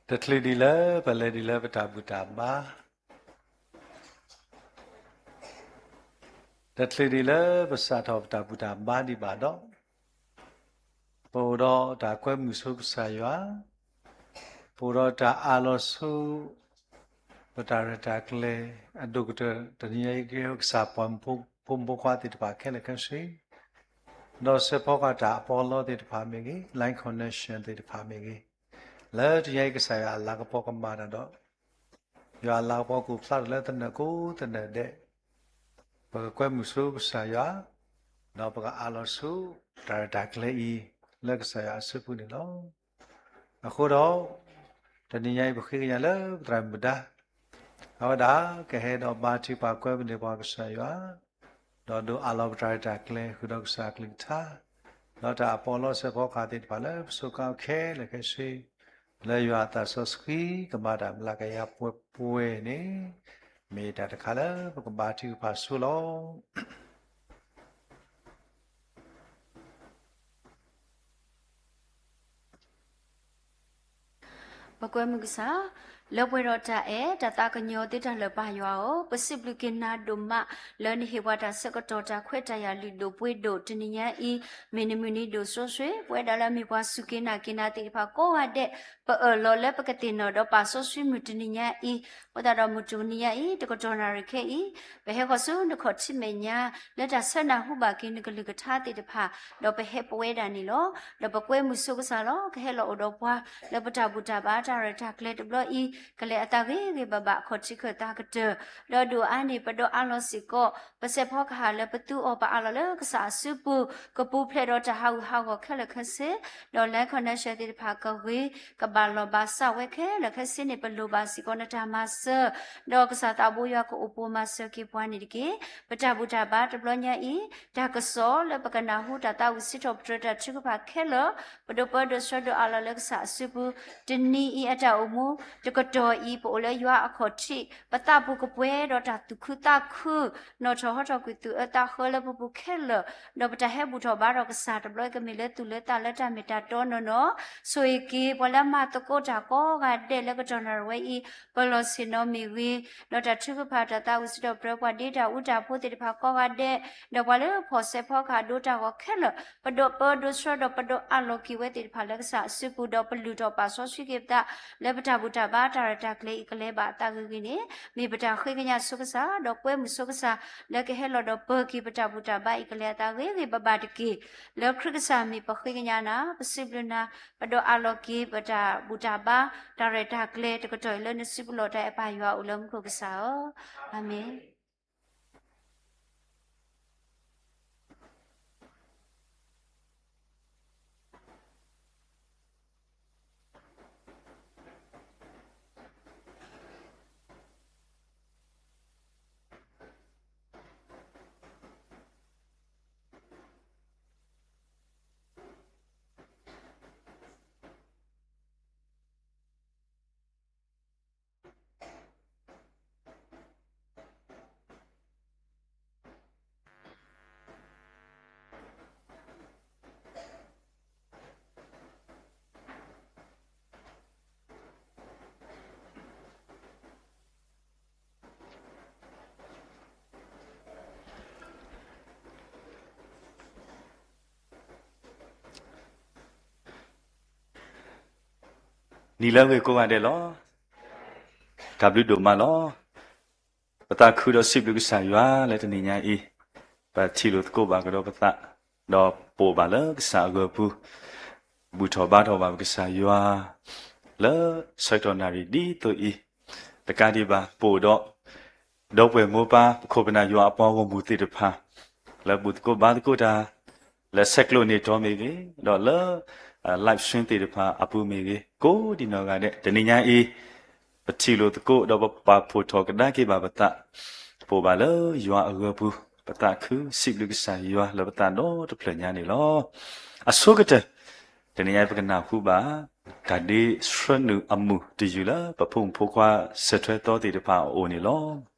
တချုးဒံးလၢပလဲၤဒံးလၢပတၢ်ဘူၣ်တၢ်ဘါ, တချုးဒံးလၢပစးထီၣ်ပတၢ်ဘူၣ်တၢ်ဘါဒံးဘၣ်ဒီး, ပအိၣ်ဒီးတၢ်ကွဲမုာ်ဆိကစၢ်ယွၤ, ပအိၣ်ဒီးတၢ်အးလီၤဆူ ပတၢ်ရဲၣ်တၢ်ကျဲၤအဒိၣ်ကတၢၢ် တနံၤညါအံၤကဲ ကစၢ်ပှၤမုၣ်ဖိ ဖိမုၣ်ဖိခွါသ့ၣ်တဖၣ်ခဲလၢာ်ခဲဆ့, ဒီးစဲးဖီကီၢ်တၢ်အပီးအလီသ့ၣ်တဖၣ်မ့ၢ်ဂ့ၤ, line connection သ့ၣ်တဖၣ်မ့ၢ်ဂ့ၤ, လၢတနံၤညါအံၤကစၢ်ယွၤအလၤကပီၤကမၤတၢ်ဒီး ယွၤအလၤကပီၤကအိၣ်ဖျါထီၣ်လၢသနၢၣ်ကိးသနၢၣ်ဒဲး, ပကကွဲမုာ်ဆိကစၢ်ယွၤ, ဒီးပကအးလီၤဆူ တၢ်ရဲၣ်တၢ်ကျဲၤအံၤ လၢကစၢ်ယွၤအစုပူၤန့ၣ်လီၤ. အဃိဒီး, တနံၤညါအံၤပဃ့ကညးလၢပသရၣ်မုၣ်ဒါ, အဝဲဒၣ်ကဟဲဒီးဘါထုကဖၣ်ကွဲမုာ်န့ၢ်ပှၤကစၢ်ယွၤ ဒီးဒိးအးလီၤပတၢ်ရဲၣ်တၢ်ကျဲၤဃုာ်ဒီးကစၢ်အကလုၢ်ကထါ, ဒီးတၢ်အပီးအလီစဲးဖီကဟၣ်သ့ၣ်တဖၣ်လၢပစူးကါခဲလၢာ်ခဲဆ့, လၢယွၤအသးစီဆှံကမၤတၢ်မျးကယၤပှဲၤပှဲၤန့ၣ်, မ့ၢ်တၢ်တခါလၢပကဘါထုကဖၣ်ဆိလီၤ. ပကွဲမုာ်ကစၢ်, လၢပှဲၤဒီးတၢ်အဲၣ်တၢ်သးကညီၤသုတၢ်လၢာ်ပၢ်ယွၤဧၢ, ပစံးဘျုးက့ၤနၤဒိၣ်မး လၢနဟ့ၣ်ပှၤတၢ်ဆၢကတီၢ်တၢ်ခွဲးတၢ်ယာ်လုၢ်ဒိၣ်ပှ့ၤဒိၣ်တနံၤညါအံၤ, မ့ၢ်နမုၢ်နံၤဒိၣ်စိစ့ၢ်, ပဝဲဒၣ်လၢအမ့ၢ်ပှၤစူၢ်က့ၤနာ်က့ၤနၤသ့ၣ်တဖၣ်ကိးဂၤဒဲး, ပအၢၣ်လီၤလၢပကသ့ၣ်နီၣ်ဒီးပာ်စီဆှံမုၢ်တနံၤညါအံၤ, အဃိသတးဒီးမုၢ်တနံၤညါအံၤ တကတီၢ်နၣ်ရံၣ်ခဲအံၤ, ပဟဲဃီၤဆူနခီၣ်ထံးမဲာ်ညါ လၢတၢ်ဆၢနၢ်ဟူဘၣ်က့ၤနကလုၢ်ကထါသ့ၣ်တဖၣ်, ဒီးပဟဲပဝဲဒၣ်န့ၣ်လီၤ. ဒီးပကွဲမုာ်ဆိကစၢ်လီၤ. ကဟဲလီၤအိၣ်ဒီးပှၤ လၢပတၢ်ဘူၣ်တၢ်ဘါတၢ်ရဲၣ်တၢ်ကျဲၤတဘျီအံၤ, ကလဲၤအသးဂ့ၤဂ့ၤဘၣ်ဘၣ် အခီၣ်ထံးခၢၣ်သးကတၢၢ်, ဒီးဒိၣ်အါန့ၢ် ပဒိးအးလီၤစ့ၢ်ကီး ပစဲးဖီကဟၣ်လၢပသူအီၤ ပအးလီၤလၢကစၢ်အစုပူၤ, ကပူၤဖျဲးဒီးတၢ်ဟးဂူာ်ဟးဂီၤခဲလၢာ်ခဲဆ့, ဒီး land connection သ့ၣ်တဖၣ်ကဂ့ၤ, ကဘၣ်လီၢ်ဘၣ်စးဝဲခဲလၢာ်ခဲဆ့န့ၣ် ပလိၣ်ဘၣ်စ့ၢ်ကီးနတၢ်မၤစၢၤ, ဒီးကစၢ်သးဘိယွၤကအိၣ်ပိာ်မၤစၢၤက့ၤပှၤန့ၣ်တက့ၢ်. ပတၢ်ဘူၣ်တၢ်ဘါတဘျီညါအံၤ, တၢ်ကစီၣ်လၢပကနၢ်ဟူတၢ်သးဝံၣ်စံးထီၣ်ပတြၢၤတၢ်ထုကဖၣ်ခဲလၢာ်, ပဒိးပၢဒိးဆှၢဒိးအးလီၤလၢကစၢ်အစုပူၤ, တနံၤအံၤအတၢ်အိၣ်မူ, တကတီၢ်အံၤ ပအိၣ်လၢယွၤအခီၣ်ထံး, ပသးပူၤကပှဲၤဒီးတၢ်သူၣ်ခုသးခု, နီၣ်ထီၣ်ဟီထီၣ်ကွံာ်သူၣ်အၢသးဃၢလၢပပူၤခဲလၢာ်, ဒီးပတၢ်ဟဲဘူၣ်ထီၣ်ဘါထီၣ်ကစၢ်တဘျီအံၤ ကမ့ၢ်လၢသူၣ်လၢသးလၢတၢ်မ့ၢ်တၢ်တီနီၢ်နီၢ်, ဆိၣ်ဂ့ၤက့ၤပှၤလၢမၤသကိးတၢ်ကိးဂၤဒဲးလၢကတီၢ်နၣ်ရံၣ်ဝဲအံၤ, ပလီၢ်ဆ့ၣ်နီၤမ့ၢ်ဂ့ၤ, ဒီးတၢ်ထုကဖၣ်တၢ်သးဝံၣ်စံးထီၣ်ပတြၢၤပှၤဒ့တၢ်အူတၢ်ဖိသ့ၣ်တဖၣ်ကိးဂၤဒဲး, ဒီးပှၤလၢဖီၣ်စဲးဖီကဟၣ်ဒိတၢ်ဂီၤခဲလၢာ်, ပဒိးပၢဒိးဆှၢဒီးပဒိးအးလီၤက့ၤဝဲသ့ၣ်တဖၣ်လၢကစၢ်အစုပူၤ ဒီးပလုၢ်ထီၣ်ပာ်စီဆှံက့ၤပသး လၢပတၢ်ဘူၣ်တၢ်ဘါတၢ်ရဲၣ်တၢ်ကျဲၤအံၤကလဲၤဘၣ်အသးဂ့ၤဂ့ၤန့ၣ်, မ့ၢ်ပတၢ်ဃ့ကညးဆိကစၢ် ဒီးကွဲမုာ်ဆိကစၢ် လၢကဟဲလီၤဒီးပၢၤက့ၤပတၢ်ဘူၣ်တၢ်ဘါအံၤကလဲၤအသးဂ့ၤဂ့ၤဘၣ်ဘၣ်တက့ၢ်. လၢခရံာ်ကစၢ်မံၤပဃ့ကညးနၤ, ပစံးဘျုးနၤ, ပဒိးအးလီၤက့ၤပတၢ်ဘူၣ်တၢ်ဘါ တၢ်ရဲၣ်တၢ်ကျဲၤတကတီၢ်အံၤလၢနစုပူၤလီၤ. တၢ်အဲၣ်ပၢ်ယွၤအိၣ်လၢမူခိၣ်ကစၢ်ဧၢ, အၤမ့ၣ်. နံၤလၢအဂ့ၤကိးဂၤဒဲးလီၤ. တၢ်ဘျုးဒိၣ်မးလီၤ. ပသးခုဒီးစံးဘျုးကစၢ်ယွၤလၢတနံၤညါအံၤ, ပထံၣ်လိာ်သကိးဘၣ်ကဒီးပသး, ဒီးပအိၣ်ဘၣ်လၢကစၢ်အဂၢၤပူၤ, ဘူၣ်ထီၣ်ဘါထီၣ်ဘၣ်ပကစၢ်ယွၤ လၢဆၢကတီၢ်နၣ်ရံၣ်ဒ်သိးအံၤ, တကးဒံးဘၣ် ပအိၣ်ဒီး ဒီပုၢ်ဝဲၢ်မိၢ်ပၢ် ပခိၣ်ပနၢ်ယွၤအပှၤဂီၢ်မုၢ်သ့ၣ်တဖၣ် လၢဘူၣ်သကိးဘါသကိးတၢ် လၢဆဲးကျိးန့ၢ်တီမ့ၢ်ဂ့ၤ, ဒီးလၢ live stream သ့ၣ်တဖၣ်အပူၤမ့ၢ်ဂ့ၤ, ကိးဒံးနီၢ်ဂၤဒဲး တနံၤညါအံၤ ပထံၣ်လိာ်သကိးဒီးပပာ်ဖှိၣ်ထီၣ်ကဒါက့ၤဘၣ်ပသး, ပအိၣ်ဘၣ်လၢယွၤအဂၢၤပူၤ, ပသးခုစံးဘျုးကစၢ်ယွၤလၢပသးဒီတဖျၢၣ်ညါန့ၣ်လီၤ. အဆိကတၢၢ် တနံၤညါအံၤပကနၢ်ဟူဘၣ် တၢ်ဒ့ဆှၢနုာ်အမုာ်တယုၢ်လၢပဖိမုၣ်ဖိခွါစၢၤထွဲသီသ့ၣ်တဖၣ်အအိၣ်န့ၣ်လီၤ.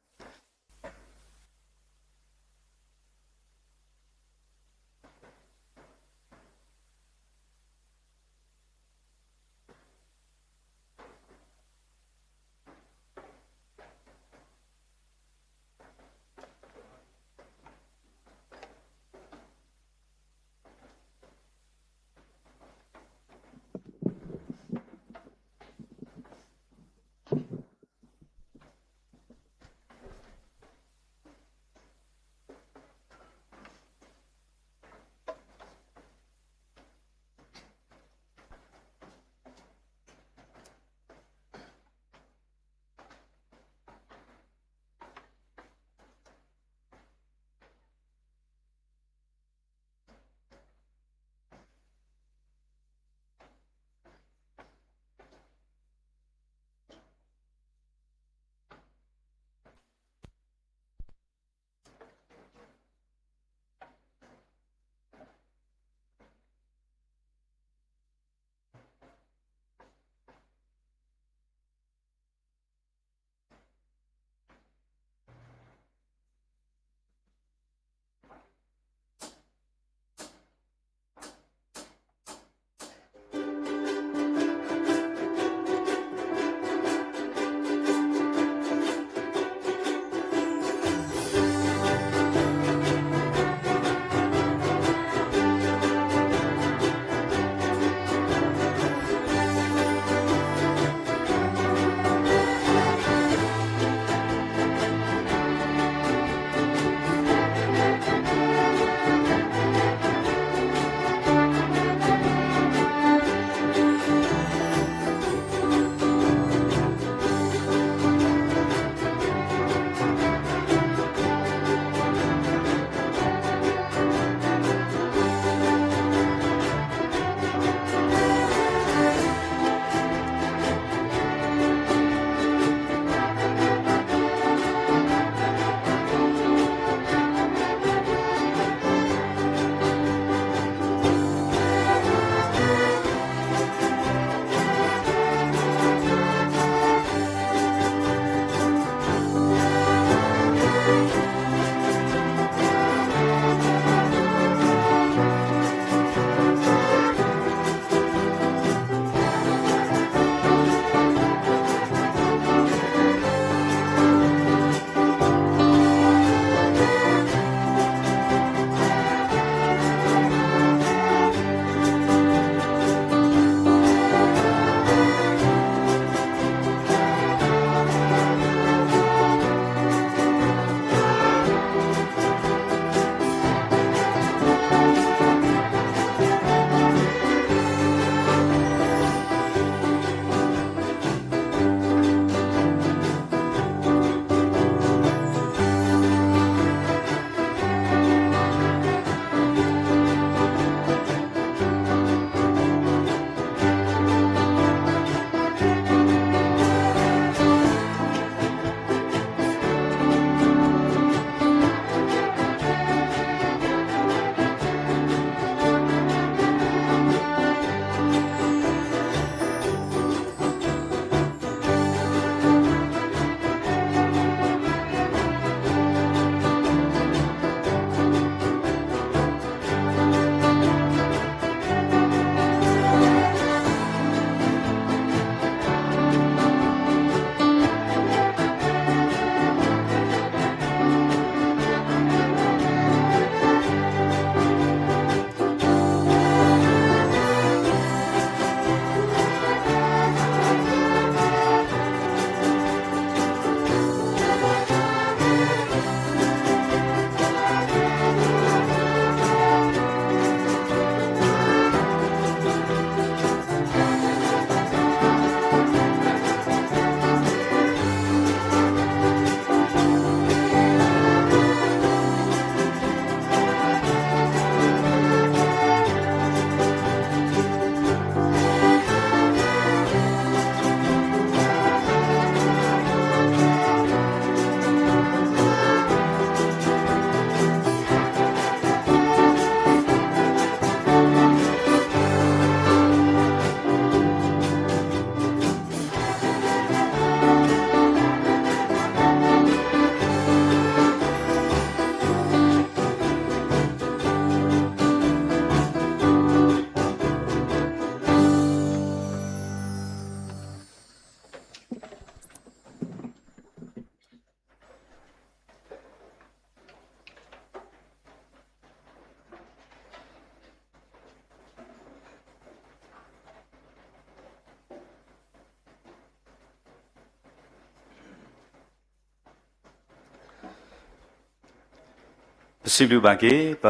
ပစံးဘျုးဘၣ်က့ၤ ပ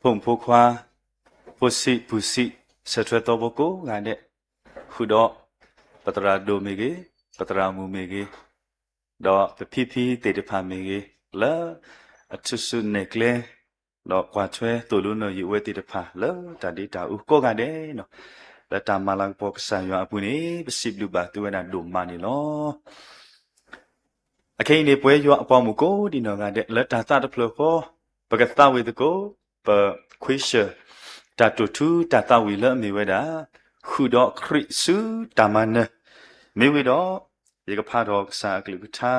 ဖိမုၣ်ဖိခွါ ဖိဆံးပုၢ်ဆံး ဆၢထွဲသီဖိကိးဂၤဒဲး, ဃုာ်ဒီး ပသရၣ်ဒိၣ်မ့ၢ်ဂ့ၤ, ပသရၣ်မုၣ်မ့ၢ်ဂ့ၤ, ဒီးပဖံဖံသ့ၣ်တဖၣ်မ့ၢ်ဂ့ၤ, လၢအထူၣ်စုနဲၣ်ကျဲ ဒီးကွၢ်ထွဲသိၣ်လိနီၣ်ယံာ်ဝဲသ့ၣ်တဖၣ် လၢတၢ်ဒ့တၢ်အူကိးဂၤဒဲး, လၢတၢ်မၤလၤကပီၤကစၢ်ယွၤအပူၤန့ၣ် ပစံးဘျုးဘၣ်သုဝဲဒၣ်ဒိၣ်မးန့ၣ်လီၤ. အခဲအံၤန့ၣ် ပဝဲယွၤအပှၤမုၣ်ကိးဒံနီၢ်ဂၤဒဲး လၢတၢ်သးတဖျၢၣ်ဃီ ပကသးဝံၣ်သကိး ပခွ့ဆၢၣ် တၢ်တိာ်ထူတၢ်သးဝံၣ်လၢအမ့ၢ်ဝဲဒၣ် ဃုာ်ဒီးခရံာ်ဆူတၢ်မၤနၢၤ, မ့ၢ်ဝံၤဒီး ယကဖးထီၣ်ကစၢ်အကလုၢ်ကထါ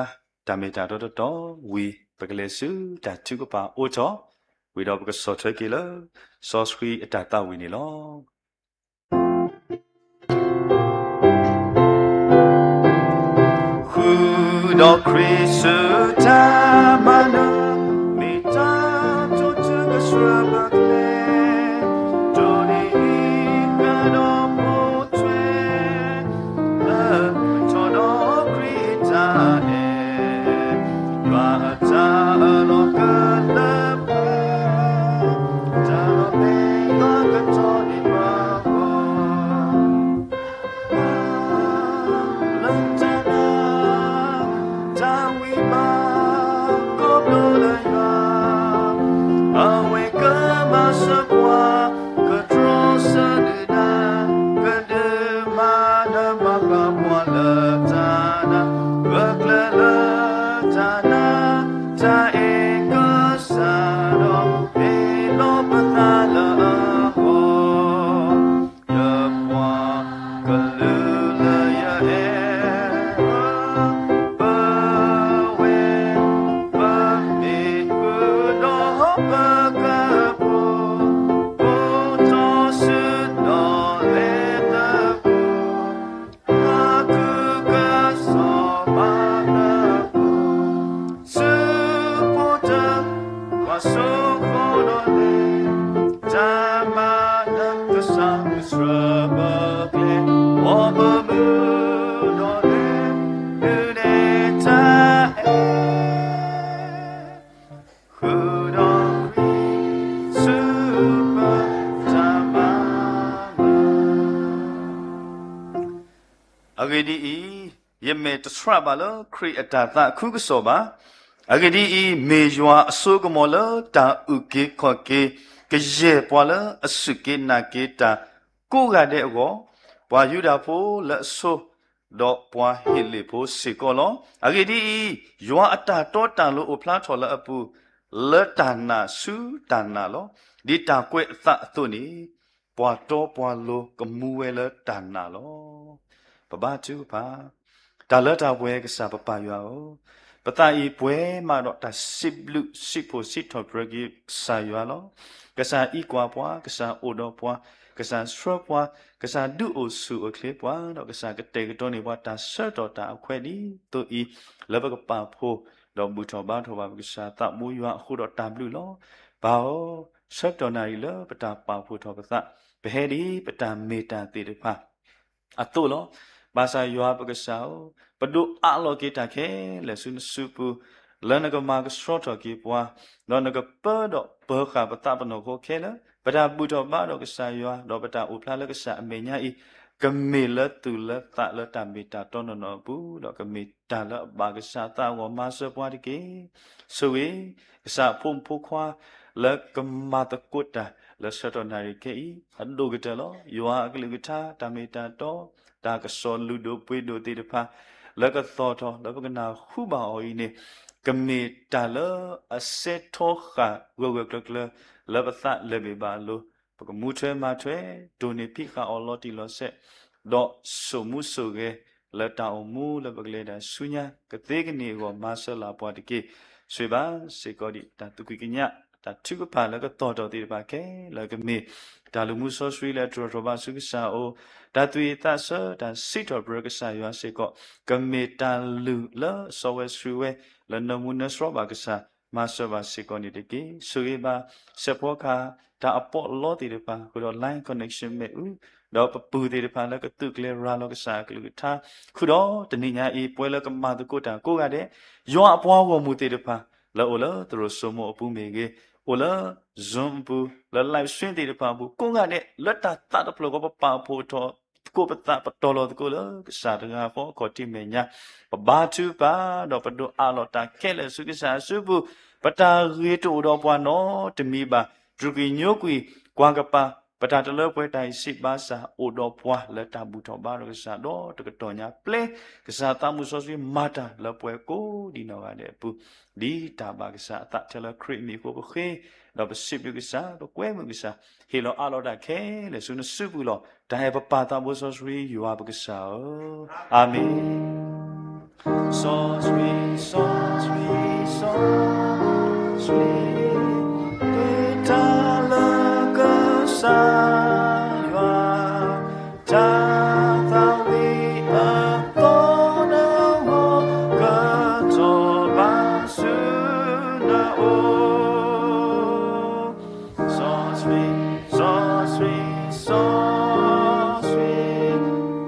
တၢ်မ့ၢ်တၢ်တီတီတီဝံၤ ပကလဲၤဆူတၢ်ထုကဖၣ်အိးထီၣ်, ဝံၤဒီးပကဆီၣ်ထွဲက့ၤလၢ စီဆှံအတၢ်သးဝံၣ်န့ၣ်လီၤ. ဃုာ်ဒီးခရံာ်ဆူတၢ်မၤနၢၤ, မ့ၢ်တၢ်တိာ်ထူကဆှၢပကျဲ, တိၢ်နီၣ်ဃာ်ဒီးပိာ်ထွဲ လၢထီၣ်ဒီးခရံာ်တၢ်အဲၣ်, ယွၤအတၢ်အၢၣ်လီၤကလၢပှဲၤ, တၢ်လီၤပျံၤယွၤကထီၣ်န့ၢ်ပှၤဂီၢ်, လၢတၢ်နာ် တၢ်ဝံဘၣ် ခီဖျိလၢယွၤ အဝဲကမၤစၢၤပှၤ, ကတြီဆၢဒုၣ်ဒါ, ကဒုးမၤနၢၤဘၣ်ပှၤပှၤလၢတၢ်နာ်, ဂၢၢ်ကျၢၤလၢတၢ်နာ်, တၢ်အဲၣ်ကစၢ်ဒီး မ့ၢ်လီၤပသးလၢအဂီၢ် ယပှၤကလုာ်လၢယအဲၣ်, ပဝဲ ပမ့ၢ်ဃုာ်ဒီးပကပူၤ, ပူၤထီၣ်ဆူနီၣ်လဲၤလၢပူၤ, ပှၤကုၢ်ကစီၣ်ဘၣ်လၢပူၤ, ဆူဖိတၢ် ပှၤစိဃီဒီးလဲၤ, တၢ်မၤလၢကစၢ်ကဆှၢပကျဲ, မ်ပမုၢ်ဒီးလဲၤ, ဒုးနဲၣ်တၢ်အဲၣ်, ဃုာ်ဒီးခရံာ်ဆူပတၢ်မၤနၢၤ အဂ့ၢ်ဒ်အံၤ, ယမဲာ်တဆှးဘၣ်လၢခရံာ်အတၢ်သးခုကစီၣ်ဘၣ်. အဂ့ၢ်ဒ်အံၤ, မ့ၢ်ယွၤအစိကမီၤလၢတၢ်အုၣ်က့ၤခီၣ်က့ၤ, ကယဲၢ်ပှၤလၢအစူၢ်က့ၤနာ်က့ၤတၢ်ကိးဂၤဒဲးအဂီၢ်, ပှၤယူဒၤဖိလၢအဆိ, ဒီးပှၤဟ့းလ့ၣ်ဖိစ့ၢ်ကီးလီၤ. အဂ့ၢ်ဒ်အံၤ, ယွၤအတၢ်တီတၢ်လိၤအိၣ်ဖျါထီၣ်လၢအပူၤ, လၢတၢ်နာ်ဆူတၢ်နာ်လီၤ. ဒ်တၢ်ကွဲးအသးအသိးန့ၣ်, ပှၤတီပှၤလိၤကမူဝဲလၢတၢ်နာ်လီၤ. ပဘါထုကဖၣ်, တၢ်လၢတၢ်ပှဲၤကစၢ်ပပၢ်ယွၤဧၢ, ပသးအံၤပှဲၤမးဒီးတၢ်စံးဘျုးစံးဖှိၣ်စံးထီၣ်ပတြၢၤက့ၤကစၢ်ယွၤလီၤ. ကစၢ်အံးကွၢ်ပှၤ, ကစၢ်အိၣ်ဒီးပှၤ, ကစၢ်ဆှၢပှၤ, ကစၢ်ဒုးအိၣ်ဆူၣ်အိၣ်ချ့ပှၤ, ဒီးကစၢ်ကတဲာ်ကတီၤန့ၢ်ပှၤတၢ်ဆၢကတီၢ်တၢ်အခွဲးဒ်သိးအံၤ, လၢပကပာ်ဖှိၣ်, ဒီးဘူၣ်ထီၣ်ဘါထီၣ်ဘၣ်ပကစၢ်သးဘိယွၤအဃိဒီးတၢ်ဘျုးလီၤ. ပၢ်ဧၢ, ဆၢကတီၢ်နၣ်ရံၣ်လၢပတၢ်ပာ်ဖှိၣ်ထီၣ်ပသး, ပဟဲဒ်ပတၢ်မ့ၢ်တၢ်သ့ၣ်တဖၣ် အသိးလီၤ. ဘၣ်ဆၣ်ယွၤပကစၢ်ဧၢ, ပဒိးအးလီၤက့ၤတၢ်ခဲလၢာ်ဆူနစုပူၤ, လၢနကမၤကဆှီထီၣ်က့ၤပှၤ, ဒီးနကပၢဒီးပၢၤဃာ်ပသးပနီၢ်ခိခဲလၢာ်, ပတၢ်ဘူၣ်ထီၣ်ဘါထီၣ်ကစၢ်ယွၤ, ဒီးပတၢ်အိၣ်ဖျါလၢကစၢ်အမဲာ်ညါအံၤ, ကမ့ၢ်လၢသူၣ်လၢသးလၢတၢ်မ့ၢ်တၢ်တီနီၢ်နီၢ်အပူၤ, ဒီးကမ့ၢ်တၢ်လၢအဘၣ်ကစၢ်အသးအဂီၢ်မၤစၢၤပှၤတက့ၢ်. ဆိၣ်ဂ့ၤ ကစၢ်အဖိမုၣ်ဖိခွါ လၢကမၤသကိးတၢ်လၢဆၢကတီၢ်နၣ်ရံၣ်ခဲအံၤ အဒိၣ်ကတၢၢ်လီၤ. ယွၤအကလုၢ်ကထါ တၢ်မ့ၢ်တၢ်တီ တၢ်ကစီၣ်လုၢ်ဒိၣ်ပှ့ၤဒိၣ်သ့ၣ်တဖၣ် လၢကသီၣ်ထီၣ်လၢပကနၢ်ဟူဘၣ်အီၤအံၤန့ၣ် ကမ့ၢ်တၢ်လၢအစဲထီဃာ်ဂၢၢ်ဂၢၢ်ကျၢၤကျၢၤ လၢပသးလဲၤဘ့ၣ်ဘၣ်အလိၤ ပကမူထွဲမၤထွဲ ဒိၣ်န့ၢ်ဖံးဃာ်အီၤလီၤတံၢ်လီၤဆဲး ဒီးစိာ်မူစိာ်ဂဲၤ လၢတၢ်အိၣ်မူလၢပကလဲၤတၢ်ဆူညါ ကသ့ကန့ၢ်အဂီၢ် မၤစၢၤလၢပှၤတက့ၢ်. ဆိၣ်ဂ့ၤဘၣ်စ့ၢ်ကီးဒံးတၢ်သူၣ်ဖှံသးညီ တၢ်ထုကဖၣ်လၢကသီၣ်ထီၣ်သ့ၣ်တဖၣ်ခဲလၢာ် ကမ့ၢ်တၢ်လုၢ်မူစီဆှံလၢအတြီၢ်ထီၣ်ဘၣ်ဆူကစၢ်အအိၣ်, တၢ်သူၣ်ဝံၣ်သးဆၢ တၢ်စံးထီၣ်ပတြၢၤကစၢ်ယွၤစ့ၢ်ကီး ကမ့ၢ်တၢ်လုၢ်လၢအစီဝဲဆှံဝဲ လၢနၢမူနၢဆှီဘၣ်ကစၢ် မၤစၢၤဘၣ်စ့ၢ်ကီးန့ၣ်တက့ၢ်. ဆိၣ်ဂ့ၤဘၣ် စဲးဖီကဟၣ် တၢ်အပီးအလီသ့ၣ်တဖၣ် ဃုာ်ဒီး line connection မ့ၣ်အူ ဒီးပပုၢ်သ့ၣ်တဖၣ်လၢကသုးကျဲၤရၤလီၤကစၢ်အကလုၢ်ကထါ, ဃုာ်ဒီးတနံၤညါအံၤ ပဝဲလၢကမၤသကိးတၢ်ကိးဂၤဒဲး ယွၤအပှၤဂီၢ်မုၢ်သ့ၣ်တဖၣ် လၢအိၣ်လၢသရိာ်စိမိၤအပူၤမ့ၢ်ဂ့ၤ, အိၣ်လၢ Zoom အပူၤ, လၢ live stream သ့ၣ်တဖၣ်အပူၤ, ကိးဂၤဒဲး လၢတၢ်သးတဖျၢၣ်ဃီ ပပာ်ဖှိၣ်ထီၣ်သကိး ပသးပတီၤလီၤသကိးလၢကစၢ်တဂၤဃီ အခီၣ်ထံးမဲာ်ညါ, ပဘါထုကဖၣ်ဒီးပဒိးအးလီၤတၢ်ခဲလၢာ်ဆူကစၢ်အစုပူၤ, ပတၢ်ဂ့ၤတအိၣ်ဒီးပှၤနီတမံၤဘၣ်, တြူာ်က့ၤညိကွံာ် ကွၢ်ကပၤ ပတၢ်တလၢပှဲၤတၢ်အံၤစံးဘၣ်ဆၣ် အိၣ်ဒီးပှၤလၢတၢ်ဘူၣ်ထီၣ်ဘါထီၣ်ကစၢ်ဒီးတကတီၢ်ညါပျဲ ကစၢ်သးမုၢ်စီဆှံမၤတၢ်လၢပှၤကိးဒံးနီၢ်ဂၤဒဲးအပူၤ, ဒ်တၢ်ဘၣ်ကစၢ်အသးထဲလၢခရံာ်အမံၤအဃိပဃ့, ဒီးပစံးဘျုးကစၢ် ပကွဲမုာ်ကစၢ်, ဟ့ၣ်လီၤအးလီၤတၢ်ခဲလၢာ်ဆူနစုပူၤလီၤ. တၢ်အဲၣ်ပပၢ်သးဘိစီဆှံယွၤပကစၢ်ဧၢ, အၤမ့ၣ်. စီဆှံ, စီဆှံ, စီဆှံ, တၢ်လၢကစၢ်ယွၤ, တၢ်သးဝံၣ်အသီနဂီၢ် ကထီၣ်ဘးဆူနအိၣ် စီဆှံ, စီဆှံ, စီဆှံ,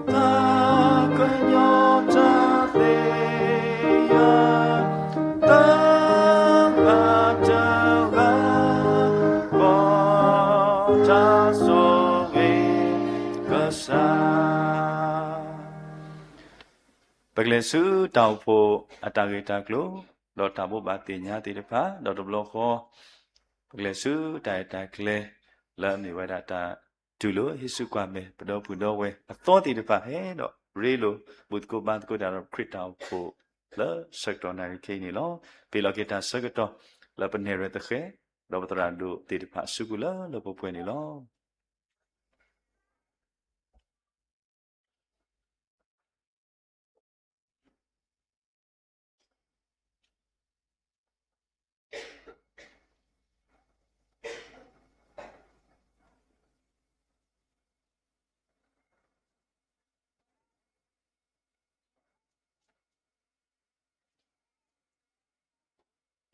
တၢ်ကညီၤတၢ်သ့ၣ်ညါ, တဂၤတဂၤ ဘီတၢ်ဆိၣ်ဂ့ၤကစၢ်. ပကလဲၤဆူတၢ်အိၣ်ဖှိၣ်အတၢ်ဂ့ၢ်တၢ်ကျိၤ, ဒီးတၢ်ဘိးဘၣ်သ့ၣ်ညါသ့ၣ်တဖၣ်, ဒီးတဘျီဃီ ပကလဲၤဆူတၢ်အဲၣ်တၢ်ကျဲ လၢအမ့ၢ်ဝဲဒၣ်တၢ်တူၢ်လိာ်ဟ့ၣ်ဆူၣ်ကွၢ်မဲာ် ပဒီပုၢ်ဒီဝဲၢ်အသီသ့ၣ်တဖၣ် ဟဲဒီးရ့လိာ်ဘူၣ်သကိးဘါသကိးတၢ်ဒီးခရံာ်တၢ်အိၣ်ဖှိၣ်လၢဆၢကတီၢ်နၣ်ရံၣ်ခဲအံၤန့ၣ်လီၤ. ပ့ၤလီၤက့ၤတၢ်ဆၢကတီၢ်လၢပနဲၣ်ရွဲၣ်သဃဲၤ ဒီးပသရၣ်ဒိၣ်သ့ၣ်တဖၣ်အစုပူၤလၢလၢပှဲၤပှဲၤန့ၣ်လီၤ.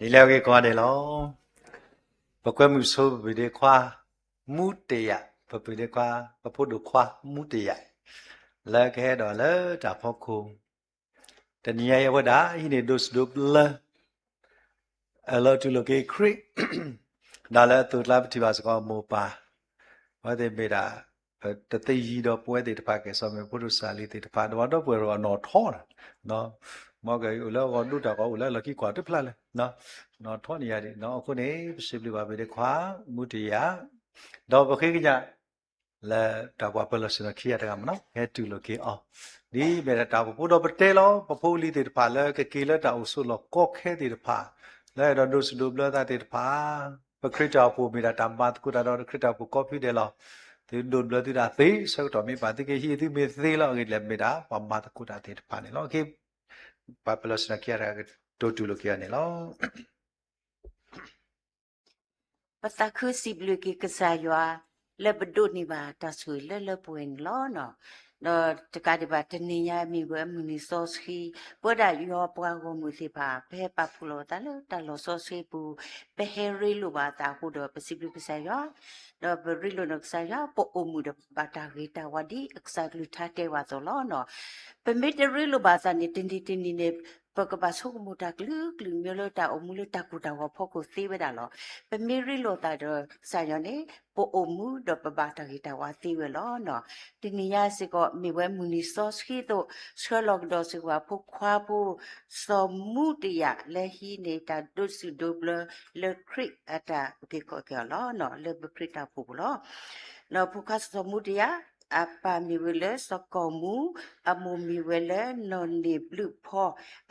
ဒ်လဲၣ်ဂ့ၤကိးဂၤဒဲးလီၤ. ပကွဲမုာ်ဆိပပုၢ်ဒ့ခွါ မူတယာ်, ပပုၢ်ဒ့ခွါ ပဖိဒိၣ်ခွါ မူတယာ်, လၢကဟဲဒီးလၢတၢ်ဖီခိၣ် တနံၤညါအံၤအဝဲဒၣ် ဟံးန့ၢ်ဒိးစံးဒိးဘျၢ အလီၤတူၢ်လိာ်က့ၤခရံာ် ဒၣ်လၢအသိးကျါ ပထံၣ်ဘၣ်စ့ၢ်ကီးအမိၢ်ပၢ်, အဝဲသ့ၣ်မ့ၢ်ဒၣ် တသ့ယံၤဒီးပဝဲသ့ၣ်တဖၣ် ကဲစီၤမ့ၣ်ဖိဒိၣ်စၢ်လံၤသ့ၣ်တဖၣ် ဒီးဒီပုၢ်ဝဲၢ်အနီၢ်ထီ, မ်ကအိၣ်လၢအဂီၢ်ဒိၣ်တၢ်ကီ အိၣ်လၢအလီၢ်ခံကွၢ်တဖျါလၢ နီၢ်ထီန့ၣ်ယၤဒ်အဃိန့ၣ် ပစံးဘျုးဘၣ်ပုၢ်ဒ့ခွါ မူတယာ်, ဒီးပဃ့ကညး လၢတၢ်ကွၢ်ပၢၢ်လီၢ်ဆ့ၣ်နီၤခံဂၤတဂၤမ့ၢ်နီၤ ဟဲတူၢ်လိာ်က့ၤအီၤ, ဒ်မ့ၢ်ဒၣ်တၢ်အိၣ်ဖှိၣ်ဖိဒီးပတဲလီၤ ပဖိပလံၤသ့ၣ်တဖၣ်လၢကက့ၤလၢတၢ်အိၣ်ဆိးလီၢ်ကီခဲသ့ၣ်တဖၣ်, လၢအဲၣ်ဒိးဒိးစံးဒိးဘျၢသးသ့ၣ်တဖၣ်, ပခရံာ်တၢ်အိၣ်ဖှိၣ်မ့ၢ်ဒၣ်တၢ်မၤသကိးတၢ်ဒီးခရံာ်တၢ်အိၣ်ဖှိၣ်ကိးဖုဒဲးလီၤ. သုဒိးဘျၢသုဒၣ်သ့ ဆၢကတီၢ်မ့ၢ်ပာ်သုကဟံးသုမ့ၢ်သ့လီၤ အဂ့ၢ်ဒ်လဲၣ် မ့ၢ်ဒၣ်ပှၤမၤသကိးတၢ်သ့ၣ်တဖၣ်န့ၣ်လီၤ. ကွၢ်ပၢၢ်လီၢ်ဆ့ၣ်နီၤခံဂၤတဂၤ ကတိၤတူၢ်လိာ်က့ၤအီၤန့ၣ်လီၤ. ပသးခုစံးဘျုးက့ၤကစၢ်ယွၤ လၢပဒိးန့ၢ်ဘၣ်တၢ်ဆိၣ်ဂ့ၤလၢလၢပှဲၤပှဲၤန့ၣ်လီၤ. ဒီးတကးဒံးဘၣ် တနံၤညါမ့ၢ်ဝဲမုၢ်နံၤစီဆှံ ပဝဲဒၣ်ယွၤပှၤဂီၢ်မုၢ်သ့ၣ်တဖၣ် ပဟဲပာ်ဖှိၣ်လီၤပသးလၢတၢ်လီၢ်စီဆှံပူၤ, ပဟဲရ့လိာ်ဘၣ်အသးအဃိဒီး ပစံးဘျုးကစၢ်ယွၤ, ဒီးပရ့လိာ်န့ၢ်ကစၢ်ယွၤ ပအိၣ်မုာ်ဒီးပဘၣ်တၢ်ဂ့ၤတၢ်ဝါဒ်အကစၢ်ကလုၢ်ကထါတဲဝဲအသိးလီၤ. ပမ့ၢ်တရ့လိာ်ဘၣ်အသးန့ၣ် တနံၤတနံၤန့ၣ် ပကဘၣ်ဆိကမိၣ်တၢ်ကလုာ်ကလုာ်မ့ၢ်လၢတၢ်အိၣ်မူလၢတၢ်ကိၢ်တၢ်ဂီၤဖီခိၣ်သ့ဝဲဒၣ်လီၤ. ပမ့ၢ်ရ့လိာ်သးဒီးကစၢ်ယွၤန့ၣ် ပအိၣ်မူဒီးပဘၣ်တၢ်ဂ့ၤတၢ်ဝါသ့ဝဲလီၤ. တနံၤညါစ့ၢ်ကီး မ့ၢ်ဝဲမုၢ်နံၤစီဆှံအသိး ဆှၢလီၤကဒီးစ့ၢ်ကီးဖိခွါဖိ စီၤမူတယာ် လၢဟံးန့ၢ်တၢ်ဒိးစံးဒိးဘျၢလၢခရံာ်အတၢ်အုၣ်က့ၤခီၣ်က့ၤအီၤလီၤ. လၢပခရံာ်တၢ်အိၣ်ဖှိၣ်ပူၤလီၤ. ဒီးဖိခွါစီၤမူတယာ် အပၢ်မ့ၢ်ဝဲလၢစီၤကီၢ်မူ, အမိၢ်မ့ၢ်ဝဲလၢနီၢ်န့ၢ်ဘျုးဖီ,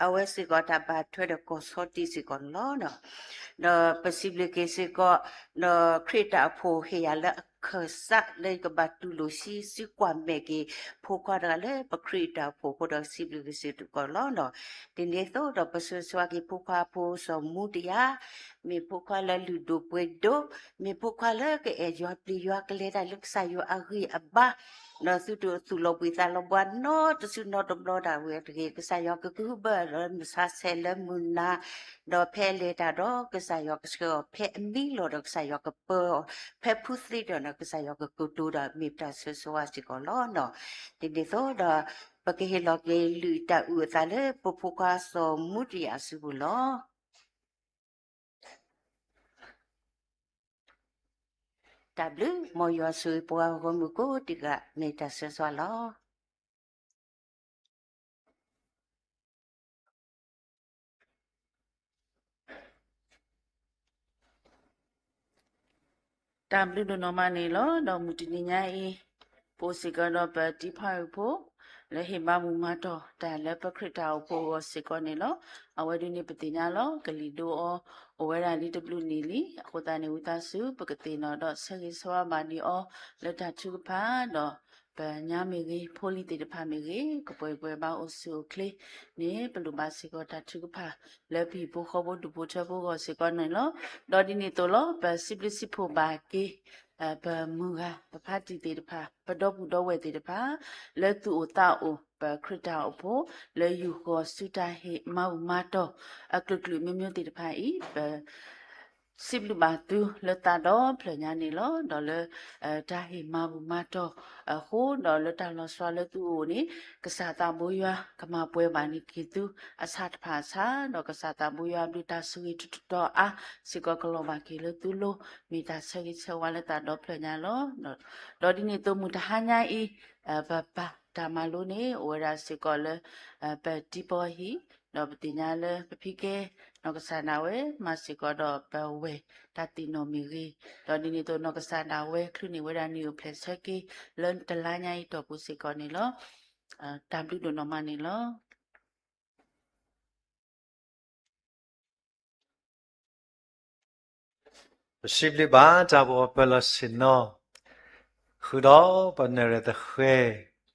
အဝဲစ့ၢ်ကီးတၢ်ဘၣ်ထွဲဒီးကီၢ်ဆီတံၢ်စ့ၢ်ကီးန့ၣ်လီၤ. ဒီးပစံးဘျုးက့ၤစ့ၢ်ကီး ဒီးခရံာ်တၢ်အိၣ်ဖှိၣ်ဟ့ၣ်ယၤလၢအခၢၣ်စးလၢယကဘၣ်တူၢ်လိာ်ဆံးဆူကွၢ်မဲာ်က့ၤ ဖိခွါတဂၤလၢပခရံာ်တၢ်အိၣ်ဖှိၣ်အဃိဒီးစံးဘျုးက့ၤစ့ၢ်ကီးလီၤ. ဒ်န့ၣ်အသိးဒီးပဆိၣ်ဂ့ၤဆိၣ်ဝါက့ၤဖိခွါဖိစီၤမူတယာ် မ့ၢ်ဖိခွါလၢလုၢ်ဒိၣ်ပှ့ၤဒိၣ်, မ့ၢ်ဖိခွါလၢကအဲၣ်ယွၤပျံၤယွၤကလဲၤတၢ်လၢကစၢ်ယွၤအဂံၢ်အဘါ, ဒီးသုတအိၣ်သူၣ်လီၤဘှံးသးလီၤဘှါနီတစုနီတဘျီဒၣ်ဝဲတဂ့ၤ, ကစၢ်ယွၤကကုၢ်ဘၢလၢမုၢ်ဆါဆဲးလၢမုၢ်နၤ, ဒီးဖဲအလဲၤတၢ်ဒီးကစၢ်ယွၤကဆှၢအီၤ, ဖဲအမံလီၤဒီးကစၢ်ယွၤကပၢအီၤ, ဖဲဖုသံဒီးန့ၣ် ကစၢ်ယွၤကကိတိဒီးမ့ၢ်ပတၢ်ဆိၣ်ဂ့ၤဆိၣ်ဝါစ့ၢ်ကီးလီၤ. ဒ်န့ၣ်အသိးဒီး ပကဟ့ၣ်လီၤက့ၤလုၢ်တၢ်အုၣ်အသးလၢပဖိခွါစီၤမူတယာ်အစုပူၤလီၤ. တၢ်ဘျုး မ်ယွၤဆိၣ်ဂ့ၤပှၤဂီၢ်မုၢ်ကိးတဂၤ မ့ၢ်တၢ်ဆၢဂ့ၤဆၢဝါလီၤ. တၢ်ဘျုးဒိၣ်နီၢ်မးန့ၣ်လီၤ. ဒီးမုၢ်တနံၤညါအံၤ ပအိၣ်စ့ၢ်ကီးဒီးပတံၤဖးအုၣ်ဖိ လၢဟ့ၣ်မၤဘူၣ်မၤတီၢ်တၢ်လၢပခရံာ်တၢ်အိၣ်ဖှိၣ်အဂီၢ်စ့ၢ်ကီးန့ၣ်လီၤ. အဝဲဒၣ်န့ၣ်ပသ့ၣ်ညါလီၤ ကလံၤဒိအီၤ အိၣ်ဝဲဒၣ်လံတဘျုးနံၣ်လံ. အဃိသတးန့ၣ် ဝံသးစူၤ ပကသ့ၣ်နီၣ်ဒီးဆၢဂ့ၤဆၢဝါဘၣ်န့ၢ်အီၤ လၢတၢ်ထုကဖၣ်ဒီး ပညါမ့ၢ်ဂ့ၤ ဖိလံၤသ့ၣ်တဖၣ်မ့ၢ်ဂ့ၤ ကပှဲၤပှဲၤဘၣ်အိၣ်ဆူၣ်အိၣ်ချ့န့ၣ် ပလိၣ်ဘၣ်စ့ၢ်ကီးတၢ်ထုကဖၣ် လၢပဟံၣ်ဖိဃီဖိဒူၣ်ဖိထၢဖိအဂီၢ်စ့ၢ်ကီးန့ၣ်လီၤ. ဒီးဒ်န့ၣ်အသိးလီၤ ပစံးဘျုးစံးဖှိၣ်ဘၣ်က့ၤ ပမုၢ်ဂၤ ပဖါတံၢ်သ့ၣ်တဖၣ် ပဒီပုၢ်ဒီဝဲၢ်သ့ၣ်တဖၣ် လၢသူၣ်အိၣ်သးအိၣ် ပခရံာ်တၢ်အိၣ်ဖှိၣ် လၢယူၢ်ဃီၤဆူတၢ်ဟ့ၣ်မၤဘူၣ်မၤတီၢ် အကလုာ်ကလုာ်မျိုးမျိုးသ့ၣ်တဖၣ်အံၤ ပ စံးဘျုးဘၣ်သုလၢသးဒီဖျၢၣ်ညါန့ၣ်လီၤ. ဒီးလၢ တၢ်ဟ့ၣ်မၤဘူၣ်မၤတီၢ်အဃိ ဒီးလၢတၢ်လီၤဆီလၢသုအိၣ်န့ၣ် ကစၢ်သးဘိယွၤ ကမၤပှဲၤဘၣ်န့ၢ်က့ၤသု အဆၣ်တဖၣ်အဆၣ် ဒီးကစၢ်သးဘိယွၤဘျုးတၢ်ဆိၣ်ဂ့ၤတတီၤအါ စ့ၢ်ကီးကလီၤဘၣ်က့ၤလၢသုလိၤ မ့ၢ်တၢ်ဆၢဂ့ၤဆၢဝါလၢသးဒီဖျၢၣ်ညါလီၤ. ဒီးဒ်န့ၣ်အသိးမုၢ်တဟါညါအံၤ ပပၢ်တၢ်မၤလိန့ၣ် အိၣ်ဝဲဒၣ်စ့ၢ်ကီးလၢ ပတံၤပီဟံၣ် ဒီးပသ့ၣ်ညါလၢပဖံကဲ နီၢ်ကစၢ်ဒၣ်ဝဲ မၤစ့ၢ်ကီးဒီးပဝဲၢ်တၢ်သ့ၣ်နီၣ်မ့ၢ်ဂ့ၤ, ဒီးဒ်န့ၣ်အသိးနီၢ်ကစၢ်ဒၣ်ဝဲ ချုးန့ၢ်ဝဲဒၣ်နံၣ်အိၣ်ဖျဲၣ်ဆၢက့ၤ လၢတလါညါအံၤတီၢ်ပူၤစ့ၢ်ကီးန့ၣ်လီၤ. တၢ်ဘျုးဒိၣ်နီၢ်မးန့ၣ်လီၤ. ပစံးဘျုးဘၣ်တၢ်အိၣ်ဖှိၣ်ပၢၤလီၢ်ဆ့ၣ်နီၤ, ဃုာ်ဒီးပနၢ်ရဲၣ်သဃဲ, ဒီး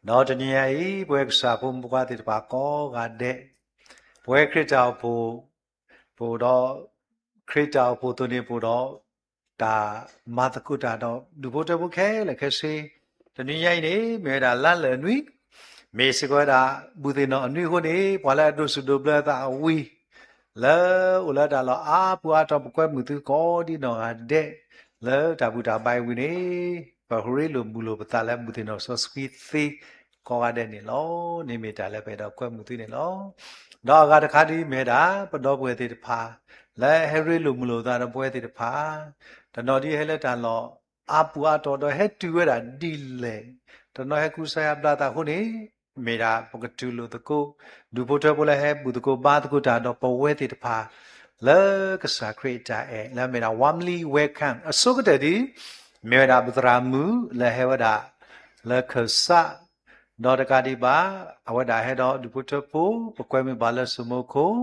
တနံၤညါအံၤ ပဝဲကစၢ်ဖိမုၣ်ဖိခွါသ့ၣ်တဖၣ်ကိးဂၤဒဲး, ပဝဲခရံာ်တၢ်အိၣ်ဖှိၣ်, ပအိၣ်ဒီး ခရံာ်တၢ်အိၣ်ဖှိၣ်အသိးန့ၣ် ပအိၣ်ဒီး တၢ်မၤသကိးတၢ်ဒီးဒူၣ်ဖိထၢဖိခဲလၢာ်ခဲဆ့, တနံၤညါအံၤန့ၣ် မ့ၢ်ဝဲဒၣ်လါလၢာ်အနွံ, မ့ၢ်စ့ၢ်ကီးဝဲဒၣ် ဘူၣ်သ့ၣ်နီၣ်အနွံအဃိန့ၣ် ပှၤလၢအဒိးစူၣ်ဒိးဘျၢအသးအဝံၤ လၢအိၣ်လၢတၢ်လီၢ်အါပူၤအါတီၤ ပကွဲမုာ်သုကိးဒံနီၢ်ဂၤဒဲး, လၢတၢ်ဘူၣ်တၢ်ဘါအံၤဝံၤန့ၣ် ပရ့လိာ်မုာ်လိာ်ပသးလၢဘူၣ်သ့ၣ်နီၣ်စီဆှံသ့ ကိးဂၤဒဲးန့ၣ်လီၤ. န့ၣ်မ့ၢ်တၢ်လၢပအဲၣ်ဒိးကွဲမုာ်သုန့ၣ်လီၤ. ဒီးအဂၤတခါဒ်အံၤမ့ၢ်ဝဲဒၣ် ပဒီပုၢ်ဝဲၢ်သ့ၣ်တဖၣ် လၢဟဲရ့လိာ်မုာ်လိာ်သးဒီးပဝဲသ့ၣ်တဖၣ်, တနီၤဒ်ဟဲလၢတၢ်လီၢ်အါပူၤအါတီၤဒီးဟဲတုၤဝဲဒၣ်ဒ်လဲၣ်, တနီၤဟဲကူစါယါဘျါသးအဃိန့ၣ် မ့ၢ်ဒၣ်ပကတူၢ်လိာ်သကိး ဒူၣ်ဖိထၢဖိလၢဟဲဘူၣ်သကိးဘါသကိးတၢ်ဒီးပဝဲသ့ၣ်တဖၣ် လၢကစၢ်ခရံာ်အတၢ်အဲၣ် လၢအမ့ၢ်ဒၣ် warmly welcome အဆိကတၢၢ်ဒ်အံၤ မ့ၢ်ဝဲဒၣ်ပသရၣ်မုၣ်လၢဟဲဝဲဒၣ် လၢခၢၣ်စး ဒီးတကးဒံးဘၣ် အဝဲဒၣ်ဟဲဒီးဒူၣ်ဖိထၢဖိ ပကွဲမုာ်ဘၣ်လၢစိမိခိၣ်,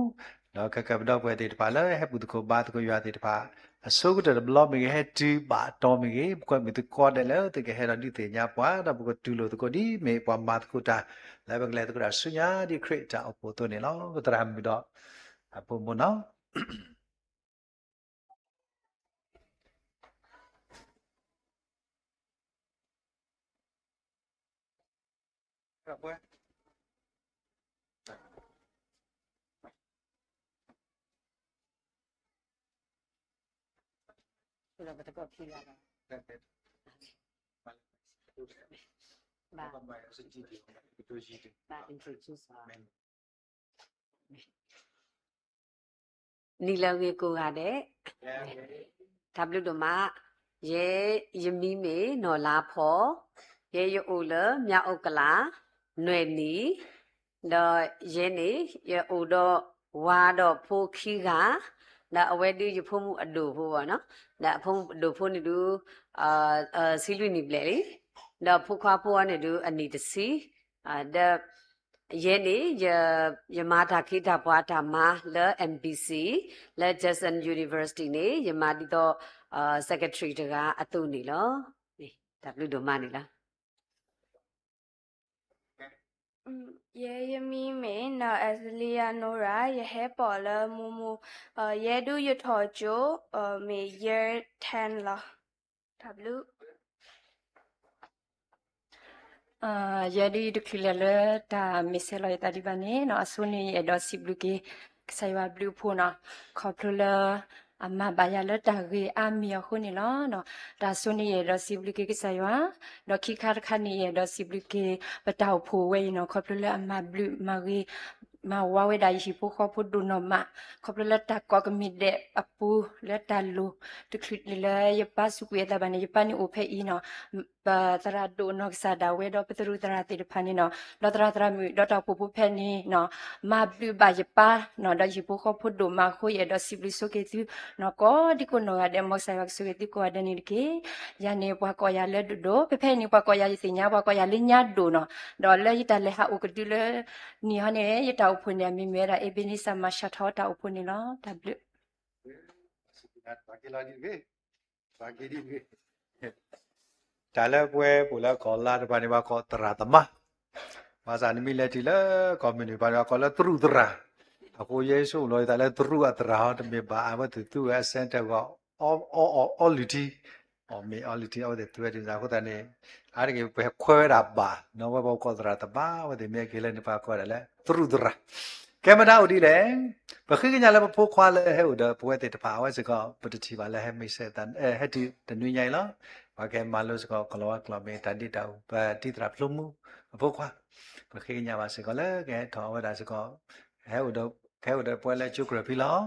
ဒီးခဲကဲပဒီပုၢ်ဝဲၢ်သ့ၣ်တဖၣ်လၢဟဲဘူၣ်သကိးဘါသကိးယွၤသ့ၣ်တဖၣ် အဆိကတၢၢ်တဘျီမ့ၢ်ဂ့ၤ ဟဲတုၤဘၣ်တီၤမ့ၢ်ဂ့ၤ ပကွဲမုာ်သုကိးဂၤဒဲးလၢသုကဟဲဒီးဒုးသ့ၣ်ညါပှၤ ဒီးပကတူၢ်လိာ်သကိးဒ်အမ့ၢ်ပှၤမၤသကိးတၢ် လၢပကလဲၤသကိးတၢ်ဆူညါဒ်ခရံာ်တၢ်အိၣ်ဖှိၣ်အသိးန့ၣ်လီၤ. ပသရၣ်မုၣ်ဒီး အဖိမုၣ်နီၤ နံၤလၢအဂ့ၤကိးဂၤဒဲး, တၢ်ဘျုးဒိၣ်မး, ယဲယမံၤမ့ၢ်နီၢ်လါဖီ, ယဲယအိၣ်လၢမၠၣ်အူကလး, နွဲၣ်နံၣ်, ဒီးယဲန့ၣ် ယအိၣ်ဒီးဝၤဒီးဖိခံဂၤ, ဒီးအဝဲဒုးယဖိမုၣ်အဒိၣ်ဖိဘၣ်နီၤ, ဒီးအဖိမုၣ်အဒိၣ်ဖိန့ၣ်ဒုး ဆံလွံၢ်နံၣ်ဘျဲၣ်လံ, ဒီးဖိခွါဖိအီၤန့ၣ်ဒုးအနံၣ်တဆံ, ဒီး ယဲန့ၣ် ယမၤတၢ်ခ့တၢ်ပှၤတၢ်မၤလၢ M B C လၢ Judson University န့ၣ် ယမၤဒ်သိး secretary တဂၤအသိးန့ၣ်လီၤ. တၢ်ဘျုးဒိၣ်မးန့ၣ်လီၤ. ယဲယမံၤမ့ၢ်နီၢ် Azalea Nora, ယဟဲပိာ်လၢမူမူ, ယဲဒုးယထီၣ်ကၠိ မ့ၢ် year ten လီၤ. တၢ်ဘျုး ယဲဒုးယတချုးလဲၤလၢတၢ်မ့ၢ်ဆဲးလီၤယသးဒံးဘၣ်န့ၣ်နီၤ, အဆိန့ၣ်ယအဲၣ်ဒိးစံးဘျုးက့ၤ ကစၢ်ယွၤဘျုးအဖှိၣ်နီၤ, ခီဖျိလၢအမၤဘၣ်ယၤလၢတၢ်ဂ့ၤအါမံၤအဃိန့ၣ်လီၤ. တၢ်ဆိန့ၣ်ယအဲၣ်ဒိးစံးဘျုးက့ၤကစၢ်ယွၤ, ဒီးခံခါတခါန့ၣ် ယအဲၣ်ဒိးစံးဘျုးက့ၤ ပတၢ်အိၣ်ဖှိၣ်ဝဲအံၤနီၤ, ခီဖျိလၢအမၤဘျုးမၤဂ့ၤ မၤဝါဝဲဒၣ်ယဟံၣ်ဖိဃီဖိဒိၣ်နီၢ်မး, ခီဖျိလၢတၢ်ကိးကမံၤဒဲးအပူၤ လၢတၢ်လိၣ်တချုးလၢယပၢ်စူးကွံာ်အသးဘၣ်န့ၣ် ယပၢ်န့ၣ်အိၣ်ဖဲအံၤနီၤ, ပသရၣ်ဒိၣ်နီၢ်ကစၢ်ဒၣ်ဝဲဒီးပသရူးသရၣ်သ့ၣ်တဖၣ်န့ၣ်နီၤ, ဒီးသရၣ်သရၣ်မုၣ်ဒီးတၢ်အိၣ်ဖှိၣ်ဖိဖဲန့ၣ်နီၤ, မၤဘျုးဘၣ်ယပၢ်နီၤ, ဒီးယဟံၣ်ဖိဃီဖိဒိၣ်မးအဃိ ယအဲၣ်ဒိးစံးဘျုးဆိက့ၤသုနီၤ, ကိးဒံကိးနီၢ်ဂၤဒဲး မ်ကစၢ်ယွၤကဆိၣ်ဂ့ၤသုကိးဂၤဒဲးန့ၣ်တက့ၢ်. ယၤန့ၣ် ပှၤကိးယၤလၢဒိၣ်ဒိၣ်, ဖဲဖဲအံၤန့ၣ် ပှၤကိးယၤယသ့ၣ်ညါ ပှၤကိးယၤလၢညါဒိၣ်နီၤ, ဒီးလၢယတၢ်လဲၤဟးအိၣ်ကဒုလၢနံၣ်ဟီန့ၣ် ယတၢ်အိၣ်ဖှိၣ်န့ၣ် အမံၤမ့ၢ်ဝဲဒၣ် Ebenezer Marshall တၢ်အိၣ်ဖှိၣ်န့ၣ်လီၤ. တၢ်ဘျုး တၢ်လၢပဝဲပအိၣ်လၢကီၢ်လါတဖၣ်န့ၣ် ပှၤကိးသရၣ်သမါ, ဘၣ်ဆၣ်နမ့ၢ်လဲၤတုၤလၢကီၢ်မုၢ်နုာ်တဖၣ်န့ၣ် ပှၤကိးလၢသရူးသရၣ်, အဃိယဲဆိကမိၣ်လီၤယသးလၢသရူးအသရၣ်ဟီ တမ့ၢ်ဘၣ် အဝဲသ့ၣ်သူဝဲအစဲတၢ်ဂီၤ အီအီၣ်လုၢ်ထံ, အီၣ်မ့ၤအီလုၢ်ထံ အဝဲသ့ၣ်သူဝဲဒ်န့ၣ်အဃိသတးန့ၣ်, အါတက့ၢ်ပှဲၤခွဲဝဲဒၣ်ဘၣ်နီၤ, ဝဲပှၤကိးသရၣ်သမါ အဝဲသ့ၣ်မ့ၢ်က့ၤလၢန့ၣ် ပှၤကိးဝဲဒၣ်လၢသရူးသရၣ်. ကဲမတၤအိၣ်ဒ်လဲၣ်, ပဃ့ကညးလၢပဖိခွါလၢဟဲအိၣ်ဒီးပဝဲသ့ၣ်တဖၣ် အဝဲစ့ၢ်ကီး ပတထံၣ်ဘၣ်လၢဟဲမ့ၢ်စဲးသး ဟဲတုၤတနွံညါအံၤလီၤ. ပှၤကဟဲမၤလိစ့ၢ်ကီး ကလီၤဝါကျိာ်မ့ၢ်တၢ်ဒ့တၢ်အူၣ် ပတံၤသရၣ်ဖျိမူအဖိခွါ, ပဃ့ကညးဘၣ်စ့ၢ်ကီးလၢကဟဲထီၣ်ဝဲဒၣ်စ့ၢ်ကီး ဟဲအိၣ်ဒီး ကဟဲအိၣ်ဒီးပဝဲလၢကၠိကြၢၢ်ဖံလီၤ.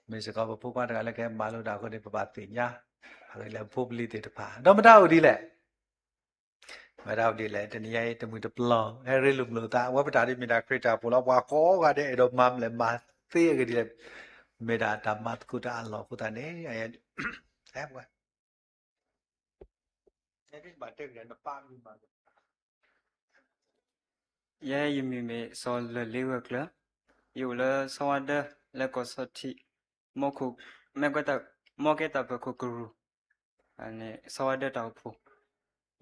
မ့ၢ်စ့ၢ်ကီးပဖိခွါတဂၤလၢကဟဲမၤလိတၢ်အဃိန့ၣ် ပဘၣ်သ့ၣ်ညါ အဂ့ၢ်လၢပဖိပလံၤသ့ၣ်တဖၣ် ဒီးမတၤအိၣ်ဒ်လဲၣ် မတၤအိၣ်ဒ်လဲၣ် တနံၤညါအံၤ တမုၢ်တပျီၤ ဟဲရ့လိာ်မုာ်လိာ်သး အဝဲပတၢ်ဒ်မ့ၢ်ဒၣ်ခရံာ်တၢ်အိၣ်ဖှိၣ်လီၤ. ပှၤကိးဂၤဒဲးအဲၣ်ဒိးမၤမလဲၣ် မၤသ့အဂ့ၢ်ဒ်လဲၣ်, မ့ၢ်ဒၣ်တၢ်မၤသကိးတၢ်အလီၢ်အဃိသတးန့ၣ် ယဲယမံၤမ့ၢ်စီၤလၢၢ်လ့ဝဲၤကျၢၤ, ယအိၣ်လၢစီၤဝါဒၢ လၢကီၢ်ဆီထံး, မီကဲတၢ်ပၢၤခိၣ်ကရူၢ်, စီၤဝါဒၢတၢ်အိၣ်ဖှိၣ်,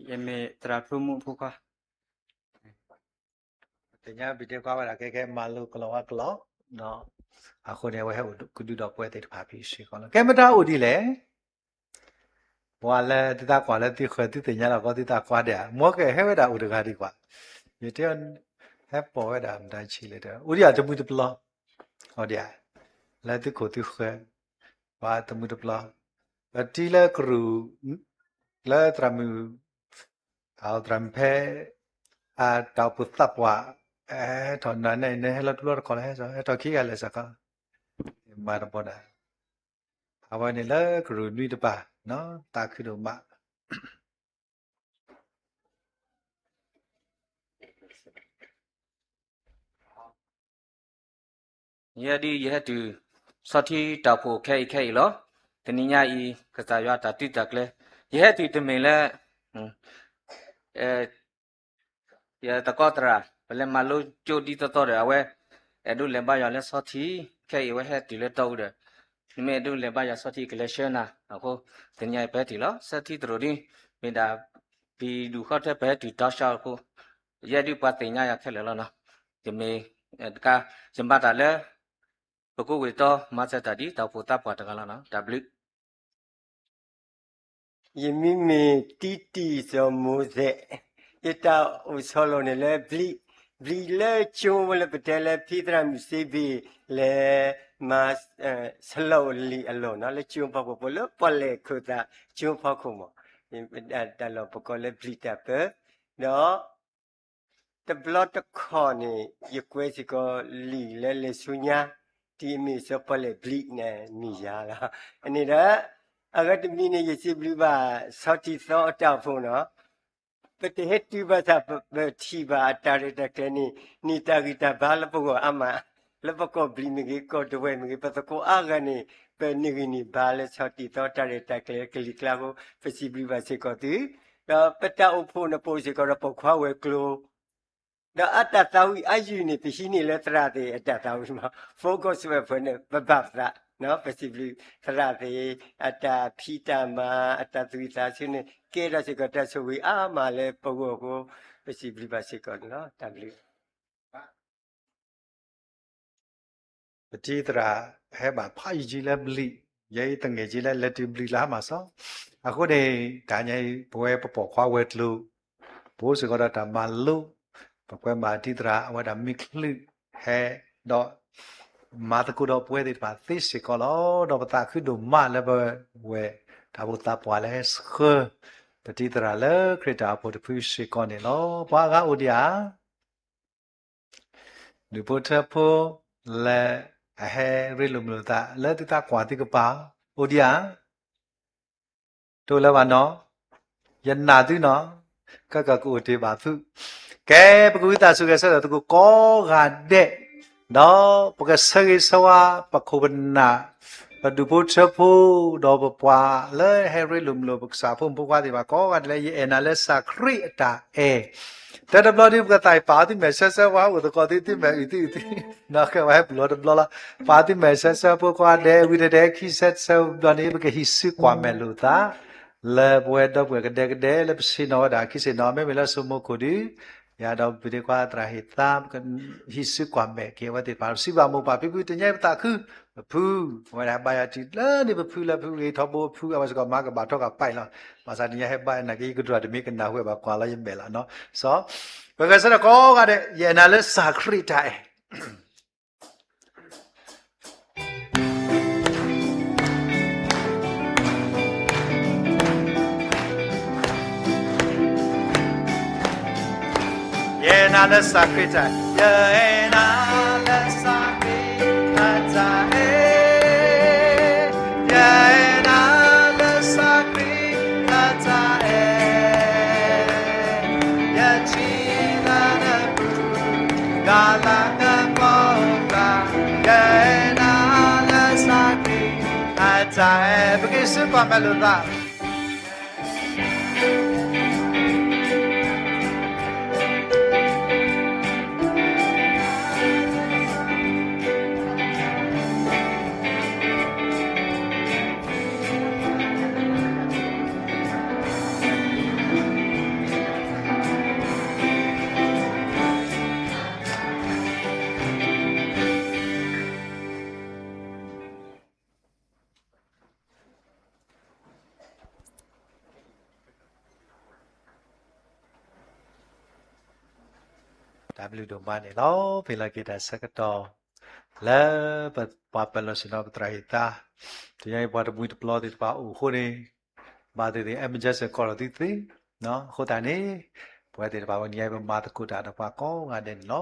ယမ့ၢ်သရၣ်ဖျိမူအဖိခွါ သ့ၣ်ညါပံၤဒ့ခွါဝဲဒၣ် ကဲကဲမၤလိကလီၤဝါကျိာ်, အဃိန့ၣ် အဝဲဟဲအိၣ်ကဒုဒီးပဝဲသ့ၣ်တဖၣ်ဖဲအံၤစ့ၢ်ကီးလီၤ. ကဲမတၤအိၣ်ဒ်လဲၣ်, ပှၤလၢသုသးကွၢ်လၢသုဃၢၤ သုသ့ၣ်ညါလီၤကီးသုသးကွၢ်ဒဲးဧါ, မ်ကဟဲဝဲဒၣ်အိၣ်တဂၤဒံးကွၢ်, ယတဲ ဟဲပိာ်ဝဲဒၣ်မတၤဆံးလဲၣ်ဒီး အိၣ်ဒံးဧါတမုၢ်တပျီၤ, အိၣ်ဒံးဧါ, လၢသုခိၣ်သုဃၢၤ, ပှၤတမုၢ်တပျီၤ, ပတံၤလၢကရူၢ်, လၢသရၣ်မုၣ် အသရၣ်မုၣ်ဖဲ အတၢ်အိၣ်ဖှိၣ်သးပှၢ် ဟဲထီၣ်နၤန့ၣ် နဟဲလီၤတဘျီတခီၣ်လၢဟဲ ဟဲထီၣ်ခံဂၤလဲၣ်စ့ၢ်ကီး, မၤတဘီဒၣ်, အဝဲန့ၣ်လၢကရူၢ်နွံတပၤ, သးခုဒိၣ်မး ယဲဒ်ယဟဲတုၤ ဆီထံတၢ်အိၣ်ဖှိၣ်ခဲအံၤခဲအံၤလီၤ. တနံၤညါအံၤ ကစၢ်ယွၤတၢ်သုတၢ်ကျဲၤ ယဟဲတုၤတမ့ၢ်လၢ ယသကိးသရၣ် ပလဲၤမၤလိကၠိဒ်သိးသိးဒီး အဝဲ အဲၣ်ဒိးလဲၤဘါယွၤလၢဆီထံ ခဲအံၤဝဲဟဲတုၤလၢတီအူဒီး နမ့ၢ်အဲၣ်ဒိးလဲၤဘါယွၤဆီထံ ကလဲၤဆှၢနၤအဃိ တနံၤညါအံၤပဟဲတုၤလီၤ. ဆီထံတရူးဒ် မ့ၢ်ဒၣ်ပံၤဒူၣ်ဃီထဲ ပဟဲတုၤတီဆါအဃိ ယဲဒ်ပှၤသ့ၣ်ညါယၤခဲလၢာ်လီၤနီၤ. ယမ့ၢ်တကါ ယမၤတၢ်လၢ ပကိးဝ့ၢ်တီ မၤစၢၤတၢ်ဒ်တၢ်အိၣ်ဖှိၣ်သးပှၢ်တဂၤလီၤနီၤ. တၢ်ဘျုး ယမံၤမ့ၢ်တံတံၢ်စီၤမိၤစဲး, ယတၢ်အိၣ်ဆီလီၤန့ၣ်လၢဘျံး, ဘျံးလၢကၠိဝဲလၢပတဲလၢဖံသရၣ်မုၣ်စ့ဘ့ၣ်လဲၤမၤ ဆလီၤလံာ်အလီၢ်နီၤ လၢကၠိဖီခိၣ်ဖိလၢပီၣ်လဲၣ်ခိၣ်သးကၠိဖီခိၣ်မး, တၢ်လီၢ်ပကိးလၢဘျံးတၢ်ပၢ, ဒီး တဘျီတခီၣ်န့ၣ် ယကွဲးစ့ၢ်ကီးလံာ်လၢလဲၤဆူညါ ဒ်အမ့ၢ်စီၤပီၣ်လဲၣ်ဘျံးန့ၣ် မ့ၢ်ယၤလီၤ. အန့ၣ်ဒီး အဂၤတမံၤန့ၣ် ယစံးဘျုးဘၣ် ဆီထံသီအတၢ်အိၣ်ဖှိၣ်နီၤ, ပတဟဲတုၤဘၣ်ဆၣ် ပထံၣ်ဘၣ်အတၢ်ရဲၣ်တၢ်ကျဲၤန့ၣ် န့ၢ်တၢ်ဂံၢ်တၢ်ဘါလၢပဂီၢ်အါမး, လၢပကီၢ်ဘျံးမ့ၢ်ဂ့ၤ ကီၢ်ဒဝဲၢ်မ့ၢ်ဂ့ၤ ပသကိးအါဂၤန့ၣ် ပန့ၢ်ဂံၢ်န့ၢ်ဘါလၢဆီထံသီတၢ်ရဲၣ်တၢ်ကျဲၤကလံၤကျါအဃိ ပစံးဘျုးဘၣ်စ့ၢ်ကီးသု, ဒီးပတၢ်အိၣ်ဖှိၣ်န့ၣ် ပအိၣ်စ့ၢ်ကီးဒီးပိာ်ခွါဝဲၤကျိၤ ဒီးအတၢ်သးဝံၣ်အါယုၢ်န့ၣ် ပဟံးန့ၢ်လၢသရၣ်သ့ၣ်အတၢ်သးဝံၣ်မး focus ဝဲဖဲန့ၣ် ပဘၣ်သး, ပစံးဘျုးသရၣ်သ့ၣ် အတၢ်ဖံးတၢ်မၤ အတၢ်သူၣ်ဝံၣ်သးဆၢန့ၣ် ကဲထီၣ်စ့ၢ်ကီးတၢ်ဆိၣ်ဂ့ၤအါမးလၢပဂီၢ်အဃိ ပစံးဘျုးဘၣ်စ့ၢ်ကီးန့ၣ်လီၤ. တၢ်ဘျုး ပတံၤသရၣ် ဟဲဘၣ်ဖးယံာ်က့လၢဘျံး, ယဲအံၤသငဲၣ်က့လၢလဲၤတုၤဘျံးလၢဟါမၢ်စီၤ, အဃိန့ၣ် တနံၤညါအံၤ ပဝဲပပိာ်ခွါဝဲၤကျိၤ, ပအိၣ်စ့ၢ်ကီးဒီးတၢ်မၤလိ, ပကွဲမၤတံၤသရၣ် အဝဲဒၣ်မံချုးဟဲဒီး မၤသကိးဒီးပဝဲသ့ၣ်တဖၣ်သ့စ့ၢ်ကီးလီၤ. ဒီးပသးခုဒိၣ်မးလၢပဝဲ တၢ်အိၣ်ဖှိၣ်သးပှၢ်လၢဟဲဆှၢ ပတံၤသရၣ်လၢခရံာ်တၢ်အိၣ်ဖှိၣ်တဖုစ့ၢ်ကီးန့ၣ်လီၤ. ပှၤအါဂၤအိၣ်ဒံးဧါ ဒူၣ်ဖိထၢဖိ လၢအဟဲရ့လိာ်မုာ်လိာ်သး လၢသုသးကွၢ်သုကပၤ အိၣ်ဒံးဧါ. တအိၣ်လၢၤဘၣ်နီၤ, ယနာ်သုနီၤ, ကကကအိၣ်တ့ၢ်ဘၣ်သု. ကဲ ပကဝံသးစူၤဂဲၤဆၢထၢၣ်သကိးကိးဂၤဒဲး, ဒီးပကဆၢဂ့ၤဆၢဝါ ပခိၣ်ပနၢ်, ပဒူၣ်ဖိထၢဖိ, ဒီးပပှၤလၢဟဲရ့လိာ်မုာ်လိာ် ပကစၢ်ဖိမုၣ်ဖိခွါသ့ၣ်တဖၣ်ကိးဂၤဒဲးလၢ ယအဲၣ်နၤလၢစၢ်ခရံာ်အတၢ်အဲၣ် တၢ်တဘျီဒုး ပကသးပာ်အီၤသုမဲာ်ဆၢဆၢ ပှၤအိၣ်သကိးသုသုမဲာ်အုၣ်သုအုၣ်သု, ဒီးကဲဝဲဟဲပူၤလီၤတဘျီလီၤ. ပာ်သုမဲာ်ဆၢဆၢဖိခွါဒဲး ဝံၤတဒဲး ခံဆၢဆၢဘျီန့ၣ် ပကဟံးစုကွၢ်မဲာ်လိာ်သး လၢပဝဲဒီပုၢ်ဝဲၢ်ကဒဲကဒဲ လၢပဆ့ၣ်နီၤဝဲဒၣ်ခံဆ့ၣ်နီၤ မ့မ့ၢ်လၢစိမိခိၣ်ဒုး ယၤဒီးပဒ့ခွါသရၣ်ဟ့ၣ်သါ ပကဟံးစုကွၢ်မဲာ်က့ၤအဝဲသ့ၣ်တဖၣ် ပစံးဘၣ်မိၢ်ပၢ်ဖံဖု တနံၤအံၤပသးခု ပဖု အဝဲဒၣ်ဟဲဘါယွၤတံၢ်လၢန့ၣ် ပဖုလၢဖုဂ့ၤထီဘိဖု အဝဲစ့ၢ်ကီးမၤကဘၣ်ထီၣ်ကပာ်လီၤ. ဘၣ်ဆၣ်တနံၤအံၤဟဲဘါယွၤနာ်က့ ယကဒွးတမ့ၢ်ကနၢ်ဟူဘၣ်ကွၢ်လီၤယမဲာ်လီၤနီၤ. စီၤ ပဂဲၤဆၢထၢၣ်ကိးဂၤဒဲး ယအဲၣ်နၤလၢစၢ်ခရံာ်အတၢ်အဲၣ် ယအဲၣ်နၤလၢစၢ်ခရံာ်အတၢ်အဲၣ်, ယအဲၣ်နၤလၢစၢ်ခရံာ်အတၢ်အဲၣ်, ယအဲၣ်နၤလၢစၢ်ခရံာ်အတၢ်အဲၣ်, ယထံၣ်လၢနပူၤ ကလၤကပီၤသး, ယအဲၣ်နၤလၢစၢ်ခရံာ်အတၢ်အဲၣ်, ပကဟံးစုကွၢ်မဲာ်လိာ်သး. တၢ်ဘျုးဒိၣ်မးန့ၣ်လီၤ. ဖဲလီၤက့ၤတၢ်ဆၢကတီၢ် လၢပပှၤပၢၤလီၢ်ဆ့ၣ်နီၤ ပသရၣ်ဟ့ၣ်သါ, တနံၤအံၤပှၤတမှံၤတပျီၤသ့ၣ်တဖၣ်အိၣ်အဃိန့ၣ်, ဘၣ်သ့ၣ်သ့ၣ် emergency ကီၢ်လီၤသ့သ့, အဃိသတးန့ၣ် ပဝဲသ့ၣ်တဖၣ်ဝဲန့ၣ် ပမၤသကိးတၢ်ဒီးပှၤကိးဂၤဒဲးန့ၣ်လီၤ.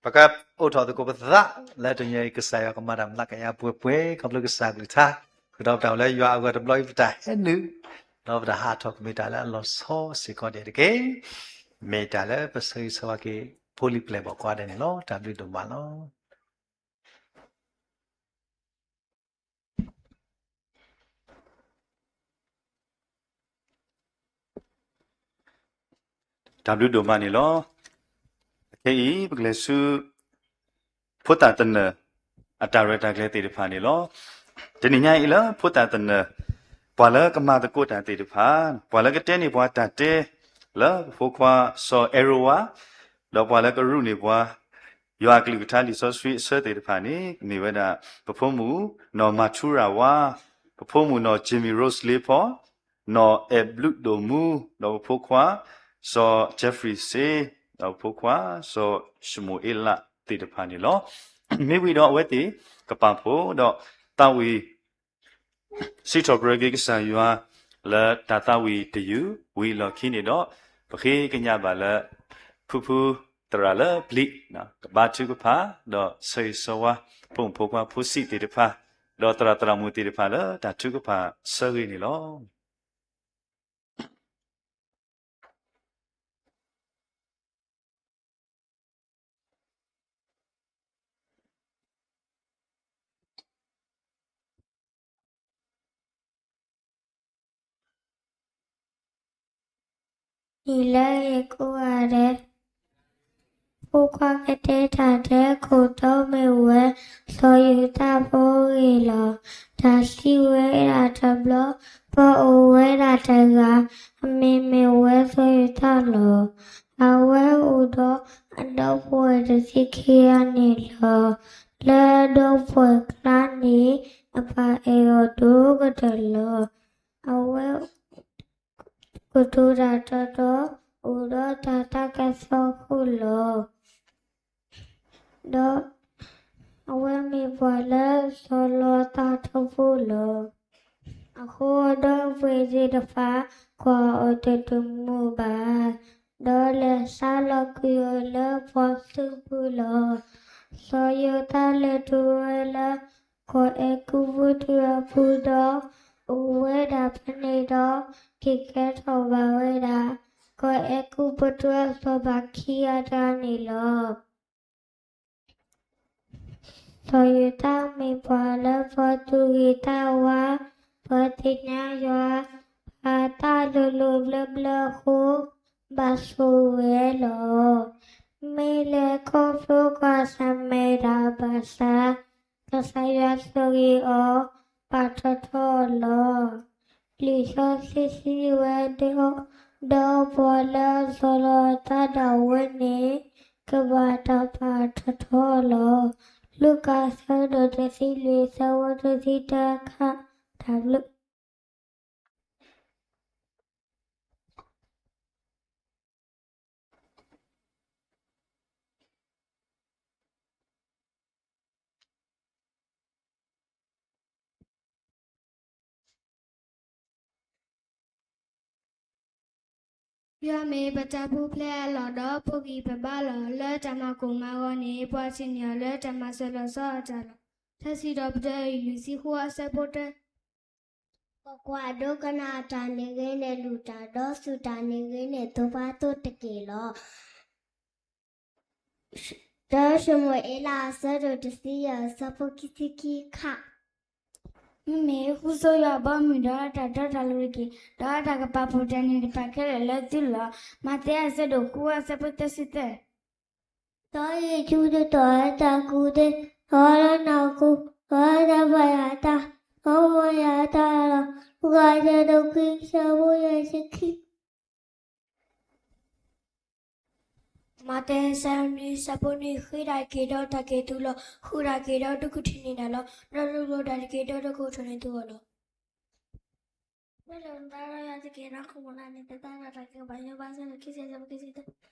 ပကအိးထီၣ်သကိးပသး လၢတနံၤအံၤ ကစၢ်ယွၤကမၤတၢ်မျးကယၤပှဲၤပှဲၤ ခီဖျိကစၢ်ကလုၢ်ကထါ, ဃုာ်ဒီးပတၢ်အိၣ်လၢယွၤအဂီၢ်တဘျီအံၤ ပတၢ်ဟဲနုာ် ဒီးပတၢ်ဟးထီၣ်ကမ့ၢ်တၢ်လၢအလီၤဆီစ့ၢ်ကီးန့ၣ်တက့ၢ်. မ့ၢ်တၢ်လၢပဆၢဂ့ၤဆၢဝါက့ၤ ဖိလံၤပျဲၢ်ဘီၣ်ကိးဂၤဒဲးန့ၣ်လီၤ. တၢ်ဘျုးဒိၣ်မးလီၤ. တၢ်ဘျုးဒိၣ်မးန့ၣ်လီၤ. အခဲအံၤ ပကလဲၤဆူ ဖိသၣ်သနၢၣ် အတၢ်ရဲၣ်တၢ်ကျဲၤသ့ၣ်တဖၣ်န့ၣ်လီၤ. တနံၤညါအံၤလၢဖိသၣ်သနၢၣ် ပှၤလၢကမၤသကိးတၢ်သ့ၣ်တဖၣ်, ပှၤလၢကတဲန့ၢ်ပှၤတၢ်တဲ လၢပဖိခွါစီၤအဲရိဝါ, ဒီးပှၤလၢကရူၢ်န့ၢ်ပှၤ ယွၤအကလုၢ်ကထါလံာ်စီဆှံအဆၢသ့ၣ်တဖၣ်န့ၣ် မ့ၢ်ဝဲဒၣ် ပဖိမုၣ် နီၢ်မၤထူရၤဝါ, ပဖိမုၣ်နီၢ် Jimmy Rose လ့ဖီ, နီၢ်အဲၣ်ဘျုးဒိၣ်မူ, ဒီးပဖိခွါ စီၤ Jeffrey စ့, ဒီးပဖိခွါ စီၤၡမူၤအ့လးသ့ၣ်တဖၣ်န့ၣ်လီၤ. မ့ၢ်ဝံၤဒီးအဝဲသ့ၣ်ကပာ်ဖှိၣ်ဒီးသးဝံၣ် စံးထီၣ်ပတြၢၤက့ၤကစၢ်ယွၤ လၢတၢ်သးဝံၣ်တယုၢ် ဝံၤအလီၢ်ခံန့ၣ်ဒီး ပဃ့ကညးဘၣ်လၢ ဖုဖုသရၣ်လၢပျံၤ ကဘါထုကဖၣ် ဒီးဆၢဂ့ၤဆၢဝါ ဖိမုၣ်ဖိခွါဖိဆံးသ့ၣ်တဖၣ် ဒီးသရၣ်သရၣ်မုၣ်သ့ၣ်တဖၣ်လၢတၢ်ထုကဖၣ်ဆၢဂ့ၤန့ၣ်လီၤ. နံၤလၢယကိးဂၤဒဲး, ဖိခွါကတဲတၢ်ထဲခိၣ်တီမ့ၢ်ဝဲ စီၤယိၤသးဖိအဂ့ၢ်လီၤ. တၢ်သံဝဲဒၣ်တဘျီ, ပှၤအိၣ်ဝဲဒၣ်တဂၤ, အမံၤမ့ၢ်ဝဲစီၤယိၤသးလီၤ. အဝဲအိၣ်ဒီးအဒီပုၢ်ဝဲၢ်တဆံခံဂၤန့ၣ်လီၤ. လၢအဒီပုၢ်ဝဲၢ်အကျါန့ၣ် အပၢ်အဲၣ်အီၤဒိၣ်ကတၢၢ်လီၤ. အဝဲ ကတိၤတၢ်တီတီ, အိၣ်ဒီးတၢ်သးကဲၤသီခိၣ်လီၤ. ဒီးအဝဲမ့ၢ်ပှၤလၢအစီၤလီၤအသးထီဘိလီၤ. အဃိဒီပုၢ်ဝဲၢ်သ့ၣ်တဖၣ် ကွၢ်အီၤတဒိၣ်မုၢ်ဘၣ်, ဒီးလဲၤဆါလီၤကွံာ်အီၤလၢပှၢ်သူပူၤလီၤ. စီၤယိၤသးလဲၤတုၤဝဲလၢ ကီၢ်အဲၤကူပတူးအပူၤဒီး အိၣ်ဝဲဒၣ်ဖဲန့ၣ်ဒီး က့ၤကဲထီၣ်ဘၣ်ဝဲဒၣ် ကီၢ်အဲၤကူပတူးအစီၤပၤခံဂၤတဂၤန့ၣ်လီၤ. စီၤယိၤသးမ့ၢ်ပှၤလၢပှဲၤသူၣ်ဂ့ၤသးဝါ, ပှဲၤသ့ၣ်ညါယွၤ, ပာ်သးလိၤလိၤဘျၢဘျၢအဃိ, ဘၣ်ဆိၣ်ဂ့ၤဝဲလီၤ. မ့ၢ်လဲၤခီဖျိကွၢ်ဆၢၣ်မဲာ်တၢ်ဘၣ်ဆၣ်, ကစၢ်ယွၤဆိၣ်ဂ့ၤအီၤ, ပာ်ထီၣ်ထီအီၤလီၤ. လံာ်စီဆှံစံးဝဲ, ဒီးပှၤလၢအစီၤလီၤအသးဒၣ်ဝဲန့ၣ်, ကဘၣ်တၢ်ပာ်ထီၣ်ထီအီၤလီၤ. လူၤကၣ်အဆၢဒိၣ်တဆံလွံၢ် အဆၢဖိတဆံတၢ တၢ်ဘျုး ယွၤမ့ၢ်ပတၢ်ပူၤဖျဲးအလီၢ်ဒီး ပဂံၢ်ပဘါလီၤ. လၢတၢ်မၤကိၢ်မၤဂီၤန့ၣ် ပှၤထံၣ်န့ၢ်အီၤလၢတၢ်မၤစၢၤလီၤဆီအတၢ်လီၤ. ထါစံးထီၣ်ပတြၢၤ လွံၢ်ဆံဃု အဆၢဖိတၢ ကွၢ်ကွၢ်, ဒိကနၣ်တၢ်န့ၣ်ဂ့ၤန့ၣ် လုၢ်တၢ်, ဒီးစူၢ်တၢ်န့ၣ်ဂ့ၤန့ၣ် သိၣ်ပှၤသိတက့ၢ်လီၤ. တၢၡမူၤအ့လး အဆၢဒိၣ်တဆံယဲၢ် အဆၢဖိခံဆံခံခါ. မ့မ့ၢ်ဃုဆိယွၤအဘီအမုၢ်ဒီး တၢ်တီတၢ်လိၤတက့ၢ်, ဒီးတၢ်ကပာ်ဖှိၣ်တၢ်န့ၣ်တဖၣ်ခဲလၢာ်လၢသုလီၤ. မးသဲ အဆၢဒိၣ်ဃု အဆၢဖိသၢဆံသၢ. ဒီးယ့ၣ်ၡူးတတီၢ်အတၢ်ကူၣ်သ့, ဒီးလၢနီၢ်ခိ, ဒီးတၢ်ဘၣ်ယွၤအသး, ဒီးဘၣ်ယွၤအသးလီၤ. လူၤကၣ် အဆၢဒိၣ်ခွံ အဆၢဖိယဲၢ်ဆံခံ. မးသဲ အဆၢဒိၣ်နွံ အဆၢဖိနွံ, ဃ့တၢ်တက့ၢ်ဒီးတၢ်က့ၢ်သုလီၤ, ဃုတၢ်တက့ၢ်ဒီးဒုးကထံၣ်န့ၢ်တၢ်လီၤ, ဒီးဒုးလိၣ်တၢ်တက့ၢ်ဒီးဒုးကအိးထီၣ်န့ၢ်သုအီၤလီၤ. မ့ၢ်လိၣ်နသးဒီးယွၤတက့ၢ်ဒီး ခိၣ်မူၤနၤန့ၣ် တသးဒီးတၢ်ကဘၣ်ယိၣ်ဘၣ် အဆၢဒိၣ်ခံဆံ အဆၢဖိခံဆံသၢ.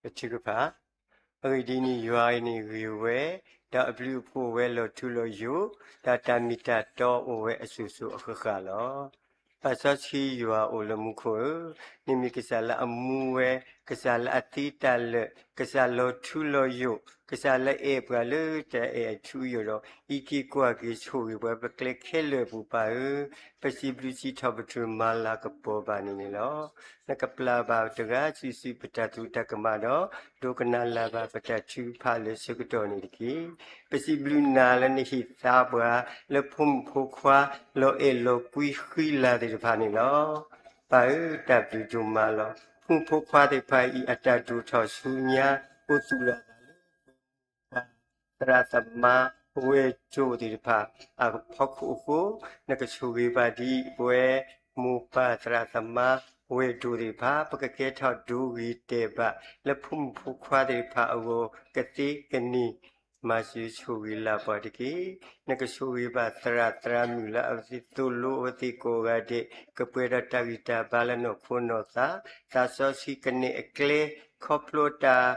ပထုကဖၣ်. အဂ့ၢ်ဒ်အံၤ, ယွၤန့ၣ်ဂ့ၤဝဲ, ဒီးအဘျုးအဖှိၣ်ဝဲလီၤထူလီၤယိာ်, ဒီးတၢ်မ့ၢ်တၢ်တီအိၣ်ဝဲအစိၤစိၤအဃၣ်ဃၣ်လီၤ. သးစီဆှံယွၤအိၣ်လၢမူခိၣ်ဧၢ, နမ့ၢ်ကစၢ်လၢအမူဝဲ, ကစၢ်လၢအသ့တၢ်လၢာ်, ကစၢ်လီၤထူလီၤယိာ်, ကစၢ်လၢအအဲၣ်ပှၤလၢတၢ်အဲၣ်အထူအယိာ်ဒီး အံးက့ၤကွၢ်က့ၤဆိၣ်ဂ့ၤပှၤ ပကျဲခဲလၢာ်အပူၤ ပၢ်ဧၢ, ပစံးဘျုးစံးထီၣ်ပတြၢၤမၤလၤကပီၤဘၣ်န့ၣ်န့ၣ်လီၤ. နကပျၢ်ဘၣ်တဂၤစုာ်စုာ်ပတၢ်သရူးတၢ်ကမၣ်ဒီး ဒိကနၣ်လၢ်ဘၣ်ပတၢ်ထုကဖၣ်လၢဆၢကတီၢ်န့ၣ်တက့ၢ်. ပစံးဘျုးနၤလၢနဟ့ၣ်သါပှၤ လၢဖိမုၣ်ဖိခွါလီၤအဲၣ်လီၤကွံဃံလၤသ့ၣ်တဖၣ်န့ၣ်လီၤ. ပၢ်ဧၢ, တၢ်ဘျုးဒိၣ်မးလီၤ. ဖိမုၣ်ဖိခွါသ့ၣ်တဖၣ်အံၤ အတၢ်ဒိၣ်ထီၣ်ဆူညါ အိၣ်သူၣ်လီၤသးလၢ သရၣ်သမါဝဲၢ်ဒိၣ်သ့ၣ်တဖၣ်အဖီခိၣ်အဃိ, နကဆိၣ်ဂ့ၤဘၣ်ဒံးပဝဲ မိၢ်ပၢ်သရၣ်သမါဝဲၢ်ဒိၣ်သ့ၣ်တဖၣ်, ပကကဲထီၣ်ဒိဂ့ၤတဲာ်ဘၣ် လၢဖိမုၣ်ဖိခွါသ့ၣ်တဖၣ်အဂီၢ် ကသ့ကန့ၢ် မၤစၢၤဆိၣ်ဂ့ၤလၢ်ပှၤတက့ၢ်. နကဆိၣ်ဂ့ၤဘၣ်သရၣ်သရၣ်မုၣ်လၢအဝဲသ့ၣ်သိၣ်လိအဝဲသ့ၣ်ကိးဂၤဒဲး, ကပှဲၤဒီးတၢ်ဂံၢ်တၢ်ဘါလၢနီၢ်ခိနီၢ်သး, သးစီဆှံကနဲၣ်အကျဲ ခီဖျိတၢ်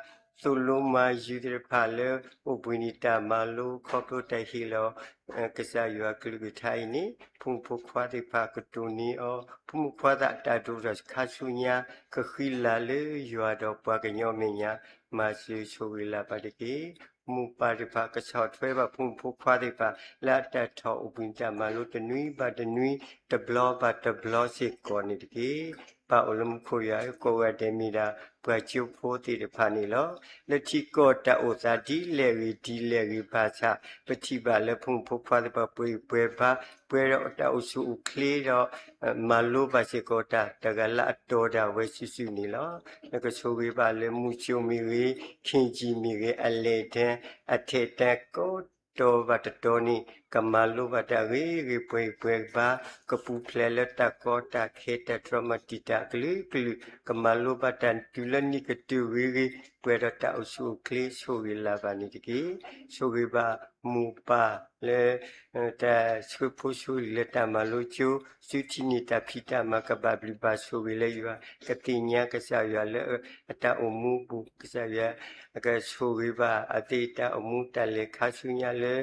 သိၣ်လိမၤယုၤသ့ၣ်တဖၣ်လၢ အိၣ်ဘှံးနံၤတၢ်မၤလိ ခီဖျိတၢ်ဟ့ၣ်လီၤ ကစၢ်ယွၤကလုၢ်ကထါအံၤန့ၣ် ဖိမုၣ်ဖိခွါသ့ၣ်တဖၣ်ကတိၢ်န့ၢ်အီၤ, ဖိမုၣ်ဖိခွါသ့ၣ်တဖၣ်အတၢ်ဒိၣ်ထီၣ်ခါဆူညါ ကဃံလၤလၢယွၤဒီးပှၤကညီအမဲာ်ညါ, မၤစၢၤဆိၣ်ဂ့ၤလၢ်ပှၤတက့ၢ်. မိၢ်ပၢ်သ့ၣ်တဖၣ်ကဆီၣ်ထွဲဘၣ်ဖိမုၣ်ဖိခွါသ့ၣ်တဖၣ် လၢအတၢ်ထီၣ်အိၣ်ဘှံးနံၤတၢ်မၤလိတနွံဘၣ်တနွံ တဘျီဘၣ်တဘျီစ့ၢ်ကီးန့ၣ်တက့ၢ်. ပၢ်အိၣ်လၢမူခိၣ်ယွၤဧၢ, ကိးဂၤဒဲးမ့ၢ်ဒၣ်ပှၤကၠိဖိသ့ၣ်တဖၣ်န့ၣ်လီၤ. လၢထံကီၢ်တၢ်အိၣ်သးဒ်လဲၣ်ဂ့ၤဒ်လဲၣ်ဂ့ၤဘၣ်ဆၣ်, ပထံၣ်ဘၣ်လၢဖိမုၣ်ဖိခွါသ့ၣ်တဖၣ်ပှဲၤဂံၢ်ပှဲၤဘါ, ပှဲၤဒီးတၢ်အိၣ်ဆူၣ်အိၣ်ချ့ဒီး မၤလိဘၣ်စ့ၢ်ကီးတၢ် တဂၤလၢအတီဒၣ်ဝဲစုာ်စုာ်န့ၣ်လီၤ. နကဆိၣ်ဂ့ၤဘၣ်လၢမူကၠိမ့ၢ်ဂ့ၤ, ခ့ၣ်ကၠံၣ်မ့ၢ်ဂ့ၤ, အလဲၣ်ဒဲ, အထဲးတဲကိးတီၤဘၣ်တတီၤန့ၣ် ကမၤလိဘၣ်တၢ်ဂ့ၤဂ့ၤပှဲၤဂံၢ်ပှဲၤဘါ, ကပူၤဖျဲးလၢတၢ်ကီတၢ်ခဲတၢ်တြီမၤတံာ်တာ်အကလုာ်ကလုာ်, ကမၤလိဘၣ်တၢ်တုၤလၢနံၣ်ကတၢၢ်ဂ့ၤဂ့ၤ, ပှဲၤဒီးတၢ်အိၣ်ဆူၣ်အိၣ်ချ့ဆိၣ်ဂ့ၤလၢ်ဘၣ်န့ၣ်တက့ၢ်. ဆိၣ်ဂ့ၤဘၣ်မိၢ်ပၢ်လၢ တၢ်ဆှၢဖိဆှၢလံာ်လၢတၢ်မၤလိကၠိ, စုထံၣ်န့ၢ်တၢ်ဖံးတၢ်မၤကဘၣ်ဘျုးဘၣ်ဆိၣ်ဂ့ၤလၢယွၤ, ကသ့ၣ်ညါကစၢ်ယွၤလၢအတၢ်အိၣ်မူအပူၤ, ကစၢ်ယွၤ ကဆိၣ်ဂ့ၤဘၣ်အသ့ၣ်တၢ်အိၣ်မူတၢ်လဲၤခါဆူညါလၢ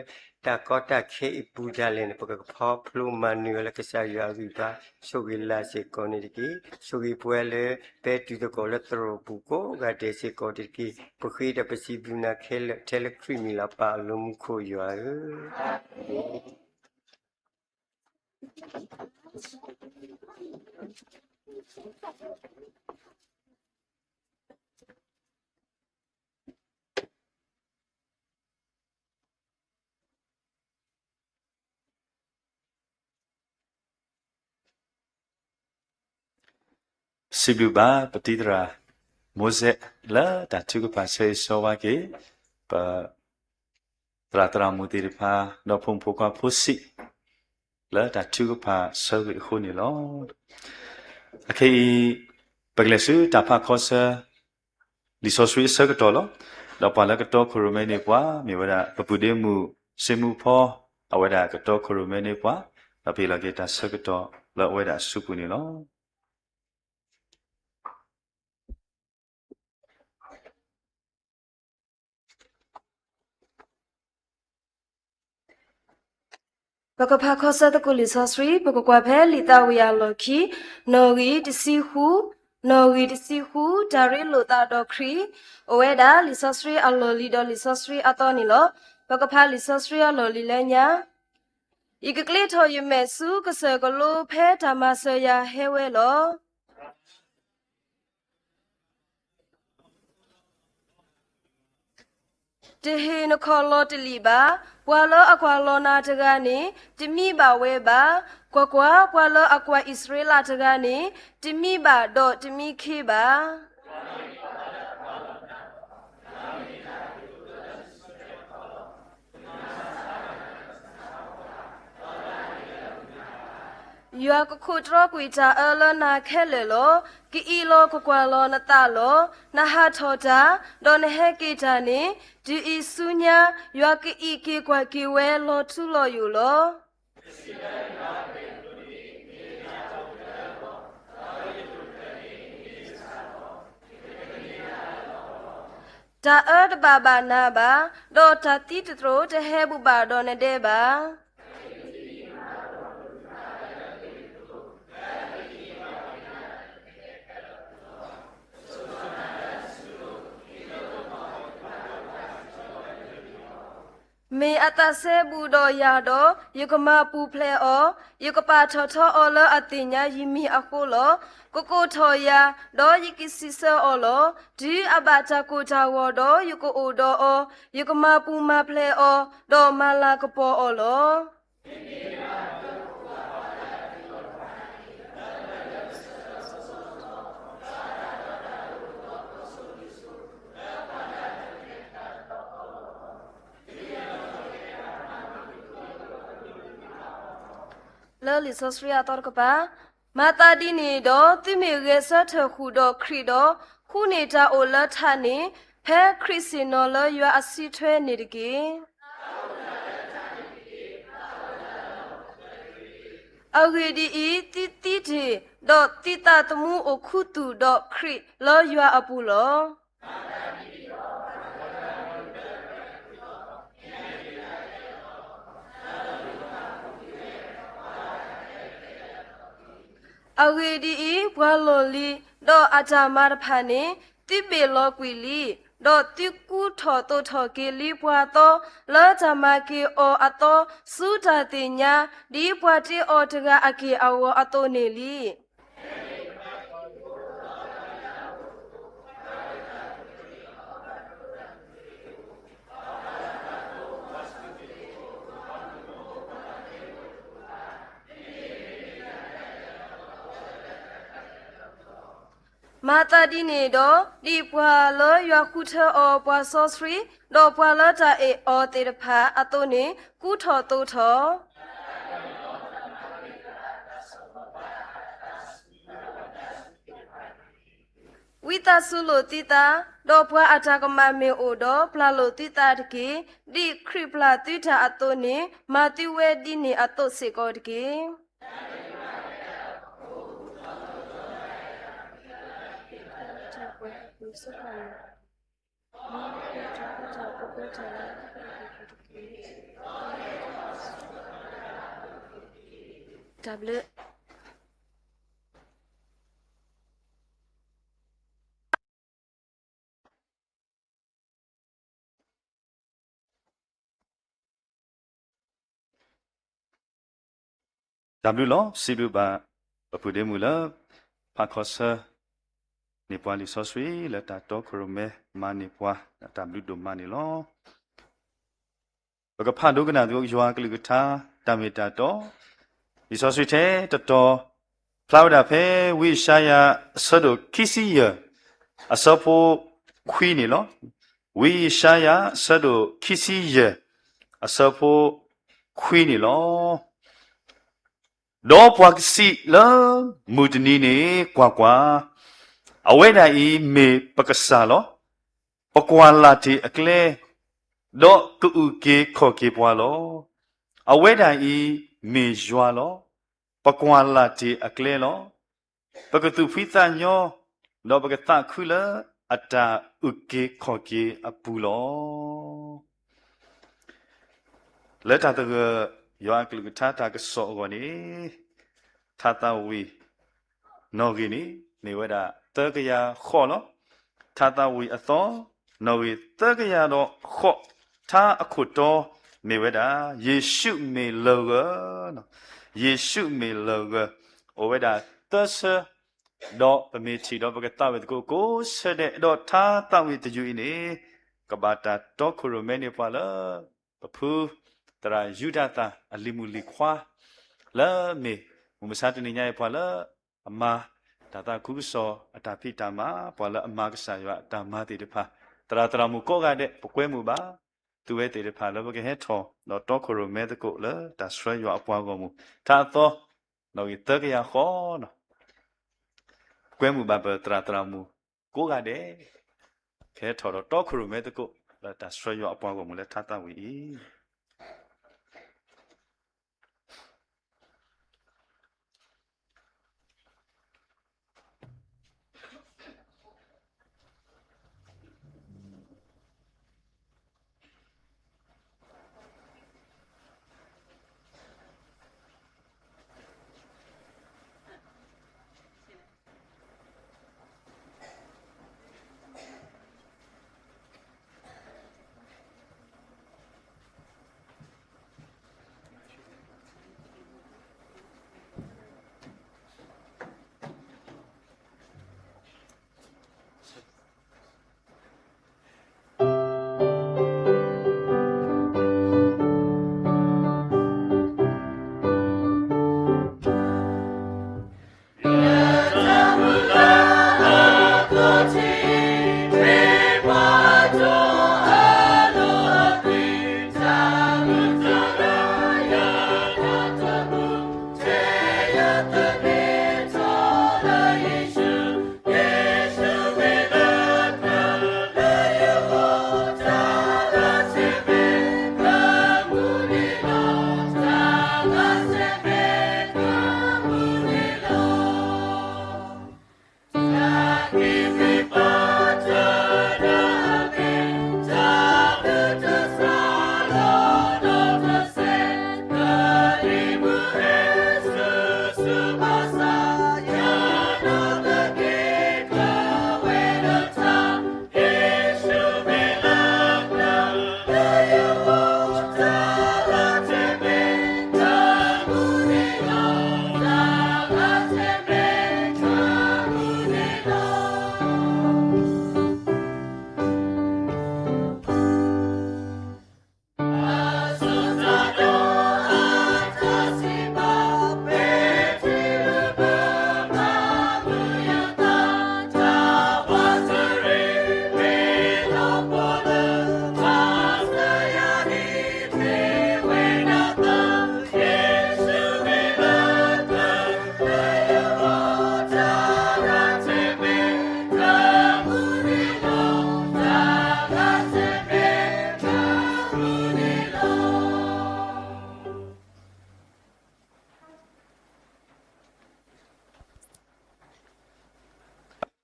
တၢ်ကီတၢ်ခဲအံၤပူၤဒၣ်လဲာ်န့ၣ် ပကဖီဖျိမၤနၢၤအီၤလၢကစၢ်ယွၤအဂံၢ်ဘါ, ဆိၣ်ဂ့ၤလၢ်စ့ၢ်ကီးန့ၣ်တက့ၢ်. ဆိၣ်ဂ့ၤပှၤလၢ ပတုၤသကိးလၢသရိာ်ပူၤကိးဂၤဒဲးစ့ၢ်ကီးတက့ၢ်. ပဃ့ဒီးပစံးဘျုးနၤခဲလၢာ်ထဲလၢခရံာ်မံၤလီၤ ပၢ်အိၣ်လၢမူခိၣ်ယွၤဧၢ. စံးဘျုးဘၣ်ပတံၤသရၣ်မိၤစဲး လၢတၢ်ထုကဖၣ်ဆၢဂ့ၤဆၢဝါက့ၤ ပ သရၣ်သရၣ်မုၣ်သ့ၣ်တဖၣ် ဒီးဖိမုၣ်ဖိခွါဖိဆံး လၢတၢ်ထုကဖၣ်ဆၢဂ့ၤအဃိန့ၣ်လီၤ. အခဲအံၤ ပကလဲၤဆူတၢ်ဖးခီဆၢ လံာ်စီဆှံအဆၢကတီၢ်လီၤ. ဒီးပှၤလၢကတီခိၣ်ရိၣ်မဲန့ၢ်ပှၤ မ့ၢ်ဝဲဒၣ် ပပုၢ်ဒ့မုၣ်စ့မူဖီ အဝဲဒၣ်ကတီခိၣ်ရိၣ်မဲန့ၢ်ပှၤ ဒီးပဟ့ၣ်လီၤက့ၤတၢ်ဆၢကတီၢ်လၢအဝဲဒၣ်အစုပူၤန့ၣ်လီၤ. ပကဖးခီဆၢသကိးလံာ်စီဆှံ, ပကကွၢ်ဖဲလံာ်သးဝံၣ်အလီၢ်ခံ, နီၣ်ဂံၢ်တဆံဃု, နီၣ်ဂံၢ်တဆံဃု, တၢ်ရ့လိာ်သးဒီးခရံာ်, အိၣ်ဝဲဒၣ်လံာ်စီဆှံအလီၢ်လံၤဒီးလံာ်စီဆှံအသီန့ၣ်လီၤ. ပကဖးလံာ်စီဆှံအလီၢ်လံၤလၢညါ ယကကျ့ထီၣ်ယမဲာ်ဆူကစၢၢ်ကလိဖဲတၢ်မၤစၢၤယၤဟဲဝဲလီၤ. တဟ့ၣ်နခီၣ်လီၤတလံာ်ဘၣ်. ပှၤလၢအကွၢ်လီၤနၤတဂၤန့ၣ် တမံဘၣ်ဝဲဘၣ်. ကွၢ်ကွၢ်, ပှၤလၢအကွၢ်အံၣ်စရ့လးတဂၤန့ၣ် တမံဘၣ်ဒီးတမံခ့ဘၣ်. ယွၤကခိးတြီကွံာ်တၢ်အၢလၢနၤခဲလၢာ်လီၤ. ကအံးလီၤကကွၢ်လီၤနသးလီၤ. နဟးထီၣ်တၢ်, ဒီးနဟဲက့ၤတၢ်န့ၣ် တုၤအံၤဆူညါ ယွၤကအံးက့ၤကွၢ်က့ၤဝဲလီၤထူလီၤယိာ်လီၤ. တၢ်အၢတဘၣ်ဘၣ်နၤဘၣ်, ဒီးတၢ်သံတသရူးတဟဲဘူၣ်ဘၣ်ဒီးနဒဲဘၣ်. မ့ၢ်အသးစဲဘူးဒီးယၤဒီး, ယကမၤပူၤဖျဲးအီၤ, ယကပာ်ထီၣ်ထီအီၤလၢအသ့ၣ်ညါယမံၤအဃိလီၤ. ကကိးထီၣ်ယၤ, ဒီးယကစံးဆၢအီၤလီၤ. တုၤအဘၣ်တၢ်ကိၢ်တၢ်ဂီၤဒီး ယကအိၣ်ဒီးအီၤ, ယကမၤပူၤမၤဖျဲးအီၤ, ဒီးမၤလၤကပီၤအီၤလီၤ. လၢလံာ်စီဆှံအသီတကပၤ, မၤသးဒ်န့ၣ်ဒီး သုမ့ၢ်ဂဲၤဆၢထၢၣ်ဃုာ်ဒီးခရံာ်ဒီး, ဃုန့ၢ်တၢ်အိၣ်လၢထးန့ၣ်, ဖဲခရံာ်ဆ့ၣ်နီၤလၢယွၤအစုထွဲန့ၣ်တက့ၢ်. အဂ့ၢ်ဒ်အံၤ, သုသံတ့ၢ်, ဒီးသုသးသမူအိၣ်ခူသူၣ်ဒီးခရံာ်လၢယွၤအပူၤလီၤ. အဂ့ၢ်ဒ်အံၤ, ပှၤလီၢ်လံၤ, ဒီးအတၢ်မၤတဖၣ်န့ၣ်, သုဘ့ၣ်လီၤကွံာ်လံ, ဒီးသုကူထီၣ်သိးထီၣ်က့ၤလံပှၤအသီ, လၢတၢ်မၤက့ၤအီၤအသီ, ဆူတၢ်သ့ၣ်ညါ, ဒ်ပှၤတ့အီၤတဂၤအက့ၢ်အဂီၤအသိးန့ၣ်လံ. မၤသးဒ်န့ၣ်ဒီး, ဒ်ပှၤလၢယွၤဃုထၢအီၤပှၤစီဆှံ, ဒီးပှၤလၢတၢ်အဲၣ်အီၤသ့ၣ်တဖၣ်အသိးန့ၣ်, ကူထီၣ်သိးထီၣ် ဝံသးစူၤလိာ်သုသး, ဒီးပှၤအတၢ်ကမၣ်မ့ၢ်အိၣ်ဒီး ပျၢ်လိာ်သုသးတက့ၢ်. ဒ်ခရံာ်ပျၢ်သုတၢ်အသိးန့ၣ်, မၤသုဝဲဒ်န့ၣ်အသိးစ့ၢ်ကီးတက့ၢ်. တၢ်ဘျုး တၢ်ဘျုးလီၤ. စံးဘျုးဘၣ် ပပုၢ်ဒ့မုၣ်လၢ ဖးခီဆၢ န့ၢ်ပှၤလံာ်စီဆှံ လၢတၢ်တီခိၣ်ရိၣ်မဲ မၤန့ၢ်ပှၤ တၢ်ဘျုးဒိၣ်မးန့ၣ်လီၤ. ပကဖးဒိကနၣ်သကိး ယွၤကလုၢ်ကထါ တၢ်မ့ၢ်တၢ်တီ, လံာ်စီဆှံထဲတတီၤ ဖျါဝဲဒၣ်ဖဲ ဝံယၡါယၤ အဆၢဒိၣ်ခံဆံယဲၢ် အဆၢဖိခွံန့ၣ်လီၤ. ဝံယၡါယၤ အဆၢဒိၣ်ခံဆံယဲၢ် အဆၢဖိခွံန့ၣ်လီၤ. ဒီးပှၤကစံးလၢမုၢ်တနံၤန့ၣ်, ကွၢ်ကွၢ်, အဝဲဒၣ်အံၤမ့ၢ်ပကစၢ်လီၤ. ပကွၢ်လၢ်တ့ၢ်အကျဲ, ဒီးကအုၣ်က့ၤခီၣ်က့ၤပှၤလီၤ. အဝဲဒၣ်အံၤမ့ၢ်ယွၤလီၤ. ပကွၢ်လၢ်တ့ၢ်အကျဲလီၤ. ပကသူၣ်ဖှံသးညီ, ဒီးပကသးခုလၢအတၢ်အုၣ်က့ၤခီၣ်က့ၤအပူၤလီၤ. လၢတၢ်သဂၢၢ် ယွၤအကလုၢ်ကထါတၢ်ကစီၣ်အဂီၢ်န့ၣ်, ထါသးဝံၣ်နီၣ်ဂံၢ်န့ၣ် မ့ၢ်ဝဲဒၣ်သၢကယၤဃိးလီၤ. ထါသးဝံၣ်အသီ နီၣ်ဂံၢ်သၢကယၤဒီးဃိး, ထါအခိၣ်တီမ့ၢ်ဝဲဒၣ် ယ့ၣ်ၡူးမ့ၢ်လၢၢ်ဂၢၢ်, ယ့ၣ်ၡူးမ့ၢ်လၢၢ်ဂၢၢ်, အိၣ်ဝဲဒၣ်သၢဆၢ, ဒီးပမ့ၢ်ထံၣ်ဒီးပကသးဝံၣ်သကိးကိးဆၢဒဲး, ဒီးထါသးဝံၣ်တယုၢ်အံၤန့ၣ် ကဘၣ်တၢ်တီခိၣ်ရိၣ်မဲန့ၢ်ပှၤလၢ ပဖု သရၣ်ယူဒၤသၢ် အလံၤမုၣ်လံၤခွါ လၢမ့ၢ် မုၢ်မဆါတနံၤညါအံၤ ပှၤလၢအမၤတၢ်သးခုကစီၣ်အတၢ်ဖံးတၢ်မၤ, ပှၤလၢအမၤကစၢ်ယွၤအတၢ်မၤသ့ၣ်တဖၣ်, သရၣ်သရၣ်မုၣ်ကိးဂၤဒဲး ပကွဲမုာ်ဘၣ်သုဝဲသ့ၣ်တဖၣ် လၢပကဟဲထီၣ်ဒီးတီခိၣ်ရိၣ်မဲသကိး လၢတၢ်ဆှၢယွၤအပှၤဂီၢ်မုၢ် ထါအသီ နီၣ်ဂံၢ်သၢကယၤဃိးန့ၣ်, ကွဲမုာ်ဘၣ်ပသရၣ်သရၣ်မုၣ်ကိးဂၤဒဲး ကဟဲထီၣ်ဒီးတီခိၣ်ရိၣ်မဲသကိး လၢတၢ်ဆှၢယွၤအပှၤဂီၢ်မုၢ်လၢထါသးဝံၣ်အံၤ. တၢ်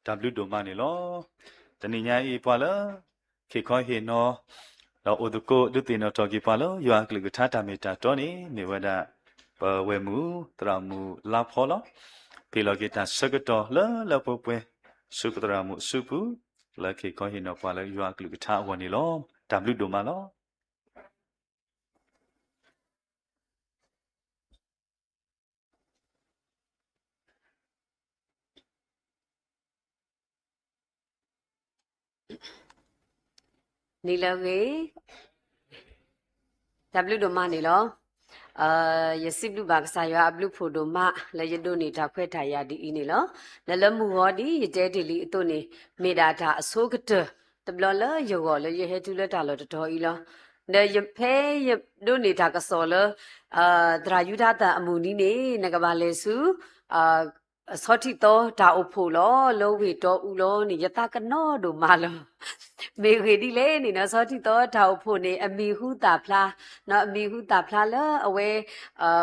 တၢ်ဘျုးဒိၣ်မးန့ၣ်လီၤ. တနံၤညါအံၤပှၤလၢ ဟ့ၣ်ခီဟ့ၣ်နီၤ ဒီးအိၣ်သကိးဒုးသ့ၣ်နီၣ်ထီၣ်က့ၤပှၤလၢယွၤအကလုၢ်ကထါတၢ်မ့ၢ်တၢ်တီန့ၣ် မ့ၢ်ဝဲဒၣ် ပဝဲၢ်မုၣ်သရၣ်မုၣ်လါဖီလီၤ. ဟ့ၣ်လီၤက့ၤတၢ်ဆၢကတီၢ်လၢလၢပှဲၤပှဲၤ ဆူပသရၣ်မုၣ်အစုပူၤ လၢကဟ့ၣ်ခီဟ့ၣ်နီၤပှၤလၢယွၤအကလုၢ်ကထါအဂီၢ်န့ၣ်လီၤ. တၢ်ဘျုးဒိၣ်မးလီၤ. နံၤလၢအဂ့ၤ, တၢ်ဘျုးဒိၣ်မးန့ၣ်လီၤ. ယစံးဘျုးဘၣ်ကစၢ်ယွၤအဘျုးဖှိၣ်ဒိၣ်မး လၢယဒိးန့ၢ်တၢ်ခွဲးတၢ်ယာ်ဒ်အံၤန့ၣ်လီၤ. လၢလၢမုၢ်ဂီၤဒ်ယတဲတ့ၢ်လံအသိးန့ၣ် မ့ၢ်ဒၣ်တၢ်အဆိကတၢၢ်တဘျီလၢယဂီၢ် လၢယဟဲတုၤလၢတၢ်လီၢ်တတီၤအံၤလီၤ. ဒီးယဖဲယဒိးန့ၢ်တၢ်ကစီၣ်လၢ သရၣ်ယူဒၤသၣ်အမုၢ်နံၤန့ၣ် နကဘၣ်လဲၤဆူ ဆီထံသီတၢ်အိၣ်ဖှိၣ်လီၤ လၢဝ့ၢ်တီအူလီၤန့ၣ် ယသးကနီၤဒိၣ်မးလီၤ. မ့ၢ်ဂ့ၢ်ဒ်လဲၣ်န့ၣ်နီၤ ဆီထံသီတၢ်အိၣ်ဖှိၣ်န့ၣ် အမံၤဟူသၣ်ဖျါ, အမံၤဟူသၣ်ဖျါလၢအဝဲ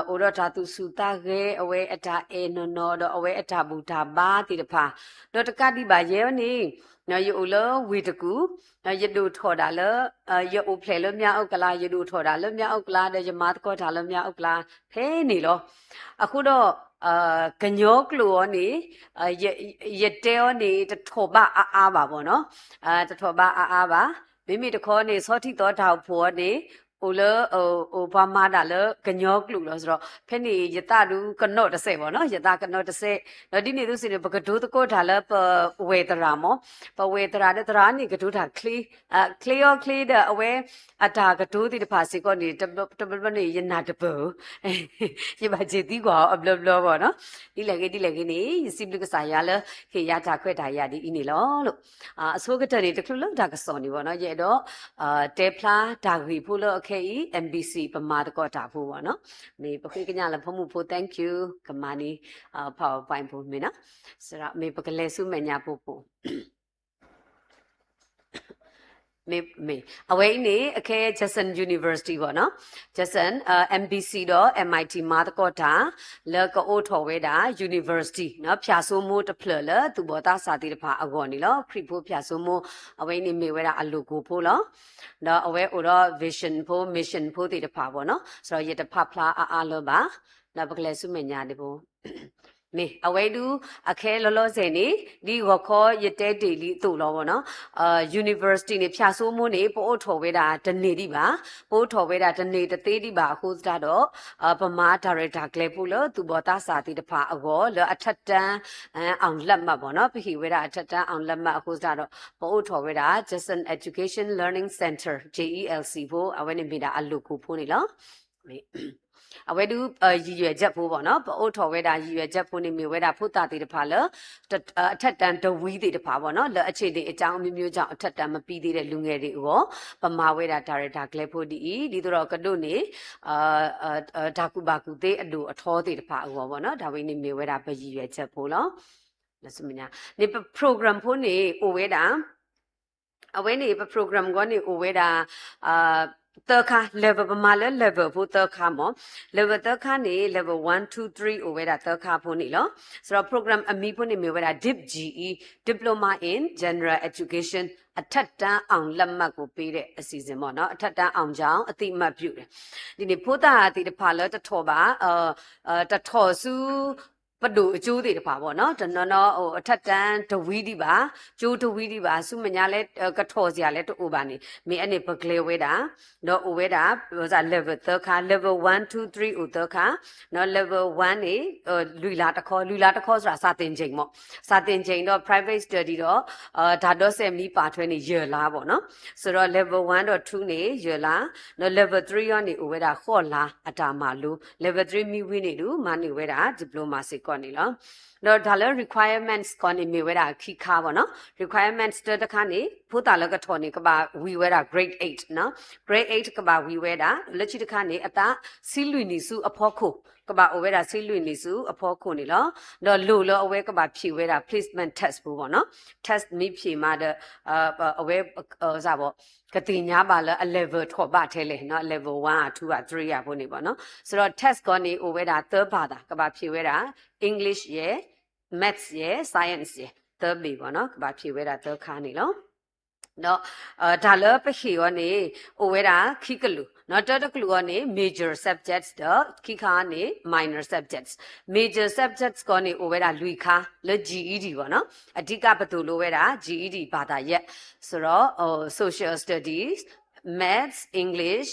အိၣ်ဒီးတၢ်သူၣ်ဆူၣ်သးဂဲၤ အဝဲအတၢ်အဲၣ်နီၢ်နီၢ် ဒီးအဝဲအတၢ်ဘူၣ်တၢ်ဘါသ့ၣ်တဖၣ်, ဒီးတကးဒံးဘၣ်ယဲန့ၣ် ယအိၣ်လၢဝ့ၢ်တကူၣ်, ယဒိၣ်ထီၣ်ဒၣ်လၢ ယအိၣ်ဖျဲၣ်လၢမၠၣ်အူကလါ, ယဒိၣ်ထီၣ်ဒၣ်လၢမၠၣ်အူကလါ ဒီးယမၤသကိးတၢ်လၢမၠၣ်အူကလါဖဲန့ၣ်လီၤ. အဃိဒီး ကညီကျိာ်အီၤန့ၣ် ယတဲအီၤန့ၣ် တထီၣ်ဘးအါအါဘၣ်ဘၣ်နီၤ, တထီၣ်ဘးအါအါဘၣ်. မ့မ့ၢ်တခီန့ၣ် ဆီထံသီတၢ်အိၣ်ဖှိၣ်အီၤန့ၣ် အိၣ်လၢ အိၣ်ပှၤမၤဒၣ်လၢကညီကျိာ်လီၤ. ဖဲန့ၣ်ယသးဒုးကနီၤတစဲးဘၣ်နီၤ, ယသးကနီၤတစဲး, ဒီးဒ်န့ၣ်အသိးစ့ၢ်န့ၣ် ပကဒိသကိးတၢ်လၢပဝဲၢ်သရၣ်မး, ပဝဲၢ်သရၣ်ဒီးသရၣ်န့ၣ် ကဒိတၢ်ချ့ ချ့အီၤချ့ဒီးအဝဲ အတၢ်ကတိၤသ့ၣ်တဖၣ်စ့ၢ်ကီးန့ၣ် တဘျီဘျီန့ၣ် ယနၢ်တပၢၢ်ဧိၤ, ယဘၣ်စ့ၢ်သံကွၢ်အီၤအဘျီဘျီဘၣ်နီၤ. ဒ်လဲၣ်ဂ့ၤဒ်လဲၣ်ဂ့ၤန့ၣ် ယစံးဘျုးကစၢ်ယွၤလၢ ဟ့ၣ်ယၤတၢ်ခွဲးတၢ်ယာ်ဒ်အံၤန့ၣ်လီၤ. အဆိကတၢၢ်န့ၣ် တချုးလၢတၢ်ကစီၣ်န့ၣ်ဘၣ်နီၤ ယအဲၣ်ဒိး တဲဖျါတၢ်ဂ့ၢ်ဖိလၢအခဲအံၤ MBC ပမၤသကိးတၢ်ဖိဘၣ်နီၤ. မ့ၢ်ပဃ့ကညးလၢဖိမုၣ်ဖိ thank you ကမၤန့ၢ် PowerPoint ဖိမ့ၢ်နီၤ. မ့ၢ်ပကလဲၤဆူမဲာ်ညါဖိပူၤ မ့ၢ် အဝဲအံၤန့ၣ် အခဲ Judson University ဘၣ်နီၤ, Judson MBC ဒီး MIT မၤသကိးတၢ် လၢကအိးထီၣ်ဝဲဒၣ် University နီၤ ဖၠၣ်စိမိတဖျၢၣ်လၢသူၣ်ဘီၣ်သးစၢ်သ့ၣ်တဖၣ်အဂီၢ်န့ၣ်လီၤ. ခရံာ်ဖိဖၠၣ်စိမိ အဝဲအံၤန့ၣ်မ့ၢ်ဝဲဒၣ်အလိၣ်ကိၢ်ဖိလီၤ. ဒီးအဝဲအိၣ်ဒီး vision ဖိ mission ဖိသ့ၣ်တဖၣ်ဘၣ်နီၤ, စဒီးယတဖးဖျါအါအါလၢၤဘၣ်, ဒီးပကလဲၤဆူမဲာ်ညါဒ်ဖိ မ့ၢ်အဝဲဒုး အခဲလီၤလီၤဆဲးန့ၣ် ဒ်ဂီၤခီယတဲတ့ၢ်လံအသိးလီၤဘၣ်နီၤ, University န့ၣ် ဖၠၣ်စိမိန့ၣ် ပအိးထီၣ်ဝဲဒၣ်တန့ၢ်ဒံးဘၣ်, ပအိးထီၣ်ဝဲဒၣ်တန့ၢ်တသ့ဒံးဘၣ်အဃိသတးဒီး ပမၤတၢ်ရဲၣ်တၢ်ကျဲၤဖိလၢသူၣ်ဘီၣ်သးစၢ်သ့ၣ်တဖၣ်အဂီၢ် လၢအထက်တန်း အောင်လက်မှတ် ဘၣ်နီၤ, ပဟ့ၣ်ဝဲဒၣ်အထက်တန်း အောင်လက်မှတ် အဃိသတးဒီး ပအိးထီၣ်ဝဲဒၣ် Judson Education Learning Center JELC ဖိ အဝဲန့ၣ်မ့ၢ်ဒၣ်အလိၣ်ကိၢ်ဖိန့ၣ်လီၤ. အဝဲဒုး ရည်ရွယ်ချက်ဖိဘၣ်နီၤ, ပအိးထီၣ်ဝဲဒၣ် ရည်ရွယ်ချက်ဖိန့ၣ် မ့ၢ်ဝဲဒၣ်ဖိသၣ်သ့ၣ်တဖၣ်လၢ အထက်တန်းတဝံၤသ့ၣ်တဖၣ်ဘၣ်နီၤ, လၢ အခြေအနေအကြောင်းအမျိုးမျိုးကြောင့် အထက်တန်းမပြီးသေးတဲ့ လူငယ်တွေအဂီၢ် ပမၤဝဲဒၣ်တၢ်ရဲၣ်တၢ်ကျဲၤဖိဒ်အံၤ ဒ်သိးဒီးကဒိးန့ၢ် တၢ်ကူၣ်ဘၣ်ကူၣ်သ့အဒိၣ်အထီသ့ၣ်တဖၣ်အဂီၢ်ဘၣ်နီၤ, တၢ်ဝဲန့ၣ်မ့ၢ်ဝဲဒၣ်ပ ရည်ရွယ်ချက်ဖိလီၤ. န့ၣ် ပ program ဖိန့ၣ် အိၣ်ဝဲဒၣ် အဝဲန့ၣ် ပ program ဂီၢ်န့ၣ် အိၣ်ဝဲဒၣ် သၢခါ level ပမၤလၢ level ဖိသၢခါမး, level သၢခါန့ၣ် level one two three အိၣ်ဝဲဒၣ်သၢခါဖိန့ၣ်လီၤ. စဒီး program အမံၤဖိန့ၣ်မ့ၢ်ဝဲဒၣ် DIPGE Diploma in General Education အထက်တန်းအောင်လက်မှတ်ကိုပေးတဲ့အစီအစဉ် ပေါ့နော်, အထက်တန်းအောင်ကြောင်းအသိအမှတ်ပြုတယ်. ဒ်န့ၣ် ဖိသၣ်သ့ၣ်တဖၣ်လၢတထီၣ်ဘၣ် တထီၣ်ဆူ ပဒိၣ်အကၠိသ့ၣ်တဖၣ်ပေါ့နော်, တနီၤနီၤ အထက်တန်းတဝံၤဒံးဘၣ်, ကၠိတဝံၤဒံးဘၣ်, ဆူမဲာ်ညါလၢ ကထီၣ်စ့ၢ်လၢတအိၣ်ဘၣ်န့ၣ် မ့ၢ်အန့ၣ်ပကျဲၤဝဲဒၣ်, ဒီးအိၣ်ဝဲဒၣ် level သၢခါ, level one two three အိၣ်သၢခါ, level one န့ၣ် လွံၢ်လါတခီ, လွံၢ်လါတခီစ့ၢ် စာသင်ချိန် မ့ၢ် စာသင်ချိန် ဒီး private study ဒီး တၢ်ဒီးစဲးမံပာ်ထွဲန့ၣ် ယဲၢ်လါပေါ့နော်, စဒီး level one ဒီး two န့ၣ် ယဲၢ်လါ, ဒီး level three အီၤန့ၣ် အိၣ်ဝဲဒၣ်ဃိးလါအတၢ်မၤလိ, level three မံဝံၤန့ၣ်ဒုး မၤန့ၢ်ဝဲဒၣ် diploma စ့ၢ်ကီးန့ၣ်လီၤ. ဒီးတၢ်လၢ requirements ကီးန့ၣ်မ့ၢ်ဝဲဒၣ်ခံခါပေါ့နော်, requirements တၢတခါန့ၣ် ဖိသၣ်လၢကထီၣ်န့ၣ် ကဘၣ်ဝံၤဝဲဒၣ် grade eight နော်, grade eight ကဘၣ်ဝံၤဝဲဒၣ်, လၢခံတခါန့ၣ် အသးဆံလွံၢ်နံၣ်ဆူအဖီခိၣ်, ကဘၣ်အိၣ်ဝဲဒၣ်ဆံလွံၢ်နံၣ်ဆူအဖီခိၣ်န့ၣ်လီၤ. ဒီးလိၣ်လၢအဝဲကဘၣ်ဖျိးဝဲဒၣ် placement test ဖိပေါ့နော်, test မ့ၢ်ဖျိးမးဒီး အဝဲ ကသ့ၣ်ညါဘၣ်လၢ အ level ထီၣ်ဘၣ်ထဲလဲၣ်, level one အ two အ three အဖိန့ၣ်ပေါ့နော်, စဒီး test ကီးန့ၣ် အိၣ်ဝဲဒၣ်သၢဘၣ်သၣ်, ကဘၣ်ဖျိးဝဲဒၣ် English ယဲၢ်, Maths ယဲၢ်, Science ယဲၢ် သၢဘ့ၣ်ဘၣ်နီၤ, ကဘၣ်ဖံးဝဲဒၣ်သၢခါန့ၣ်လီၤ. ဒီး တၢ်လၢပဟ့ၣ်အီၤန့ၣ် အိၣ်ဝဲဒၣ်ခံကလုာ်နီၤ, တၢတကလုာ်အီၤန့ၣ် major subjects ဒီးခံခါန့ၣ် minor subjects. Major subjects ကီးန့ၣ် အိၣ်ဝဲဒၣ်လွံၢ်ခါလၢ GED ဘၣ်နီၤ, အဓိကပသိၣ်လိဝဲဒၣ် GED ဘာသာရပ်, ဆိုတော့ social studies, maths, English,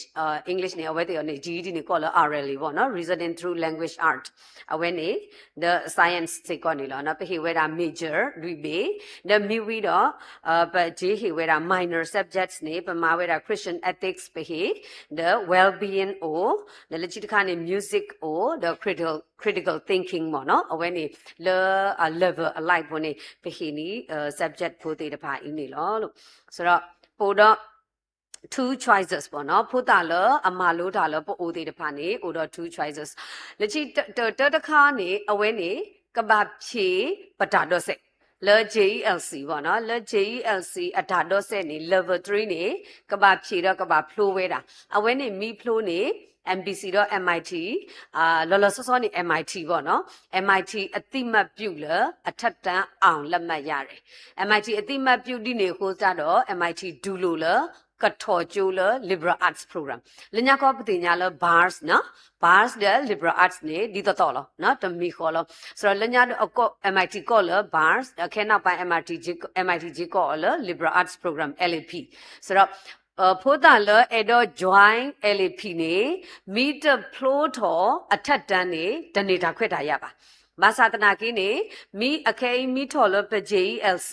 English န့ၣ် အဝဲသ့ၣ်အီၤန့ၣ် GED န့ၣ် ကိးလၢ RLA ဘၣ်နီၤ, reasoning through language art အဝဲန့ၣ် ဒီး science စ့ၢ်ကီးန့ၣ်လီၤ. ပဟ့ၣ်ဝဲဒၣ် major လွံၢ်ဘ့ၣ်, ဒီးမ့ၢ်ဝံၤဒီး ပက့ၤဟ့ၣ်ဝဲဒၣ် minor subjects န့ၣ် ပမၤဝဲဒၣ် Christian ethics ပဟ့ၣ်, ဒီး well-being အိၣ်, ဒီးလၢခံတခါန့ၣ် music အိၣ်, ဒီး critical critical thinking မ့ၢ်နီၤ, အဝဲန့ၣ်လၢ level အ life ဖိန့ၣ် ပဟ့ၣ်န့ၣ် subject ဖိသ့ၣ်တဖၣ်အံၤန့ၣ်လီၤ. ဆိုတော့ ပအိၣ်ဒီး two choices ဘၣ်နီၤ, ဖိသၣ်လၢအမၤလိတၢ်လၢပအိၣ်သ့ၣ်တဖၣ်န့ၣ် အိၣ်ဒီး two choices. လၢခံတၢတခါန့ၣ် အဝဲန့ၣ် ကဘၣ်ဖံးပတၢ်ဒိးစဲး လၢ JELC ဘၣ်နီၤ, လၢ JELC အတၢ်ဒိးစဲးန့ၣ် level three န့ၣ် ကဘၣ်ဖံးဒီးကဘၣ်ဖျိဝဲဒၣ်, အဝဲန့ၣ်မ့ၢ်ဖျိန့ၣ် MBC ဒီး MIT လီၤလီၤဆီဆီန့ၣ် MIT ဘၣ်နီၤ, MIT အသိမှတ်ပြုလၢ အထက်တန်းအောင်လက်မှတ်ရတယ်, MIT အသိမှတ်ပြုဒ်န့ၣ်အဃိသတးဒီး MIT ဒုးလိာ်လၢ ကထီၣ်ကၠိလၢ liberal arts program. လၢညါခီပသ့ၣ်ညါလၢ Bars နီၤ, Bars ဒီး liberal arts န့ၣ် ဒ်သိးသိးလီၤ, တမံၤဃီလီၤ. ဆိုတော့ လၢညါ MIT ကိးလၢ Bars, ခဲနောက်ပိုင်း MIT က့ၤကိးအီၤလၢ liberal arts program, LAP. ဆိုတော့ ဖိသၣ်လၢအဲၣ်ဒိး join LAP န့ၣ် မ့ၢ်တဖျိထီၣ်အထက်တန်းန့ၣ် တန့ၢ်တၢ်ခွဲးတၢ်ယာ်ဘၣ်. ဘၣ်ဆၣ်သနာ်က့န့ၣ် မ့ၢ်အခဲအံၤမ့ၢ်ထီၣ်လၢပ JELC,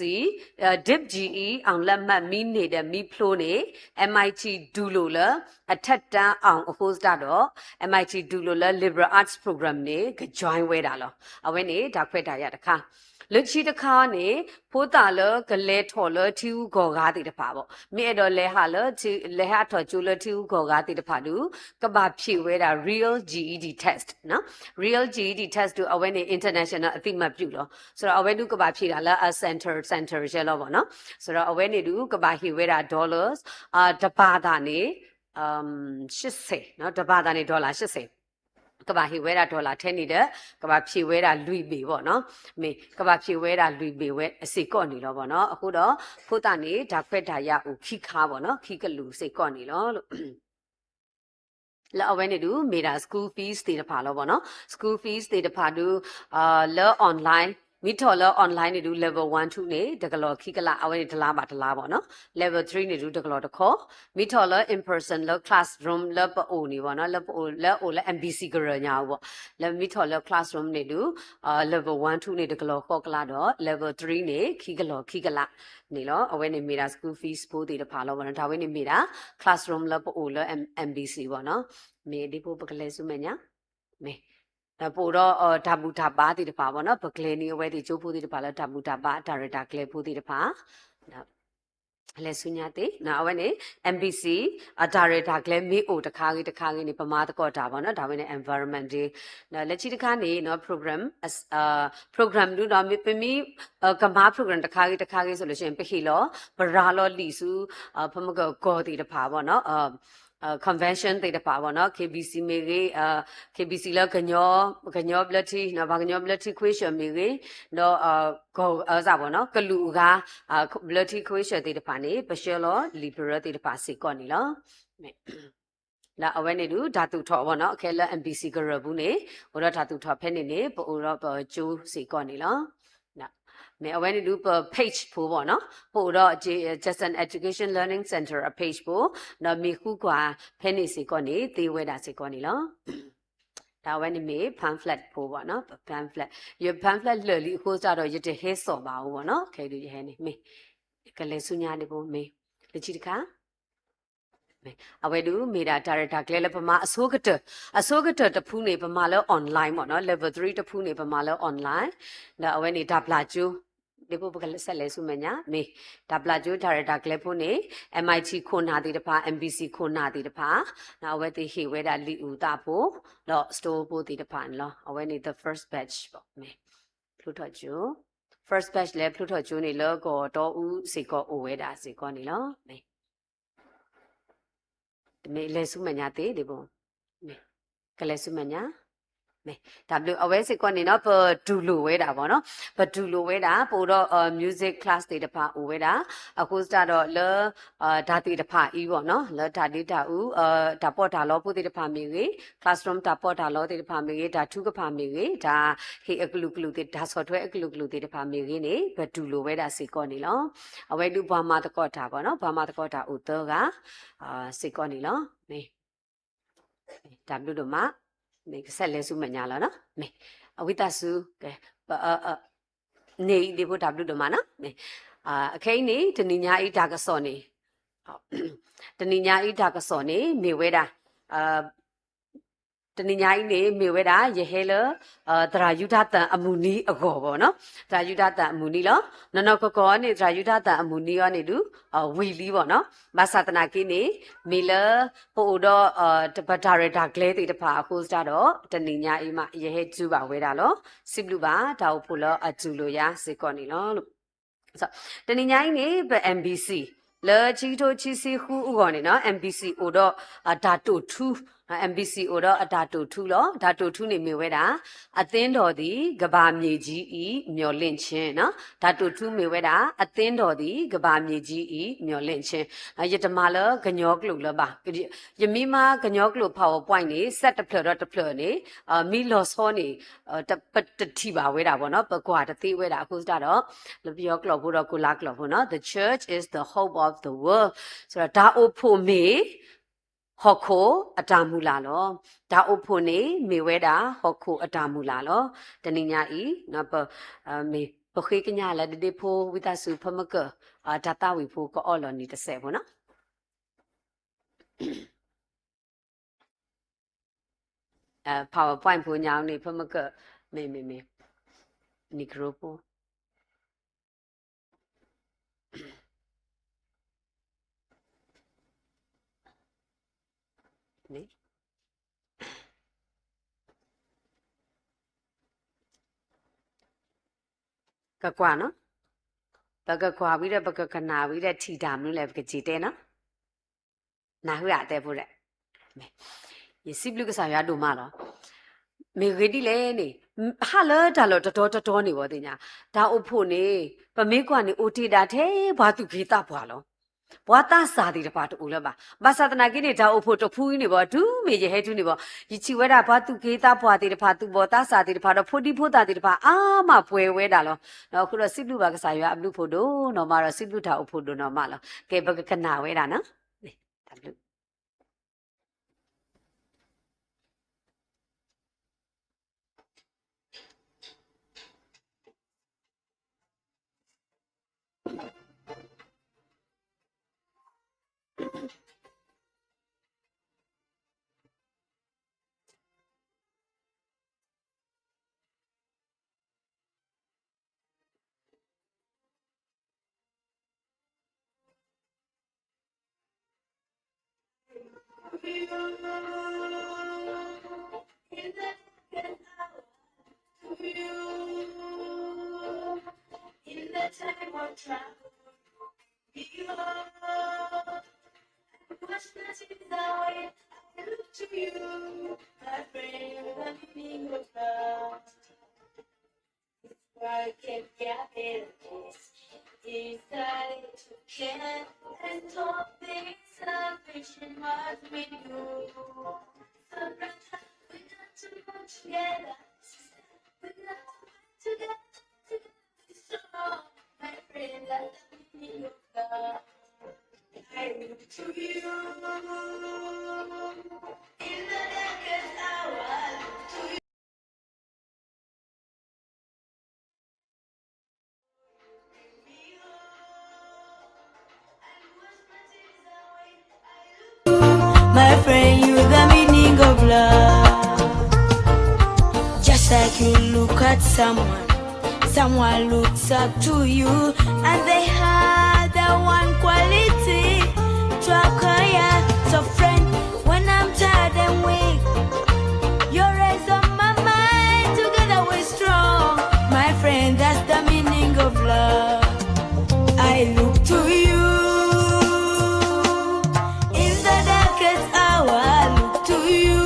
DIP GE အောင်လက်မှတ် မ့ၢ်န့ၢ်ဒီးမ့ၢ်ဖျိန့ၣ် MIT ဒုးလိာ်လၢ အထက်တန်းအောင် အဃိသတးဒီး MIT ဒုးလိာ်လၢ liberal arts program န့ၣ် က join ဝဲဒၣ်လီၤ. အဝဲန့ၣ်တၢ်ခွဲးတၢ်ယာ်တခါ လၢခံတခါန့ၣ် ဖိသၣ်လၢကလဲၤထီၣ်လၢထံဂုၤကီၢ်ဂၤသ့ၣ်တဖၣ်ဘၣ်, မ့ၢ်အဲၣ်ဒိးလဲၤဟးလၢ လဲၤဟးထီၣ်ကၠိလၢထံဂုၤကီၢ်ဂၤသ့ၣ်တဖၣ်ဒီး ကဘၣ်ဖံးဝဲဒၣ် real GED test နီၤ, real GED test ဒီး အဝဲန့ၣ် international အသိမှတ်ပြုလီၤ. ဆိုတော့ အဝဲဒုးကဘၣ်ဖံးဒၣ်လၢအ center center ယဲလီၤဘၣ်နီၤ. ဆိုတော့ အဝဲန့ၣ်ဒုးကဘၣ်ဟ့ၣ်ဝဲဒၣ် dollars တဘၣ်သၣ်န့ၣ် ရှစ်ဆယ်, တဘၣ်သၣ်န့ၣ် dollar ရှစ်ဆယ်, ကဘၣ်ဟ့ၣ်ဝဲဒၣ် dollar ထဲန့ၣ်ဒီး ကဘၣ်ဖံးဝဲဒၣ်လွံၢ်ဘ့ၣ်ဘၣ်နီၤ, မ့ၢ်ကဘၣ်ဖံးဝဲဒၣ်လွံၢ်ဘ့ၣ်ဝဲစ့ၢ်ကီးန့ၣ်လီၤဘၣ်နီၤ. အဃိဒီး ဖိသၣ်န့ၣ် တၢ်ခွဲးတၢ်ယာ်အိၣ်ခံခါဘၣ်နီၤ, ခံကလုာ်စ့ၢ်ကီးန့ၣ်လီၤ. လၢအဝဲန့ၣ်ဒုး မ့ၢ်ဒၣ် school fees သ့ၣ်တဖၣ်လီၤဘၣ်နီၤ. School fees သ့ၣ်တဖၣ်ဒုး လၢ online, မ့ၢ်ထီၣ်လၢ online န့ၣ်ဒုး level one two န့ၣ် တကလီၢ်ခံကလး, အဝဲန့ၣ်တလါဘၣ်တလါဘၣ်နီၤ. Level three န့ၣ်ဒုး တကလီၢ်တခီ, မ့ၢ်ထီၣ်လၢ in person လၢ classroom လၢပအိၣ်န့ၣ်ဘၣ်နီၤ, လၢပအိၣ်လၢအိၣ်လၢ MBC ကရၢညါအအိၣ်ဘၣ်, လၢမ့ၢ်ထီၣ်လၢ classroom န့ၣ်ဒုး level one two န့ၣ် တကလီၢ်ဃိးကလးဒီး level three န့ၣ် ခံကလီၢ်ခံကလးန့ၣ်လီၤ. အဝဲန့ၣ်မ့ၢ်ဒၣ် school fees ဖိသ့ၣ်တဖၣ်လီၤဘၣ်နီၤ. တၢ်ဝဲန့ၣ်မ့ၢ်ဒၣ် classroom လၢပအိၣ်လၢ MBC ဘၣ်နီၤ. မ့ၢ်ဒ်ဖိပကလဲၤဆူမဲာ်ညါ, မ့ၢ် ဒီးပအိၣ်ဒီးတၢ်ဘူၣ်တၢ်ဘါသ့ၣ်တဖၣ်ဘၣ်နီၤ, ပကျဲၤန့ၢ်အဝဲသ့ၣ်ကၠိဖိသ့ၣ်တဖၣ်လၢတၢ်ဘူၣ်တၢ်ဘါ တၢ်ရဲၣ်တၢ်ကျဲၤဖိသ့ၣ်တဖၣ် လဲၤဆူညါသ့ၣ်နီၤ. အဝဲန့ၣ် MBC အတၢ်ရဲၣ်တၢ်ကျဲၤမ့ၢ်အိၣ်တခါဂ့ၤတခါဂ့ၤန့ၣ် ပမၤသကိးတၢ်ဘၣ်နီၤ, တၢ်ဝဲန့ၣ် environment ဒီး လၢခံတခါန့ၣ်နီၤ program, program ဒုးဒီး ပမ့ၢ် ကမၤ program တခါဂ့ၤတခါဂ့ၤ ဆိုလို့ရှိရင် ပဟ့ၣ်လီၤ ပရၤလီၤလံာ်ဆူ ပမ့ၢ်ကီၢ်သ့ၣ်တဖၣ်ဘၣ်နီၤ, convention သ့ၣ်တဖၣ်ဘၣ်နီၤ, KBC မ့ၢ်ဂ့ၤ, KBC လၢကညီ, ကညီဘျၢထံ, ပှၤကညီဘျၢထံခွ့ဆၢၣ်မ့ၢ်ဂ့ၤ, ဒီး ကီၢ်အစၢ်ဘၣ်နီၤ, ကလုာ်အဂၤ ဘျၢထံခွ့ဆၢၣ်သ့ၣ်တဖၣ်န့ၣ် ပဆှၢလီၤလံာ်ပရၢသ့ၣ်တဖၣ်စ့ၢ်ကီးန့ၣ်လီၤ. ဒီးအဝဲန့ၣ်ဒုး တၢ်သူၣ်ထီၣ်ဘၣ်နီၤ, ခဲလၢ MBC ကရၢပူၤန့ၣ် အိၣ်ဒီးတၢ်သူၣ်ထီၣ်ဖဲန့ၣ်န့ၣ် ပအိၣ်ဒီးပကၠိစ့ၢ်ကီးန့ၣ်လီၤ. မ့ၢ်အဝဲန့ၣ်ဒုး ပ page ဖိဘၣ်နီၤ, ပအိၣ်ဒီး Jackson Education Learning Center အ page ဖိ, ဒီးမ့ၢ်ဃုကွၢ်ဖဲန့ၣ်စ့ၢ်ကီးန့ၣ် သ့ဝဲဒၣ်စ့ၢ်ကီးန့ၣ်လီၤ. တၢ်ဝဲန့ၣ်မ့ၢ် pamphlet ဖိဘၣ်နီၤ, ပ pamphlet, ယ pamphlet လၢာ်လံအဃိသတးဒီး ယတဟဲစိာ်ဘၣ်အီၤဘၣ်နီၤ, ခဲဒုးယဟဲန့ၣ် မ့ၢ် ကလဲၤဆူညါဒ်ဖိ မ့ၢ် လၢခံတခါ အဝဲဒုးမ့ၢ်ဒၣ်တၢ်ရဲၣ်တၢ်ကျဲၤလၢပမၤအဆိကတၢၢ်, အဆိကတၢၢ်တဖုန့ၣ် ပမၤလၢ online ဘၣ်နီၤ, level three တဖုန့ၣ် ပမၤလၢ online, ဒီးအဝဲန့ၣ်တၢ်ဘျးကၠိ, ဒ်ဖိပကလဲၤဆူမဲာ်ညါ မ့ၢ် တၢ်ဘျးကၠိတၢ်ရဲၣ်တၢ်ကျဲၤဖိန့ၣ် MIT ခိၣ်နၢ်သ့ၣ်တဖၣ်, MBC ခိၣ်နၢ်သ့ၣ်တဖၣ်, အဝဲသ့ၣ်ဟ့ၣ်ဝဲဒၣ်လံာ်အုၣ်သးဖိ, ဒီး store ဖိသ့ၣ်တဖၣ်န့ၣ်လီၤ. အဝဲန့ၣ် the first batch ဘၣ်, မ့ၢ် ဖျိထီၣ်ကၠိ, first batch လၢဖျိထီၣ်ကၠိန့ၣ် လၢကီၢ်တီအူစ့ၢ်ကီးအိၣ်ဝဲဒၣ်စ့ၢ်ကီးန့ၣ်လီၤ. မ့ၢ် မ့ၢ်လဲၤဆူမဲာ်ညါသ့ဒ်ဖိ, မ့ၢ် ကလဲၤဆူမဲာ်ညါ, မ့ၢ် တၢ်ဘျုး အဝဲစ့ၢ်ကီးန့ၣ်နီၤ ပတူၢ်လိာ်ဝဲဒၣ်ဘၣ်နီၤ, ပတူၢ်လိာ်ဝဲဒၣ် ပအိၣ်ဒီး music class သ့ၣ်တဖၣ်အိၣ်ဝဲဒၣ်, အဃိသတးဒီးလၢ တၢ်သ့ၣ်တဖၣ်အံၤဘၣ်နီၤ လၢတၢ်ဒ့တၢ်အူ တၢ်ပီးတၢ်လီဖိသ့ၣ်တဖၣ်မ့ၢ်ဂ့ၤ, classroom တၢ်ပီးတၢ်လီသ့ၣ်တဖၣ်မ့ၢ်ဂ့ၤ, တၢ်ထုကဖၣ်မ့ၢ်ဂ့ၤ, တၢ်ဟ့ၣ်အကလုာ်ကလုာ်သ့ၣ် တၢ်ဆီၣ်ထွဲအကလုာ်ကလုာ်သ့ၣ်တဖၣ်မ့ၢ်ဂ့ၤန့ၣ် ပတူၢ်လိာ်ဝဲဒၣ်စ့ၢ်ကီးန့ၣ်လီၤ. အဝဲဒုးပှၤမၤသကိးတၢ်ဘၣ်နီၤ, ပှၤမၤသကိးတၢ်အိၣ်သၢဂၤ စ့ၢ်ကီးန့ၣ်လီၤ. မ့ၢ် တၢ်ဘျုးဒိၣ်မး, မ့ၢ်ကစၢ်လဲၤဆူမဲာ်ညါလီၤနီၤ, မ့ၢ် အဝံသးစူၤ ကဲ ပ န့ၣ်အံၤဒ့ဖိတၢ်ဘျုးဒိၣ်မးနီၤ, မ့ၢ် အခဲအံၤန့ၣ် တနံၤညါအံၤတၢ်ကစီၣ်န့ၣ် တနံၤညါအံၤတၢ်ကစီၣ်န့ၣ် မ့ၢ်ဝဲဒၣ် တနံၤညါအံၤန့ၣ် မ့ၢ်ဝဲဒၣ် ယဟဲလၢ သရၣ်ယူဒၤသၣ်အမုၢ်နံၤအဂီၢ်ဘၣ်နီၤ, သရၣ်ယူဒၤသၣ်အမုၢ်နံၤလီၤ. နီၢ်နီၢ်ကီၢ်ကီၢ်န့ၣ် သရၣ်ယူဒၤသၣ်အမုၢ်နံၤအံၤန့ၣ်ဒုး ဝံၤလံဘၣ်နီၤ, ဘၣ်ဆၣ်သနာ်က့န့ၣ် မ့ၢ်လၢ ပအိၣ်ဒီး ပတၢ်ရဲၣ်တၢ်ကျဲၤသ့ၣ်တဖၣ်အဃိသတးဒီး တနံၤညါအံၤမး ယဟဲတုၤဘၣ်ဝဲဒၣ်လီၤ. စံးဘျုးဘၣ် တၢ်အိၣ်ဖှိၣ်လၢအတူၢ်လိာ်ယၤစ့ၢ်ကီးန့ၣ်လီၤ. တနံၤညါအံၤန့ၣ် ပ MBC လၢခံကထိခံဆံဃုအဂီၢ်န့ၣ်နီၤ MBC အိၣ်ဒီး တၢ်တိာ်ထူ MBC အိၣ်ဒီးအတၢ်တိာ်ထူလီၤ. တၢ်တိာ်ထူန့ၣ်မ့ၢ်ဝဲဒၣ် အသင်းတော်သည် ကမ္ဘာမြေကြီး၏ မျှော်လင့်ခြင်းနီၤ, တၢ်တိာ်ထူမ့ၢ်ဝဲဒၣ် အသင်းတော်သည် ကမ္ဘာမြေကြီး၏ မျှော်လင့်ခြင်း, ယတမၤလၢကညီကျိာ်လၢၤဘၣ်. ယမ့ၢ်မၤကညီကျိာ် PowerPoint န့ၣ် စဲးတဖျၢၣ်ဒီးတဖျၢၣ်န့ၣ် မ့ၢ်လီၤဆီန့ၣ် ပတထံၣ်ဘၣ်ဝဲဒၣ်ဘၣ်နီၤ, ပကွၢ်တသ့ဝဲဒၣ်အဃိသတးဒီး လၢပယီၤကျိာ်ဖိဒီးကိးလါကျိာ်ဖိနီၤ The church is the hope of the world တၢ်အိၣ်ဖှိၣ်မ့ၢ် ဟီၣ်ခိၣ်အတၢ်မုၢ်လၢ်လီၤ. တၢ်အိၣ်ဖှိၣ်န့ၣ်မ့ၢ်ဝဲဒၣ်ဟီၣ်ခိၣ်အတၢ်မုၢ်လၢ်လီၤ. တနံၤညါအံၤ ပဃ့ကညးလၢဒ့ဒ့ဖိဝံသးစူၤ ဖၢမုၢ်ကၢၢ် တၢ်သးဝံၣ်ဖိကအီၣ်လီၤနံၤတစဲးဖိနီၤ PowerPoint ဖိညါန့ၣ် ဖၢမုၢ်ကၢၢ် မ့ၢ် မ့ၢ် မ့ၢ် နံၣ်ကရိဖိ န့ၣ် ကကွၢ်နီၤ, ပကကွၢ်ဝံၤဒီး ပကကနၣ်ဝံၤဒီး ထံၣ်တၢ်မနုၤလဲၣ် ပကစံးတဲနီၤ. နၢ်ဟူဧါ တဲဖိဒီး, ယစံးဘျုးကစၢ်ယွၤဒိၣ်မးလီၤ. မ့ၢ်ဂ့ၢ်ဒ်လဲၣ်န့ၣ်, ဟးလၢတၢ်လီၢ်တတီၤတတီၤန့ၣ်ဘၣ်သ့ၣ်ညါ, တၢ်အိၣ်ဖှိၣ်န့ၣ် ပမ့ၢ်ကွၢ်န့ၣ် အိၣ်တ့ၢ်ဒၣ်ထဲပှၤသူၣ်က့သးပှၢ်လီၤ. ပှၤသးစၢ်သ့ၣ်တဖၣ်တအိၣ်လၢၤဘၣ်. ဘၣ်ဆၣ်သနာ်က့န့ၣ် တၢ်အိၣ်ဖှိၣ်တဖုအံၤန့ၣ်ဘၣ် တုၤမ့ၢ်ယဟဲတုၤန့ၣ်ဘၣ် ယထံၣ်ဝဲဒၣ်ပှၤသူၣ်က့သးပှၢ်သ့ၣ်တဖၣ် သူၣ်ဘီၣ်သးစၢ်သ့ၣ်တဖၣ်ဒီး ဖိဒံဖိသၣ်သ့ၣ်တဖၣ် အါမးပှဲၤဝဲဒၣ်လီၤ. အဃိဒီးစံးဘျုးဘၣ်ကစၢ်ယွၤအဘျုးဖှိၣ်ဒိၣ်နီၢ်မးဒီး စံးဘျုးတၢ်အိၣ်ဖှိၣ်ဒိၣ်နီၢ်မးလီၤ. ကဲ ပကကနၣ်ဝဲဒၣ်နီၤ, တၢ်ဘျုး My friend, you the meaning of love. Just like you look at someone, someone looks up to you, and they have the one quality to acquire. So, friend, when I'm tired and weak, your eyes on my mind, together we're strong. My friend, that's the meaning of love. I look to you. In the darkest hour, I look to you.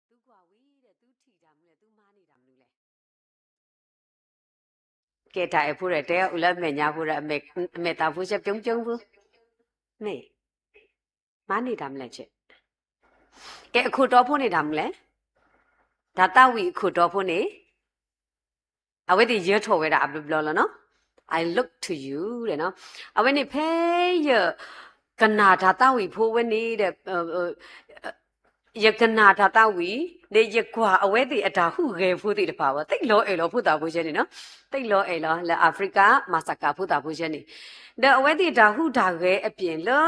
သုကွၢ်ဝံၤဒီး သုထံၣ်တၢ်မနုၤလဲၣ်, သုမၤန့ၢ်တၢ်မနုၤလဲၣ်. ကဲတၢ်အဲၣ်ဖိဒီး တဲအီၤလၢအမဲာ်ညါဖိဒီး အမဲာ်သးဖိဆဲ ပြုံးပြုံးဖိ, မ့ၢ် မၤန့ၢ်တၢ်မနုၤလဲၣ်. ကဲအခိၣ်တီဖိန့ၣ်တၢ်မနုၤလဲၣ်, တၢ်သးဝံၣ်အခိၣ်တီဖိန့ၣ် အဝဲသ့ၣ်ယၢၤထီၣ်ဝဲဒၣ်အဘျီဘျီလီၤနီၤ. I look to you ဒီးနီၤ, အဝဲန့ၣ်ဖဲယ ကနၣ်တၢ်သးဝံၣ်ဖိဝဲန့ၣ်ဒီး ယကနၣ်တၢ်သးဝံၣ် ဒီးယကွၢ်အဝဲသ့ၣ်အတၢ်ဟူးဂဲၤဖိသ့ၣ်တဖၣ်ဝဲ သ့ၣ်လီၤအဲၣ်လီၤဖိသၣ်ဖိဆဲန့ၣ်နီၤ, သ့ၣ်လီၤအဲၣ်လီၤလၢ Africa မၤစၢ်ကၤဖိသၣ်ဖိဆဲန့ၣ်, ဒီးအဝဲသ့ၣ်တၢ်ဟူးတၢ်ဂဲၤအပျ့ၤလၢ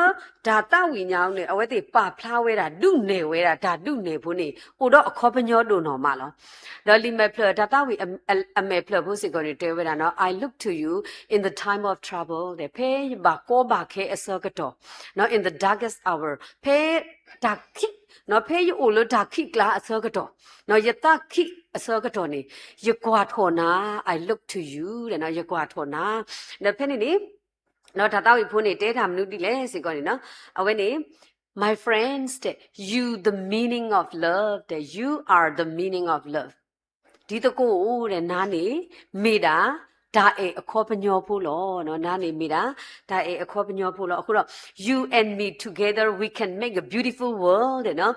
တၢ်သးဝံၣ်ညါန့ၣ် အဝဲသ့ၣ်ပာ်ဖျါဝဲဒၣ် ဒုးနဲၣ်ဝဲဒၣ် တၢ်ဒုးနဲၣ်ဖိန့ၣ် အိၣ်ဒီးအခီပညီဒိၣ်နီၢ်မးလီၤ. ဒီးလံာ်မဲာ်ဖျၢၣ် တၢ်သးဝံၣ်အမဲာ်ဖျၢၣ်ဖိစ့ၢ်ကီးန့ၣ် တဲဝဲဒၣ်နီၤ, I look to you in the time of trouble ဒီး ဖဲယဘၣ်ကီဘၣ်ခဲအဆၢကတီၢ်, in the darkest hour ဖဲတၢ်ခံး, ဖဲယအိၣ်လၢတၢ်ခံးကျါအဆၢကတီၢ်, ယသးခံးအဆၢကတီၢ်န့ၣ် ယကွၢ်ထီၣ်နၤ, I look to you ဒီး ယကွၢ်ထီၣ်နၤ, ဒီးဖဲန့ၣ်န့ၣ် ဒီးတၢ်သးဝံၣ်ဖိန့ၣ် တဲတၢ်မနုၤဒ်လဲၣ်စ့ၢ်ကီးန့ၣ်နီၤ, အဝဲန့ၣ် My friends တဲ you the meaning of love တဲ you are the meaning of love တံၤသကိးဧၢ ဒီးနၤန့ၣ် မ့ၢ်ဒၣ် တၢ်အဲၣ်အခီပညီဖိလီၤ. နၤန့ၣ်မ့ၢ်ဒၣ် တၢ်အဲၣ်အခီပညီဖိလီၤ. အဃိဒီး you and me together we can make a beautiful world ဒီးနီၤ,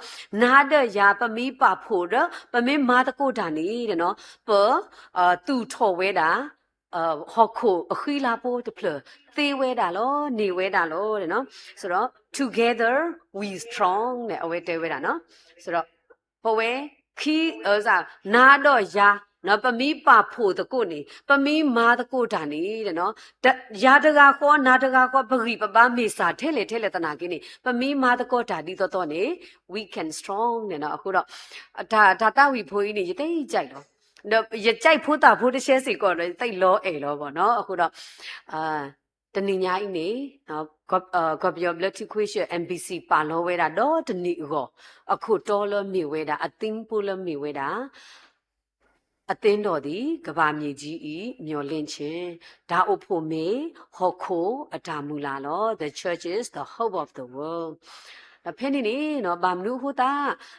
နၤဒီးယၤ ပမ့ၢ်ပာ်ဖှိၣ်ဒီး ပမ့ၢ်မၤသကိးတၢ်န့ၣ်ဒီးနီၤ, ပ သူၣ်ထီၣ်ဝဲဒၣ် ဟီၣ်ခိၣ်အဃံလၤဖိတဖျၢၣ် သ့ဝဲဒၣ်လီၤ, န့ၢ်ဝဲဒၣ်လီၤ. ဒီး together we strong န့ၣ် အဝဲတဲဝဲဒၣ်နီၤ. ဒီး ပဝဲ ခံ နၤဒီးယၤ ပမ့ၢ်ပာ်ဖှိၣ်သကိးန့ၣ် ပမ့ၢ်မၤသကိးတၢ်န့ၣ် ယၤတဂၤဃီ နၤတဂၤဃီ ပဂံၢ်ပဘါမ့ၢ်စၢ်ထဲလဲၣ်ထဲလဲၣ်သနာ်က့န့ၣ် ပမ့ၢ်မၤသကိးတၢ်ဒ်သိးသိးန့ၣ် we can strong န့ၣ်နီၤ. အဃိဒီး တၢ်သးဝံၣ်ဖိအံၤန့ၣ် ယသ့ၣ်ညါလီၤ. ဒီးယကၠဲးဖိသၣ်ဖိတဆဲစ့ၢ်ကီးဒီး ယသ့ၣ်လီၤအဲၣ်လီၤဘၣ်နီၤ. အဃိဒီး တနံၤညါအံၤန့ၣ် ကီၢ်ပယီၤဘျၢထံခွ့ၡၢၣ် M B C ပာ်လီၤဝဲဒၣ်ဒီးတနံၤအဂီၢ် အခိၣ်တီလၢမ့ၢ်ဝဲဒၣ် အသံဖိလၢမ့ၢ်ဝဲဒၣ် အသင်းတော်သည်ကမ္ဘာမြေကြီး၏မျှော်လင့်ခြင်း, တၢ်အိၣ်ဖှိၣ်မ့ၢ်ဟီၣ်ခိၣ်အတၢ်မုၢ်လၢ်လီၤ. The church is the hope of the world. ဒီးဖဲန့ၣ်န့ၣ် ဘၣ်မနုၤအဃိသ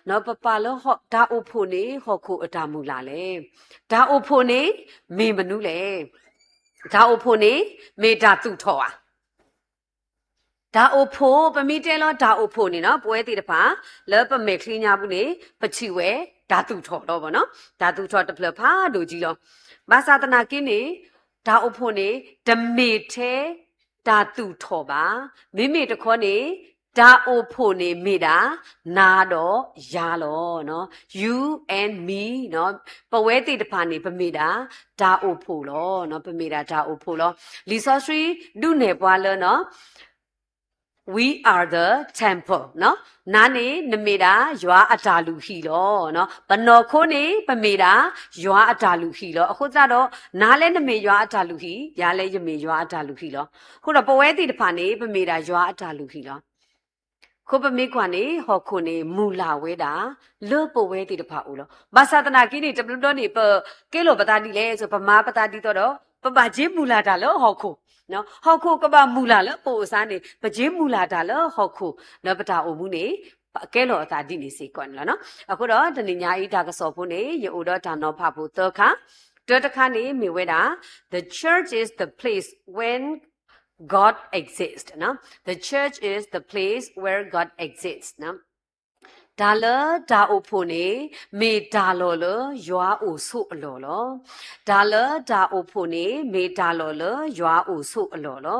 တး ပပာ်လၢတၢ်အိၣ်ဖှိၣ်န့ၣ် ဟီၣ်ခိၣ်အတၢ်မုၢ်လၢ်လဲၣ်. တၢ်အိၣ်ဖှိၣ်န့ၣ် မ့ၢ်မနုၤလဲၣ်. တၢ်အိၣ်ဖှိၣ်န့ၣ် မ့ၢ်တၢ်သူၣ်ထီၣ်ဧါ. တၢ်အိၣ်ဖှိၣ် ပမ့ၢ်တဲလီၤတၢ်အိၣ်ဖှိၣ်န့ၣ်နီၤ ပဝဲသ့ၣ်တဖၣ် လၢပမဲာ်ချံညါပူၤန့ၣ် ပထံၣ်ဝဲတၢ်သူၣ်ထီၣ်လီၤဘၣ်နီၤ. တၢ်သူၣ်ထီၣ်တဖျၢၣ်ဖးဒိၣ်ကံလီၤ. ဘၣ်ဆၣ်သနာ်က့န့ၣ် တၢ်အိၣ်ဖှိၣ်န့ၣ် တမ့ၢ်ထဲတၢ်သူၣ်ထီၣ်ဘၣ်. မ့မ့ၢ်တခီန့ၣ် တၢ်အိၣ်ဖှိၣ်န့ၣ်မ့ၢ်ဒၣ် နၤဒီးယၤလီၤ. You and me နီၤ ပဝဲသ့ၣ်တဖၣ်န့ၣ် ပမ့ၢ်ဒၣ်တၢ်အိၣ်ဖှိၣ်လီၤ. ပမ့ၢ်ဒၣ်တၢ်အိၣ်ဖှိၣ်လီၤ. လံာ်စီဆှံဒုးနဲၣ်ပှၤလၢနီၤ We are the temple နီၤ. နၤန့ၣ် နမ့ၢ်ဒၣ်ယွၤအတၢ်လုၢ်ဟံၣ်လီၤ. ပနီၢ်ခိန့ၣ် ပမ့ၢ်ဒၣ်ယွၤအတၢ်လုၢ်ဟံၣ်လီၤ. အဃိသတးဒီး နၤလၢနမ့ၢ်ယွၤအတၢ်လုၢ်ဟံၣ်, ယၤလၢယမ့ၢ်ယွၤအတၢ်လုၢ်ဟံၣ်လီၤ. အဃိဒီးပဝဲသ့ၣ်တဖၣ်န့ၣ် ပမ့ၢ်ဒၣ်ယွၤအတၢ်လုၢ်ဟံၣ်လီၤ. အဃိပမ့ၢ်ကွၢ်န့ၣ် ဟီၣ်ခိၣ်န့ၣ် မုၢ်လၢ်ဝဲဒၣ် လၢပဝဲသ့ၣ်တဖၣ်အအိၣ်လီၤ. ဘၣ်ဆၣ်သနာ်က့န့ၣ် တဘျီဘျီန့ၣ် ပကဲလီၤပသးဒ်လဲၣ်, ပမၤပသးဒ်သိးဒီး ပဘၣ်က့ၤမုၢ်လၢ်တၢ်လၢဟီၣ်ခိၣ်, ဟီၣ်ခိၣ်ကဘၣ်မုၢ်လၢ်လၢပအိၣ်အသးန့ၣ် ပက့ၤမုၢ်လၢ်တၢ်လၢဟီၣ်ခိၣ် လၢပတၢ်အိၣ်မူန့ၣ် ပကဲလီၤအသးဒ်န့ၣ်စ့ၢ်ကီးန့ၣ်လီၤ. အဃိဒီးတနံၤညါအံၤတၢ်ကစီၣ်ဖိန့ၣ် ယအိၣ်ဒီးတၢ်နီၤဖးဖိသၢခါ, တၢတခါန့ၣ်မ့ၢ်ဝဲဒၣ် the church is the place when God exists နီၤ. The church is the place where God exists နီၤ. တၢ်လၢတၢ်အိၣ်ဖှိၣ်န့ၣ် မ့ၢ်တၢ်လီၢ်လၢယွၤအိၣ်ဆိးအလီၢ်လီၤ. တၢ်လၢတၢ်အိၣ်ဖှိၣ်န့ၣ် မ့ၢ်တၢ်လီၢ်လၢယွၤအိၣ်ဆိးအလီၢ်လီ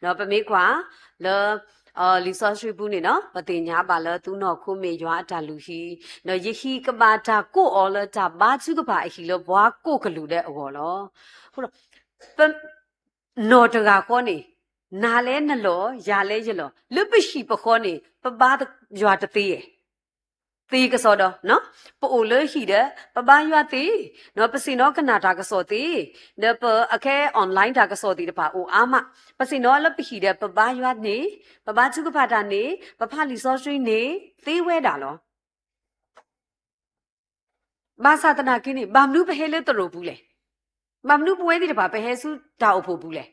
ၤ. ဒီးပမ့ၢ်ကွၢ်လၢ လံာ်စီဆှံပူၤန့ၣ်နီၤ ပသ့ၣ်ညါဘၣ်လၢသုနီၢ်ခိမ့ၢ်ယွၤအတၢ်လုၢ်ဟံၣ်, ဒီးယဟံၣ်ကဘၣ်တၢ်ကိးအီၤလၢတၢ်ဘါထုကဖၣ်အဟံၣ်လၢပှၤကိးကလုာ်ဒဲးအဂီၢ်လီၤ. အဃိဒီး ပနီၢ်တဂၤဃီန့ၣ် နၤလၢနလီၢ် ယၤလၢယလီၢ် လၢပဟံၣ်ပဃီန့ၣ် ပဘါယွၤတသ့ဧါ. သ့ကစီဒီး ပအိၣ်လၢဟံၣ်ဒီး ပဘါယွၤသ့, ပဆ့ၣ်နီၤကနၣ်တၢ်ကစီၣ်သ့, ဒီးပအခဲ online တၢ်ကစီၣ်သ့ၣ်တဖၣ်အိၣ်အါမး, ပဆ့ၣ်နီၤလၢပဟံၣ်ဒီး ပဘါယွၤန့ၣ်, ပဘါထုကဖၣ်တၢ်န့ၣ်, ပဖးလံာ်စီဆှံန့ၣ် သ့ဝဲဒၣ်လီၤ. ဘၣ်ဆၣ်သနာ်က့န့ၣ် ဘၣ်မနုၤပဟဲလၢသရိာ်ပူၤလဲၣ်. ဘၣ်မနုၤပဝဲသ့ၣ်တဖၣ် ပဟဲဆူတၢ်အိၣ်ဖှိၣ်ပူၤလဲၣ်.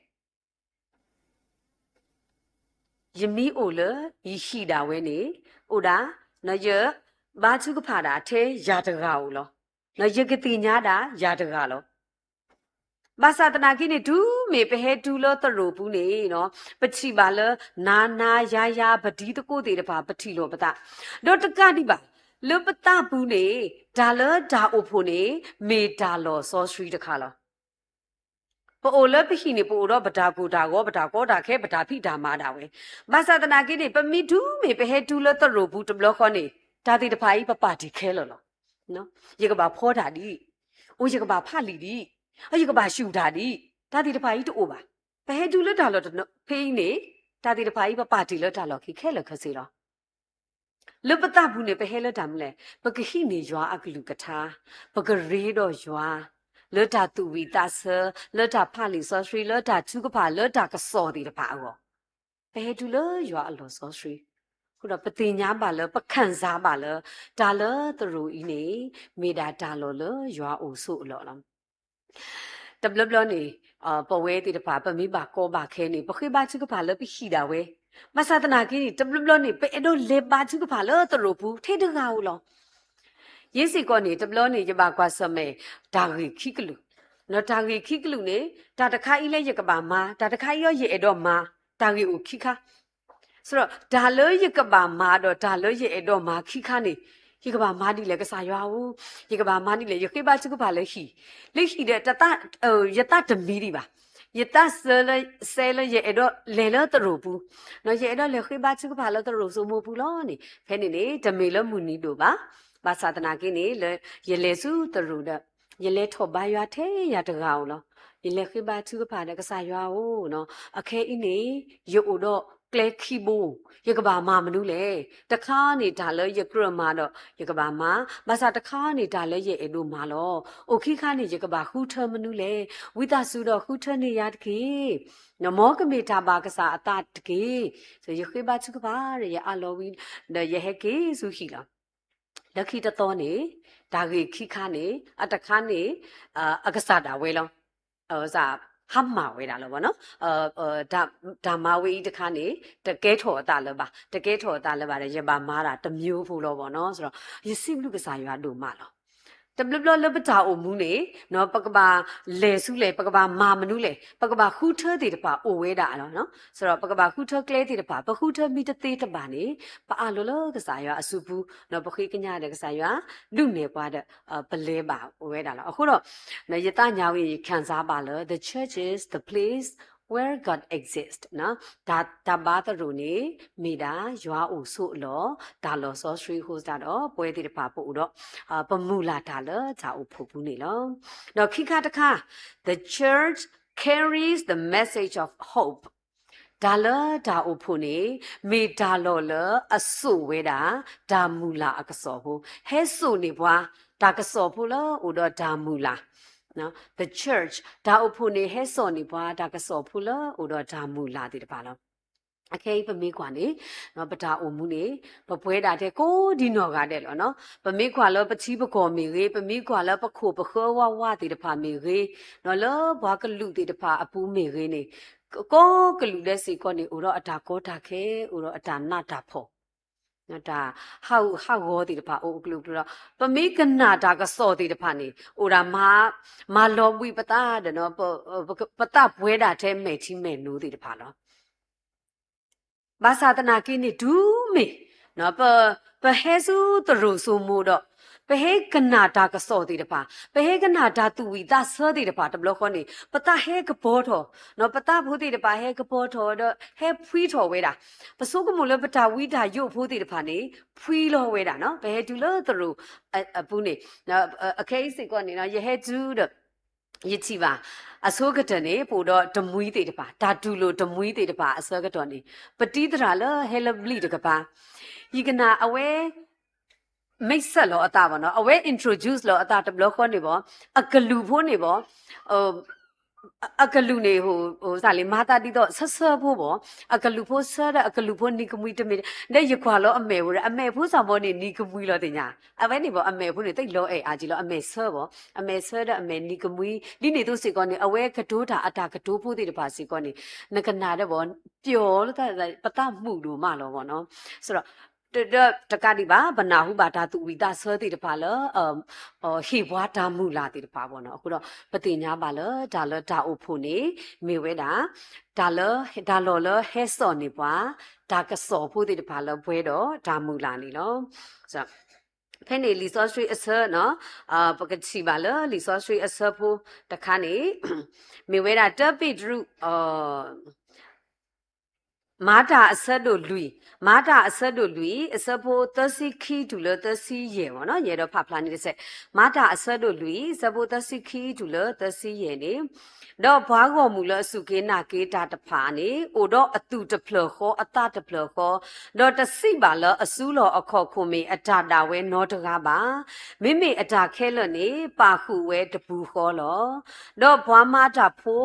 ယမ့ၢ်အိၣ်လၢယဟံၣ်ဒၣ်ဝဲန့ၣ် အိၣ်ဒၣ် ယ ဘါထုကဖၣ်ဒၣ်ထဲယၤတဂၤဧိၤလီၤ. ယကသ့ၣ်ညါဒၣ်ယၤတဂၤလီၤ. ဘၣ်ဆၣ်သနာ်က့န့ၣ် တုၤမ့ၢ်ပဟဲတုၤလၢသရိာ်ပူၤန့ၣ်, ပထံၣ်ဘၣ်လၢ နၤနၤယၤယၤ ပဒံသကိးသ့ၣ်တဖၣ် ပထံၣ်လိာ်ပသး, ဒီးတကးဒံးဘၣ်, လၢပသးပူၤန့ၣ် တၢ်လၢတၢ်အိၣ်ဖှိၣ်န့ၣ် မ့ၢ်တၢ်လီၢ်စီဆှံတခါလီၤ. ပအိၣ်လၢပဟံၣ်န့ၣ် ပအိၣ်ဒီးပတၢ်ကိၢ်တၢ်ဂီၤ ပတၢ်ကီတၢ်ခဲ ပတၢ်ဖံးတၢ်မၤဒၣ်ဝဲ, ဘၣ်ဆၣ်သနာ်က့န့ၣ် ပမ့ၢ်တုၤမ့ၢ်ပဟဲတုၤလၢသရိာ်ပူၤတဘျီဃီန့ၣ် တၢ်သ့ၣ်တဖၣ်အံၤ ပပာ်တ့ၢ်ခဲလၢာ်လီၤ. ယကဘၣ်ဖီတၢ်ဒံး, အိၣ်ယကဘၣ်ဖးလံာ်ဒံး, ယကဘၣ်ယူၢ်တၢ်ဒံး, တၢ်သ့ၣ်တဖၣ်အံၤတအိၣ်ဘၣ်. ပဟဲတုၤလၢတၢ်လီၢ်ဖဲအံၤန့ၣ် တၢ်သ့ၣ်တဖၣ်အံၤ ပပာ်တ့ၢ်လၢတၢ်လီၢ်ခံခဲလၢာ်ခဲဆ့လီၤ. လၢပသးပူၤန့ၣ် ပဟဲလၢတၢ်မနုၤလဲၣ်, ပကဟံးန့ၢ်ယွၤအကလုၢ်ကထါ, ပကရ့ဒီးယွၤ, လၢတၢ်သူၣ်ဝံၣ်သးဆၢ, လၢတၢ်ဖးလံာ်စီဆှံ, လၢတၢ်ထုကဖၣ်, လၢတၢ်ကစီၣ်သ့ၣ်တဖၣ်အဂီၢ်, ပဟဲတုၤလၢယွၤအလီၢ်စီဆှံ, အဃိဒီးပသ့ၣ်ညါဘၣ်လၢ ပခၣ်စၢ်ဘၣ်လၢ တၢ်လၢသရိာ်အံၤန့ၣ် မ့ၢ်ဒၣ်တၢ်လီၢ်လၢယွၤအိၣ်ဆိးအလီၢ်လီၤ. တဘျီဘျီန့ၣ် ပဝဲသ့ၣ်တဖၣ် ပမ့ၢ်ဘၣ်ကီဘၣ်ခဲန့ၣ် ပဃ့ဘါထုကဖၣ်လၢပဟံၣ်ဒၣ်ဝဲ, ဘၣ်ဆၣ်သနာ်က့န့ၣ် တဘျီဘျီန့ၣ် ပအဲၣ်ဒိးလဲၤဘါထုကဖၣ်လၢသရိာ်ပူၤ ထဲတဂၤဧိၤလီၤ. ယဲစ့ၢ်ကီးန့ၣ် တဘျီန့ၣ် ယဘၣ်ကွၢ်ဆၢၣ်မဲာ် တၢ်ဂ့ၢ်ခံကလုာ်, ဒီးတၢ်ဂ့ၢ်ခံကလုာ်န့ၣ် တၢ်တခါအံၤလၢယကဘၣ်မၤ, တၢ်တခါအံၤအီၤယအဲၣ်ဒိးမၤ, တၢ်ဂ့ၢ်အိၣ်ခံခါ ဒီးတၢ်လၢယကဘၣ်မၤဒီးတၢ်လၢယအဲၣ်ဒိးမၤခံခါန့ၣ် ယကဘၣ်မၤဒ်လဲၣ် ကစၢ်ယွၤဧၢ, ယကဘၣ်မၤဒ်လဲၣ်, ယဃ့ဘါထုကဖၣ်လၢဟံၣ်, လၢဟံၣ်ဒီး ယသးတမံဒံးဘၣ်, ယသးစဲလၢ စဲလၢယအဲၣ်ဒိးလဲၤလၢသရိာ်ပူၤ, ယအဲၣ်ဒိးလဲၤဃ့ဘါထုကဖၣ်လၢသရိာ်စိမိၤပူၤလီၤန့ၣ် ဖဲန့ၣ်န့ၣ် တမ့ၢ်လၢမုၢ်နံၤဒိၣ်ဘၣ်, ဘၣ်ဆၣ်သနာ်က့န့ၣ် လၢယလဲၤဆူသရိာ်ဒီး ယလဲၤထီၣ်ဘါယွၤထဲယၤတဂၤဧိၤလီၤ. ယလဲၤဃ့ဘါထုကဖၣ်ဒီး ကစၢ်ယွၤဧၢ, အခဲအံၤန့ၣ် ယအိၣ်ဒီးကျဲခံဘိ, ယကဘၣ်မၤမနုၤလဲၣ်. တခါန့ၣ်တၢ်လၢယကြၢးမၤဒီး ယကဘၣ်မၤ, ဘၣ်ဆၣ်တခါန့ၣ်တၢ်လၢယအဲၣ်ဒိးမၤလီၤ. အိၣ်ခံခါန့ၣ် ယကဘၣ်ဃုထၢမနုၤလဲၣ်. ဝံသးစူၤဒီးဃုထၢန့ၢ်ယၤတက့ၢ်. မ်ကမ့ၢ်တၢ်ဘၣ်ကစၢ်အသးတက့ၢ်. ယဃ့ဘါထုကဖၣ်ဒီး ယအးလီၤဝံၤဒီး ယဟဲက့ၤဆူဟံၣ်လီၤ. လၢခံတသီန့ၣ် တၢ်ဂ့ၢ်ခံခါန့ၣ် အတခါန့ၣ် အကစၢ်ဒၣ်ဝဲလီၤ. ဟးမၤဝဲဒၣ်လီၤဘၣ်နီၤ. တၢ်မၤဝဲအံၤတခါန့ၣ် တကဲထီၣ်အသးလၢၤဘၣ်, တကဲထီၣ်အသးလၢၤဘၣ်ဒီး ယဘၣ်မၤတၢ်တမျိုးဖိလီၤဘၣ်နီၤ. ယစံးဘျုးကစၢ်ယွၤဒိၣ်မးလီၤ. တဘျီဘျီလၢပတၢ်အိၣ်မူန့ၣ် ပကဘၣ်လဲၤဆူလဲၣ်, ပကဘၣ်မၤမနုၤလဲၣ်, ပကဘၣ်ဃုထၢသ့ၣ်တဖၣ်အိၣ်ဝဲဒၣ်လီၤ. ပကဘၣ်ဃုထၢကျဲသ့ၣ်တဖၣ်, ပဃုထၢမံတသ့တဘၣ်န့ၣ် ပအးလီၤလၢကစၢ်ယွၤအစုပူၤ, ပဃ့ကညးဒီးကစၢ်ယွၤ ဒုးနဲၣ်ပှၤဒီး ပလဲၤဘၣ်ဝဲဒၣ်လီၤ. အဃိဒီး ယသးညါဝဲ ယခံစားဘၣ်လၢ the church is the place where God exists. တၢ်ဘါသရိာ်န့ၣ် မ့ၢ်ဒၣ်ယွၤအိၣ်ဆိးအလီၢ်, တၢ်လီၢ်စီဆှံအဃိသတးဒီး ပဝဲသ့ၣ်တဖၣ်ပအိၣ်ဒီး ပမုၢ်လၢ်တၢ်လၢတၢ်အိၣ်ဖှိၣ်ပူၤန့ၣ်လီၤ. ဒီးခံခါတခါ the church carries the message of hope. တၢ်လၢတၢ်အိၣ်ဖှိၣ်န့ၣ် မ့ၢ်တၢ်လီၢ်လၢအစိာ်ဝဲဒၣ် တၢ်မုၢ်လၢ်အကစီၣ်ဖိ, ဟဲစိာ်န့ၢ်ပှၤ တၢ်ကစီၣ်ဖိလၢအိၣ်ဒီးတၢ်မုၢ်လၢ် the church တၢ်အိၣ်ဖှိၣ်န့ၣ် ဟဲစိာ်န့ၢ်ပှၤ တၢ်ကစီၣ်ဖိလၢအိၣ်ဒီးတၢ်မုၢ်လၢ်သ့ၣ်တဖၣ်လီၤ. အခဲအံၤပမ့ၢ်ကွၢ်န့ၣ် ပတၢ်အိၣ်မူန့ၣ် ပပှဲၤဒၣ်ထဲကိးဒံနီၢ်ဂၤဒဲးလီၤ. ပမ့ၢ်ကွၢ်လၢပထံပကီၢ်မ့ၢ်ဂ့ၤ, ပမ့ၢ်ကွၢ်လၢပခိၣ်ပဃၢဝးဝးသ့ၣ်တဖၣ်မ့ၢ်ဂ့ၤ, လၢပှၤကလုာ်သ့ၣ်တဖၣ်အပူၤမ့ၢ်ဂ့ၤန့ၣ် ကိးကလုာ်ဒဲးစ့ၢ်ကီးန့ၣ် အိၣ်ဒီးအတၢ်ကီတၢ်ခဲ, အိၣ်ဒီးအတၢ်နးတၢ်ဖှီၣ်, တၢ်ဟးဂူာ်ဟးဂီၤသ့ၣ်တဖၣ်အိၣ်အကလုာ်ကလုာ်လီၤ. ပမ့ၢ်ကနၣ်တၢ်ကစီၣ်သ့ၣ်တဖၣ်န့ၣ် အိၣ်ဒၣ်မၤ မၤလီၤဘှံးပသးဒီး ပသးပှဲၤဒၣ်ထဲမဲာ်ထံမဲာ်နိသ့ၣ်တဖၣ်လီၤ. ဘၣ်ဆၣ်သနာ်က့န့ၣ် တုၤမ့ၢ် ပဟဲဆူသရိာ်စိမိၤဒီး ပဟဲကနၣ်တၢ်ကစီၣ်သ့ၣ်တဖၣ်, ပဟဲကနၣ်တၢ်သူၣ်ဝံၣ်သးဆၢသ့ၣ်တဖၣ်တဘျီဃီန့ၣ် ပသးဟဲကပီၤထီၣ်, ပသးဖိသ့ၣ်တဖၣ်ဟဲကပီၤထီၣ်ဒီး ဟဲဖှံထီၣ်ဝဲဒၣ်, ပဆိကမိၣ်လၢပတၢ်ဝံတၢ်ယိးဖိသ့ၣ်တဖၣ်န့ၣ် ဖှံလီၤဝဲဒၣ်နီၤ. ပဟဲတုၤလၢသရိာ်အပူၤန့ၣ် အခဲအံၤစ့ၢ်ကီးန့ၣ် ယဟဲတုၤဒီး ယထံၣ်ဘၣ် အဆိကတၢၢ်န့ၣ် ပအိၣ်ဒီးတမှံသ့ၣ်တဖၣ်, တၢ်တူၢ်လိာ်တမှံသ့ၣ်တဖၣ်အဆၢကတီၢ်န့ၣ် ပတံၤသရၣ်လၢဟဲလၢဘျံးတကပၤ, ယကနၣ်အဝဲ မိတ်ဆက်လီၤအသးဘၣ်နီၤ, အဝဲ introduce လီၤအသးတဘျီဃီန့ၣ်ဘၣ်, အကလုၢ်ဖိန့ၣ်ဘၣ်, အကလုၢ်န့ၣ် မၤသးဒ်သိးဆၢဆၢဖိဘၣ်, အကလုၢ်ဖိဆၢဒီးအကလုၢ်ဖိနံၤကမှံတမ့ၢ်, ဒီးယကွၢ်လီၤအမဲာ်ဖိဒီး အမဲာ်ဖိစ့ၢ်ကီးန့ၣ် နံၤကမှံလီၤသ့ၣ်ညါ, အဝဲန့ၣ်ဘၣ် အမဲာ်ဖိန့ၣ် သ့ၣ်လီၤအဲၣ်အါက့လီၤ, အမဲာ်ဆၢဘၣ်, အမဲာ်ဆၢဒီးအမဲာ်နံၤကမှံ, ဒ်န့ၣ်အသိးစ့ၢ်ကီးန့ၣ် အဝဲကတိၤတၢ်အတၢ်ကတိၤဖိသ့ၣ်တဖၣ်စ့ၢ်ကီးန့ၣ် နကနၣ်ဒီးဘၣ် ပျီလၢပသးမုာ်ဒိၣ်မးလီၤဘၣ်နီၤ. ဆိုတော့ ဒီးတကးဒံးဘၣ် ပနၢ်ဟူဘၣ်တၢ်သူၣ်ဝံၣ်သးဆၢသ့ၣ်တဖၣ်လၢ ဟ့ၣ်ပှၤတၢ်မုၢ်လၢ်သ့ၣ်တဖၣ်ဘၣ်နီၤ. အဃိဒီး ပသ့ၣ်ညါဘၣ်လၢတၢ်လၢတၢ်အိၣ်ဖှိၣ်န့ၣ် မ့ၢ်ဝဲဒၣ် တၢ်လၢ တၢ်လီၢ်လၢဟဲစိာ်န့ၢ်ပှၤ တၢ်ကစီၣ်ဖိသ့ၣ်တဖၣ်လၢပှဲၤဒီးတၢ်မုၢ်လၢ်န့ၣ်လီၤ. ဖဲန့ၣ်လံာ်စီဆှံအဆၢနီၤ ပကထံၣ်ဘၣ်လၢလံာ်စီဆှံအဆၢဖိတခါန့ၣ် မ့ၢ်ဝဲဒၣ်တၢပ့းတရူး မၤတၢ်အဆၢဒိၣ်လွံၢ်, မၤတၢ်အဆၢဒိၣ်လွံၢ် အဆၢဖိသၢဆံခံတုၤလၢသၢဆံယဲၢ်မ့ၢ်နီၤ, ယအဲၣ်ဒိးဖးဖျါန့ၣ်တစဲး, မၤတၢ်အဆၢဒိၣ်လွံၢ် အဆၢဖိသၢဆံခံတုၤလၢသၢဆံယဲၢ်န့ၣ်, ဒီးပှၤဂီၢ်မုၢ်လၢအစူၢ်က့ၤနာ်က့ၤတၢ်တဖၣ်န့ၣ် အိၣ်ဒီးအသူၣ်တဖျၢၣ်ဃီအသးတဖျၢၣ်ဃီ, ဒီးတစံးဘၣ်လၢအစုလီၢ်အခီၣ်ခိၣ်မ့ၢ်အတၢ်ဒၣ်ဝဲနီတဂၤဘၣ်. မ့မ့ၢ်အတၢ်ခဲလၢာ်န့ၣ် ပာ်ဃုာ်ဝဲတပူၤဃီလီၤ. ဒီးပှၤမၤတၢ်ဖိ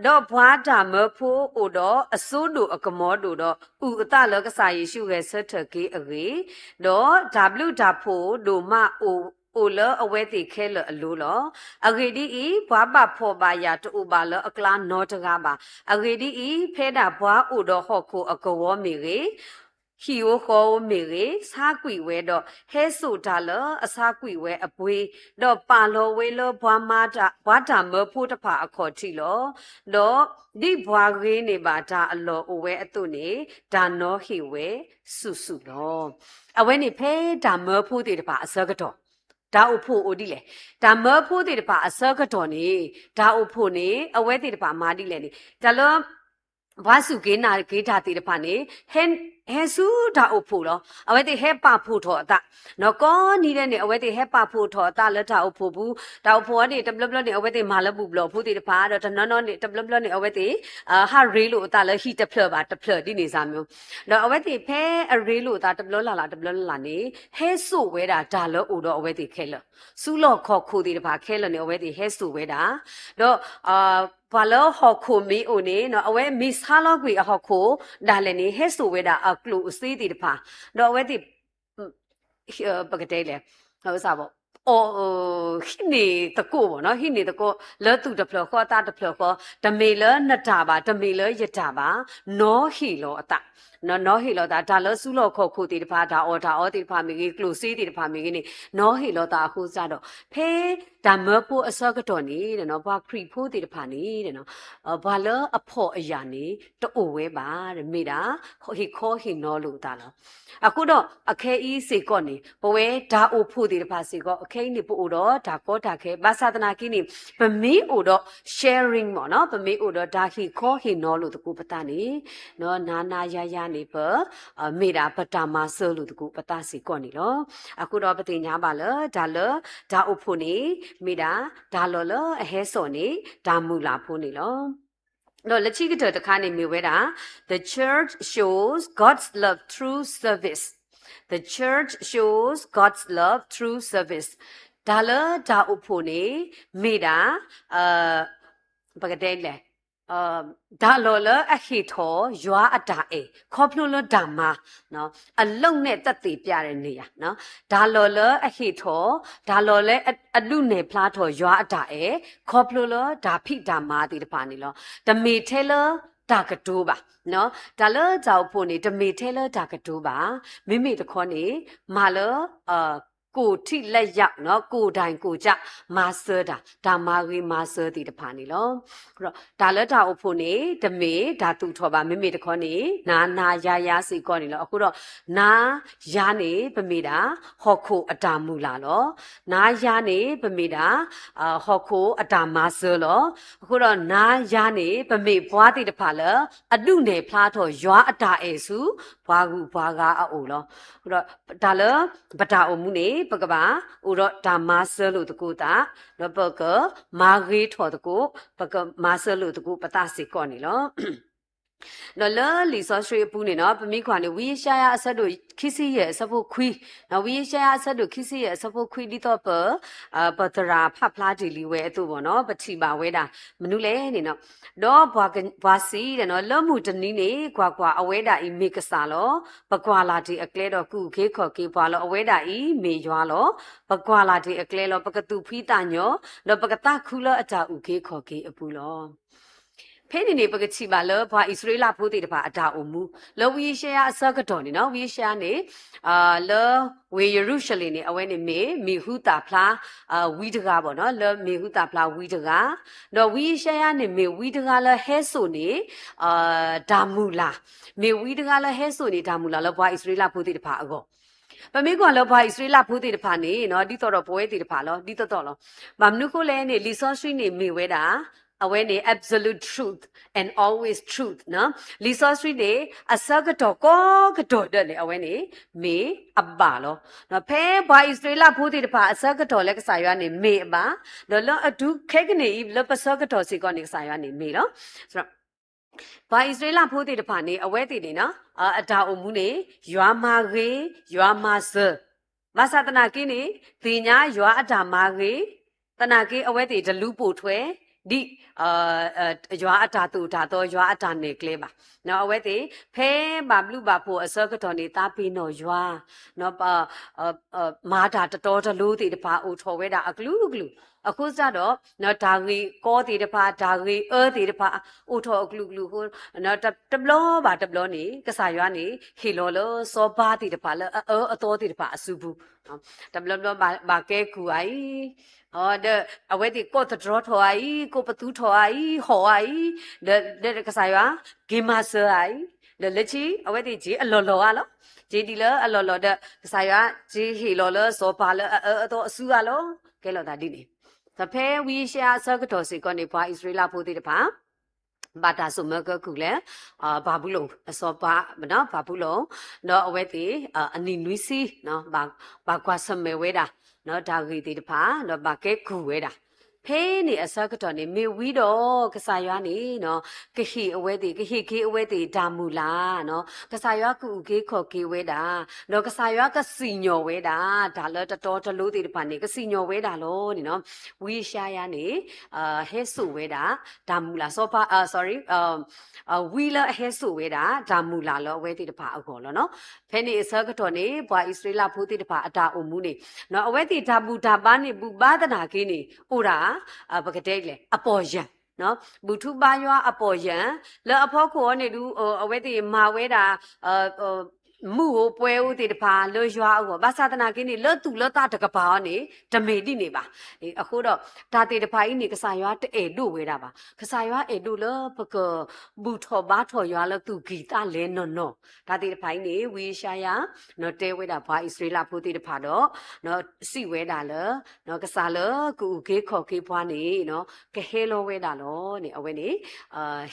ဒီးပှၤတၢ်မၢဖိအိၣ်ဒီးအစိဒိၣ်အကမီၤဒိၣ်ဒီး အုၣ်အသးလၢကစၢ်ယ့ၣ်ၡူးဂဲၤဆၢထၢၣ်က့ၤအဂ့ၢ်, ဒီးတၢ်ဘျုးတၢ်ဖှိၣ်ဒိၣ်မးအိၣ်လၢအဝဲသ့ၣ်ခဲလၢာ်အလိၤလီၤ. အဂ့ၢ်ဒ်အံၤ, ပှၤဘၣ်ဖှီၣ်ဘၣ်ယာ်တအိၣ်ဘၣ်လၢအကျါနီတဂၤဘၣ်. အဂ့ၢ်ဒ်အံၤ, ဖဲဒၣ်ပှၤအိၣ်ဒီးဟီၣ်ခိၣ်အကဝီၤမ့ၢ်ဂ့ၤ ဟံၣ်ဧိၤဃီဧိၤမ့ၢ်ဂ့ၤ ဆါကွံာ်ဝဲဒီး ဟဲစိာ်တၢ်လၢအဆါကွံာ်ဝဲအပှ့ၤ, ဒီးပာ်လီၤဝဲလၢပှၤမၤတၢ် ပှၤတၢ်မၢဖိတဖၣ်အခီၣ်ထံးလီၤ. ဒီးဒ်ပှၤဂ့ၤန့ၢ်ဘၣ်တၢ်အလီၢ်အိၣ်ဝဲအသိးန့ၣ် တၢ်နီၤဟ့ၣ်ဝဲဆူၣ်ဆူၣ်လီၤ. အဝဲန့ၣ်ဖဲတၢ်မၢဖိသ့ၣ်တဖၣ်အဆၢကတီၢ် တၢ်အိၣ်ဖှိၣ်အိၣ်ဒ်လဲၣ်. တၢ်မၢဖိသ့ၣ်တဖၣ်အဆၢကတီၢ်န့ၣ် တၢ်အိၣ်ဖှိၣ်န့ၣ် အဝဲသ့ၣ်တဖၣ်မၤဒ်လဲၣ်န့ၣ် တၢ်လၢ ပှၤစူၢ်က့ၤနာ်က့ၤတၢ်သ့ၣ်တဖၣ်န့ၣ် ဟဲဆူတၢ်အိၣ်ဖှိၣ်လီၤ. အဝဲသ့ၣ်ဟဲပာ်ဖှိၣ်ထီၣ်အသး ကိးနံၤဒဲးန့ၣ် အဝဲသ့ၣ်ဟဲပာ်ဖှိၣ်ထီၣ်အသးလၢတၢ်အိၣ်ဖှိၣ်ပူၤ, တၢ်အိၣ်ဖှိၣ်အံၤန့ၣ် တဘျီဘျီန့ၣ် အဝဲသ့ၣ်မၤလၢဘူၣ်ဘျီၣ်ဖိသ့ၣ်တဖၣ်, ဒီးတနီၤနီၤန့ၣ် တဘျီဘျီန့ၣ် အဝဲသ့ၣ် ဟးရ့လိာ်အသးလၢဟံၣ်တဖျၢၣ်ဘၣ်တဖျၢၣ်ဒ်န့ၣ်စ့ၢ်မ့ၢ်, ဒီးအဝဲသ့ၣ်ဖဲအရ့လိာ်အသးတဘျီလၢ်လၢ်တဘျီလၢ်လၢ်န့ၣ် ဟဲစိာ်ဝဲဒၣ်တၢ်လၢအိၣ်ဒီးအဝဲသ့ၣ်ခဲလၢာ်, စုလီၢ်ခီၣ်ခိၣ်သ့ၣ်တဖၣ်ခဲလၢာ်န့ၣ် အဝဲသ့ၣ်ဟဲစိာ်ဝဲဒၣ်, ဒီး ပှၤလၢဟီၣ်ခိၣ်မ့ၢ်အိၣ်န့ၣ် အဝဲမ့ၢ်ဆါလီၤကွံာ်အဟီၣ်ခိၣ်ဒၣ်လဲာ်န့ၣ် ဟဲစိာ်ဝဲဒၣ်အကျိၣ်အစ့သ့ၣ်တဖၣ်, ဒီးအဝဲသ့ၣ် ပကတဲလဲၣ် အဝဲစ့ၢ်ဘၣ် ဟံးန့ၢ်သကိးဘၣ်နီၤ, ဟံးန့ၢ်သကိး လၢသူၣ်တဖျၢၣ်ဃီသးတဖျၢၣ်ဃီ, တမ့ၢ်လၢနတၢ်ဘၣ် တမ့ၢ်လၢယတၢ်ဘၣ်, နီၤဟ့ၣ်လီၤအသး, နီၤဟ့ၣ်လီၤသး တၢ်လၢစုလီၢ်ခီၣ်ခိၣ်သ့ၣ်တဖၣ် တၢ်အီၣ်တၢ်အီသ့ၣ်တဖၣ်မ့ၢ်ဂ့ၤ ကျိၣ်စ့သ့ၣ်တဖၣ်မ့ၢ်ဂ့ၤန့ၣ် နီၤဟ့ၣ်လီၤသးအဃိစ့ၢ်ဒီး ဖဲတၢ်မၢဖိအဆၢကတီၢ်န့ၣ် ပှၤခရံာ်ဖိသ့ၣ်တဖၣ်န့ၣ် ပှၤလၢအဖှီၣ်အယာ်န့ၣ် တအိၣ်ဝဲဘၣ်, မ့ၢ်ဒၣ် ဟ့ၣ်ခီဟ့ၣ်နီၤလိာ်အသးလီၤ. အဃိဒီးအခဲအံၤစ့ၢ်ကီးန့ၣ် ပဝဲတၢ်အိၣ်ဖှိၣ်သ့ၣ်တဖၣ်စ့ၢ်ကီး အခဲအံၤန့ၣ် ပအိၣ်ဒီးတၢ်ကီတၢ်ခဲ ဘၣ်ဆၣ်သနာ်က့န့ၣ် ပမ့ၢ်အိၣ်ဒီး sharing မ့ၢ်နီၤ, ပမ့ၢ်အိၣ်ဒီးတၢ်ဟ့ၣ်ခီဟ့ၣ်နီၤလိာ်သကိးပသးန့ၣ် နၤနၤယၤယၤန့ၣ် ပ မ့ၢ်ဒၣ်ပတၢ်မၤစၢၤလိာ်သကိးပသးစ့ၢ်ကီးန့ၣ်လီၤ. အဃိဒီးပသ့ၣ်ညါဘၣ်လၢ တၢ်လၢတၢ်အိၣ်ဖှိၣ်န့ၣ် မ့ၢ်ဒၣ်တၢ်လီၢ်လၢအဟဲစိာ်န့ၣ် တၢ်မုၢ်လၢ်ဖိန့ၣ်လီၤ. ဒီးလၢခံကတၢၢ်တခါန့ၣ်မ့ၢ်ဝဲဒၣ် The church shows God's love through service. The church shows God's love through service. တၢ်လၢတၢ်အိၣ်ဖှိၣ်န့ၣ် မ့ၢ်ဒၣ် ပကတဲလဲၣ် တၢ်လီၢ်လၢအဟ့ၣ်ထီၣ်ယွၤအတၢ်အဲၣ် ခီဖျိလၢတၢ်မၤ အလုပ်နဲ့သက်သေပြတဲ့နေရာ တၢ်လီၢ်လၢအဟ့ၣ်ထီၣ် တၢ်လီၢ်လၢအဒုးနဲၣ်ဖျါထီၣ်ယွၤအတၢ်အဲၣ် ခီဖျိလၢတၢ်ဖံးတၢ်မၤသ့ၣ်တဖၣ်န့ၣ်လီၤ. တမ့ၢ်ထဲလၢတၢ်ကတိၤဘၣ် တၢ်လၢတၢ်အိၣ်ဖှိၣ်န့ၣ် တမ့ၢ်ထဲလၢတၢ်ကတိၤဘၣ်, မ့မ့ၢ်တခီန့ၣ် မၤလၢ ကိုယ်ထိလက်ရောက် ကိုယ်တိုင်ကိုယ်ကျ မၤစၢၤတၢ် တၢ်မၤဂ့ၤမၤစၢၤသ့ၣ်တဖၣ်န့ၣ်လီၤ. တၢ်လၢတၢ်အိၣ်ဖှိၣ်န့ၣ် တမ့ၢ်တၢ်သူၣ်ထီၣ်ဘၣ် မ့မ့ၢ်တခီန့ၣ် နၤနၤယၤယၤစ့ၢ်ကီးန့ၣ်လီၤ. အဃိဒီး နၤယၤန့ၣ် ပမ့ၢ်ဒၣ် ဟီၣ်ခိၣ်အတၢ်မုၢ်လၢ်လီၤ. နၤယၤန့ၣ် ပမ့ၢ်ဒၣ် ဟီၣ်ခိၣ်အတၢ်မၤစၢၤလီၤ. အဃိဒီး နၤယၤန့ၣ် ပမ့ၢ်ပှၤသ့ၣ်တဖၣ်လၢ အဒုးနဲၣ်ဖျါထီၣ်ယွၤအတၢ်အဲၣ်ဆူ ပှၤဂုၤပှၤဂၤအအိၣ်လီၤ. အဃိဒီး တၢ်လၢပတၢ်အိၣ်မူန့ၣ် ပကဘၣ်အိၣ်ဒီးတၢ်မၤစၢၤလိာ်သကိးသး, ဒီးပကမၤဂ့ၤထီၣ်သကိး, ပကမၤစၢၤလိာ်သကိးပသးစ့ၢ်ကီးန့ၣ်လီၤ. ဒီးလၢလံာ်စီဆှံအပူၤန့ၣ်နီၤ ပမ့ၢ်ကွၢ်န့ၣ် ဝံယၡါယၤအဆၢဒိၣ်ခံဆံယဲၢ်အဆၢဖိခွံ, ဝံယၡါယၤအဆၢဒိၣ်ခံဆံယဲၢ်အဆၢဖိခွံ ဒ်သိးပ ပသရၣ်ဖးဖျါတ့ၢ်လံဝဲအသိးဘၣ်နီၤ ပထံၣ်ဘၣ်ဝဲဒၣ် မနုၤလဲၣ်န့ၣ်နီၤ, ဒီးပှၤစံး, လၢမုၢ်တနံၤန့ၣ် ကွၢ်ကွၢ်, အဝဲဒၣ်အံၤမ့ၢ်ကစၢ်လီၤ. ပကွၢ်လၢ်တ့ၢ်အကျဲဒီးကူၣ်က့ၤခီၣ်က့ၤပှၤလီၤ. အဝဲဒၣ်အံၤမ့ၢ်ယွၤလီၤ. ပကွၢ်လၢ်တ့ၢ်အကျဲလီၤ. ပကသူၣ်ဖှံသးညီ, ဒီးပကသးခုလၢအတၢ်အုၣ်က့ၤခီၣ်က့ၤအပူၤလီၤ. ဖဲန့ၣ်န့ၣ် ပကထံၣ်ဘၣ်လၢပှၤအံၣ်စရ့လးဖိသ့ၣ်တဖၣ်အတၢ်အိၣ်မူ လၢဝံယၡါယၤအဆၢကတီၢ်န့ၣ်နီၤ, ဝံယၡါယၤန့ၣ် လၢဝ့ၢ်ယရူၤၡလ့ၣ်န့ၣ် အဝဲန့ၣ်မ့ၢ်မံၤဟူသၣ်ဖျါ ဝံတဂၤဘၣ်နီၤ, လၢမံၤဟူသၣ်ဖျါဝံတဂၤ, ဒီးဝံယၡါယၤန့ၣ်မ့ၢ်ဝံတဂၤလၢဟဲစိာ်န့ၣ် တၢ်မုၢ်လၢ်, မ့ၢ်ဝံတဂၤလၢဟဲစိာ်န့ၣ်တၢ်မုၢ်လၢ်လၢပှၤအံၣ်စရ့လးဖိသ့ၣ်တဖၣ်အဂီၢ်. ပမ့ၢ်ကွၢ်လၢပှၤအံၣ်စရ့လးဖိသ့ၣ်တဖၣ်န့ၣ်နီၤ, ဒ်သိးဒီးပဝဲသ့ၣ်တဖၣ်လီၤ, ဒ်သိးသိးလီၤ. ဘၣ်မနုၤဃိလဲၣ်န့ၣ် လံာ်စီဆှံန့ၣ်မ့ၢ်ဝဲဒၣ် အဝဲန့ၣ် absolute truth and always truth နီၤ. လံာ်စီဆှံန့ၣ် အဆၢကတီၢ်ကိးကတီၢ်ဒၢးန့ၣ် အဝဲန့ၣ် မ့ၢ်အဘၣ်လီၤ. ဖဲပှၤအံၣ်စရ့လးဖိသ့ၣ်တဖၣ်အဆၢကတီၢ်လၢကစၢ်ယွၤန့ၣ် မ့ၢ်အဘၣ်, ဒီးလၢအတုၤခဲကနံၣ်အံၤ လၢပဆၢကတီၢ်စ့ၢ်ကီးန့ၣ် ကစၢ်ယွၤန့ၣ်မ့ၢ်လီၤ. ပှၤအံၣ်စရ့လးဖိသ့ၣ်တဖၣ်န့ၣ် အဝဲသ့ၣ်န့ၣ်နီၤ, အတၢ်အိၣ်မူန့ၣ် ယွၤမၤဂ့ၤ, ယွၤမၤစၢၤ, ဘၣ်ဆၣ်သနာ်က့န့ၣ် သ့ၣ်ညါယွၤအတၢ်မၤဂ့ၤ, သနာ်က့အဝဲသ့ၣ်တလူၤပိာ်ထွဲ ဒ် ယွၤအတၢ်သိၣ်တၢ်သီ ယွၤအတၢ်နဲၣ်ကျဲဘၣ်. အဝဲသ့ၣ် ဖဲဘၣ်ဘျုးဘၣ်ဖှိၣ်အဆၢကတီၢ်န့ၣ် သးပ့ၤနီၣ်ယွၤ မၤတၢ်တတီတလိၤသ့ၣ်တဖၣ်အိၣ်ထီၣ်ဝဲဒၣ်အကလုာ်ကလုာ်, အဃိသတးဒီး တၢ်ဂ့ၢ်ကီသ့ၣ်တဖၣ် တၢ်ဂ့ၢ်အၢသ့ၣ်တဖၣ် အိၣ်ထီၣ်အကလုာ်ကလုာ်အဃိ တဘျီဘၣ်တဘျီန့ၣ် ကစၢ်ယွၤန့ၣ် ဟ့ၣ်လီၤလၢစီၤပၤသ့ၣ်တဖၣ်လၢအအၢအသီသ့ၣ်တဖၣ်အစုပူၤ, တဘျီဘျီဘၣ်ကဲကုၢ်အအံၤ ဒီးအဝဲသ့ၣ်ကိးသတြီထီၣ်အအံၤ ကိးပသူထီၣ်အအံၤ ဟီၣ်အအံၤ, ဒီးကစၢ်ယွၤ က့ၤမၤစၢၤအအံၤ, ဒီးလၢခံ အဝဲသ့ၣ်က့ၤအလီၢ်လီၢ်ဧါလီၤ. က့ၤဒ်လၢအလီၢ်လီၢ်ဒီး ကစၢ်ယွၤက့ၤဟ့ၣ်လီၤလၢစီၤပၤလၢအအၢအသီအစုဧါလီၤ. ကဲလိာ်သးဒ်န့ၣ်, ဒီးဖဲဝံယၡါယၤအဆၢကတီၢ်စ့ၢ်ကီးန့ၣ် ပှၤအံၣ်စရ့လးဖိသ့ၣ်တဖၣ် ဘၣ်တၢ်စိာ်မၢကဲကုၢ်လၢ ဘၤဘူလိၣ် အစီၤပၤ ဘၤဘူလိၣ်, ဒီးအဝဲသ့ၣ် အနံၣ်နွံဆံ ဘၣ်ကွၢ်ဆၢၣ်မဲာ်ဝဲဒၣ် တၢ်ဂ့ၢ်သ့ၣ်တဖၣ် ဒီးဘၣ်ကဲကုၢ်ဝဲဒၣ်. ဖဲန့ၣ်အဆၢကတီၢ်န့ၣ် မ့ၢ်ဝံဒီးကစၢ်ယွၤန့ၣ် ကဟ့ၣ်အဝဲသ့ၣ် ကဟ့ၣ်က့ၤအဝဲသ့ၣ်တၢ်မုၢ်လၢ်, ကစၢ်ယွၤကအုၣ်က့ၤခီၣ်က့ၤဝဲဒၣ်, ဒီးကစၢ်ယွၤကစံၣ်ညီၣ်ဝဲဒၣ် တၢ်လၢတတီတလိၤသ့ၣ်တဖၣ်န့ၣ် ကစံၣ်ညီၣ်ဝဲဒၣ်လီၤန့ၣ်နီၤ. ဝံယၡါယၤန့ၣ် ဟဲစိာ်ဝဲဒၣ် တၢ်မုၢ်လၢ် စီၤပၤ sorry ဝံလၢအဟဲစိာ်ဝဲဒၣ် တၢ်မုၢ်လၢ်လၢအဝဲသ့ၣ်တဖၣ်အဂီၢ်လီၤနီၤ. ဖဲန့ၣ်အဆၢကတီၢ်န့ၣ် ပှၤအံၣ်စရ့လးဖိသ့ၣ်တဖၣ်အတၢ်အိၣ်မူန့ၣ် အဝဲသ့ၣ်တၢ်ဘူၣ်တၢ်ဘါန့ၣ် ဘူၣ်ဘါသနာ်က့န့ၣ် အိၣ်ဒၣ် ပကတဲလဲၣ် အပီၢ်ယၢ်, ဘူၣ်ထူဘါယွၤအပီၢ်ယၢ်, လၢအဖီခိၣ်အီၤန့ၣ်ဒုး အဝဲသ့ၣ်မၤဝဲဒၣ် မုၢ်ဧိၤပှဲၤဧိၤသ့ၣ်တဖၣ်လၢယွၤအဂီၢ်, ဘၣ်ဆၣ်သနာ်က့န့ၣ် လၢသူၣ်လၢသးတကပၤအီၤန့ၣ် တမ့ၢ်ဒ်န့ၣ်ဘၣ်. အဃိဒီး တၢ်သ့ၣ်တဖၣ်အံၤန့ၣ် ကစၢ်ယွၤတအဲၣ်ဒိၣ်ဝဲဒၣ်ဘၣ်. ကစၢ်ယွၤအဲၣ်ဒိၣ်လၢပကဘူၣ်ထီၣ်ဘါထီၣ်ယွၤလၢသူၣ်ကံၢ်သးလဲနီၢ်နီၢ်. တၢ်သ့ၣ်တဖၣ်အံၤန့ၣ် ဝံယၡါယၤ တဲဝဲဒၣ်ပှၤအံၣ်စရ့လးဖိသ့ၣ်တဖၣ်ဒီး စံးဝဲဒၣ်လၢ ကစၢ်လၢကအုၣ်က့ၤခီၣ်က့ၤပှၤန့ၣ် ကဟဲလီၤဝဲဒၣ်လီၤန့ၣ် အဝဲန့ၣ်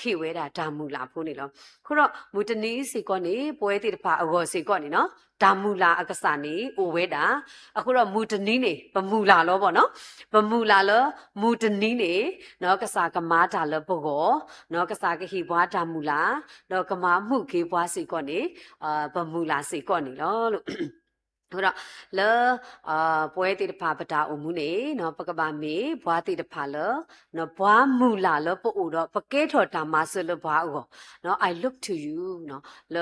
ဟ့ၣ်ဝဲဒၣ်တၢ်မုၢ်လၢ်ဖိန့ၣ်လီၤ. အဃိဒီးမုၢ်တနံၤစ့ၢ်ကီးန့ၣ် ပဝဲသ့ၣ်တဖၣ်အဂီၢ်စ့ၢ်ကီးန့ၣ်နီၤ တၢ်မုၢ်လၢ်အကစၢ်န့ၣ်အိၣ်ဝဲဒၣ်. အဃိဒီးမုၢ်တနံၤန့ၣ် ပမုၢ်လၢ်လီၤဘၣ်နီၤ. ပမုၢ်လၢ်လၢ မုၢ်တနံၤန့ၣ် ကစၢ်ကမၤတၢ်လၢပဂီၢ်, ကစၢ်ကဟ့ၣ်ပှၤတၢ်မုၢ်လၢ်, ဒီးကမၤမုာ်က့ၤပှၤစ့ၢ်ကီးန့ၣ် ပမုၢ်လၢ်စ့ၢ်ကီးန့ၣ်လီၤ. အဃိဒီး လၢ ပဝဲသ့ၣ်တဖၣ်ပတၢ်အိၣ်မူန့ၣ် ပကဘၣ်မ့ၢ်ပှၤသ့ၣ်တဖၣ်လၢ ပှၤမုၢ်လၢ်လၢပအိၣ်ဒီး ပကဲထီၣ်တၢ်မၤစၢၤလၢပှၤအဂီၢ်, I look to you လၢ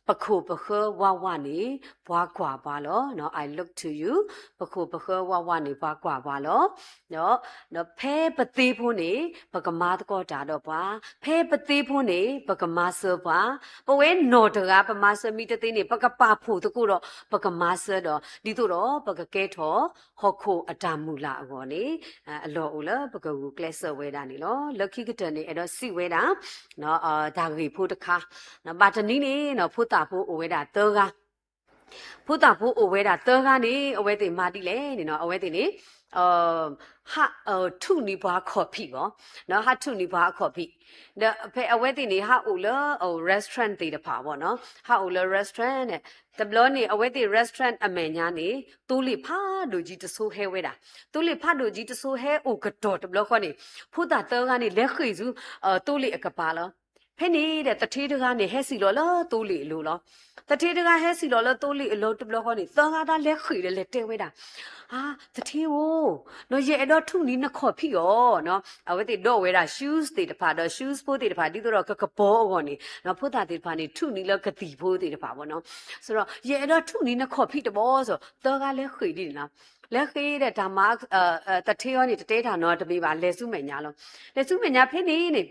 ပခိၣ်ပဃၢဝးဝးန့ၣ် ပှၤကွၢ်ပှၤလီၤ. I look to you ပခိၣ်ပဃၢဝးဝးန့ၣ် ပှၤကွၢ်ပှၤလီၤ. ဒီး ဒီးဖဲပသ့ဖိန့ၣ် ပကမၤသကိးတၢ်ဒီးပှၤ, ဖဲပသ့ဖိန့ၣ် ပကမၤစၢၤပှၤ, ပဝဲနီၢ်တဂၤ ပမၤစၢၤမံတသ့န့ၣ် ပကပာ်ဖှိၣ်သကိးဒီး ပကမၤစၢၤဒီး ဒ်သိးဒီးပကကဲထီၣ် ဟီၣ်ခိၣ်အတၢ်မုၢ်လၢ်အဂီၢ်န့ၣ် အလီၢ်အိၣ်လၢပကဂုာ်ကျဲးစၢးဝဲဒၣ်န့ၣ်လီၤ. လၢခံကတၢၢ်န့ၣ် အဲၣ်ဒိးစံးဝဲဒၣ် တၢ်ဂ့ၢ်ဖိတခါ, ဘၣ်တနံၤန့ၣ် ဖိသၣ်ဖိအိၣ်ဝဲဒၣ်သၢဂၤ ဖိသၣ်ဖိအိၣ်ဝဲဒၣ်သၢဂၤန့ၣ် အဝဲသ့ၣ်မၤဒ်လဲၣ်န့ၣ်နီၤ အဝဲသ့ၣ်န့ၣ် ဟးထူၣ်န့ၢ်ပှၤခီၣ်ဖံးဘၣ်, ဟးထူၣ်န့ၢ်ပှၤအခီၣ်ဖံး, ဒီးဖဲအဝဲသ့ၣ်န့ၣ် ဟးအိၣ်လၢ restaurant သ့ၣ်တဖၣ်ဘၣ်နီၤ, ဟးအိၣ်လၢ restaurant န့ၣ် တဘျီန့ၣ် အဝဲသ့ၣ် restaurant အမဲာ်ညါန့ၣ် သိလ့ၣ်ဖးဒိၣ်ကံတစိဟဲဝဲဒၣ်, သိလ့ၣ်ဖးဒိၣ်ကံတစိဟဲအိၣ်ကတီၢ်တဘျီဃီန့ၣ် ဖိသၣ်သၢဂၤန့ၣ် လဲၤဃ့ၢ်ဆူ သိလ့ၣ်အကပၤလီၤ. ဖဲန့ၣ်ဒီး သထ့တဂၤန့ၣ် ဟဲစံၣ်လီၤလၢသိလ့ၣ်အလိၤလီၤ. သထ့တဂၤဟဲစံၣ်လီၤလၢသိလ့ၣ်အလိၤတဘျီဃီန့ၣ် သၢဂၤတၢ်လဲၤဃ့ၢ်ဒီးလဲၤတဲဝဲဒၣ်, အါ, သထ့ဧၢ, နီၤ ယအဲၣ်ဒိးထူၣ်န့ၢ်နခီၣ်ဖံးအီၤနီၤ, အဝဲသ့ၣ်ဒိးဝဲဒၣ် shoes သ့ၣ်တဖၣ်ဒီး shoes ဖိသ့ၣ်တဖၣ် ဒ်သိးဒီးကကပီၤအဂီၢ်န့ၣ် ဖိသၣ်သ့ၣ်တဖၣ်န့ၣ် ထူၣ်န့ၢ်လၢကသံၣ်ဖိသ့ၣ်တဖၣ်ဘၣ်နီၤ, ဆိုတော့ ယအဲၣ်ဒိးထူၣ်န့ၢ်နခီၣ်ဖံးတဘျီ ဆို သၢဂၤလဲၤဃ့ၢ်ဒ်န့ၣ်လီၤ. လဲၤဃ့ၢ်ဒီးတၢ်မၤ သထ့အီၤန့ၣ် တတဲတၢ်နီတမံၤဘၣ် လဲၤဆူမဲာ်ညါလီၤ. လဲၤဆူမဲာ်ညါဖဲန့ၣ်န့ၣ်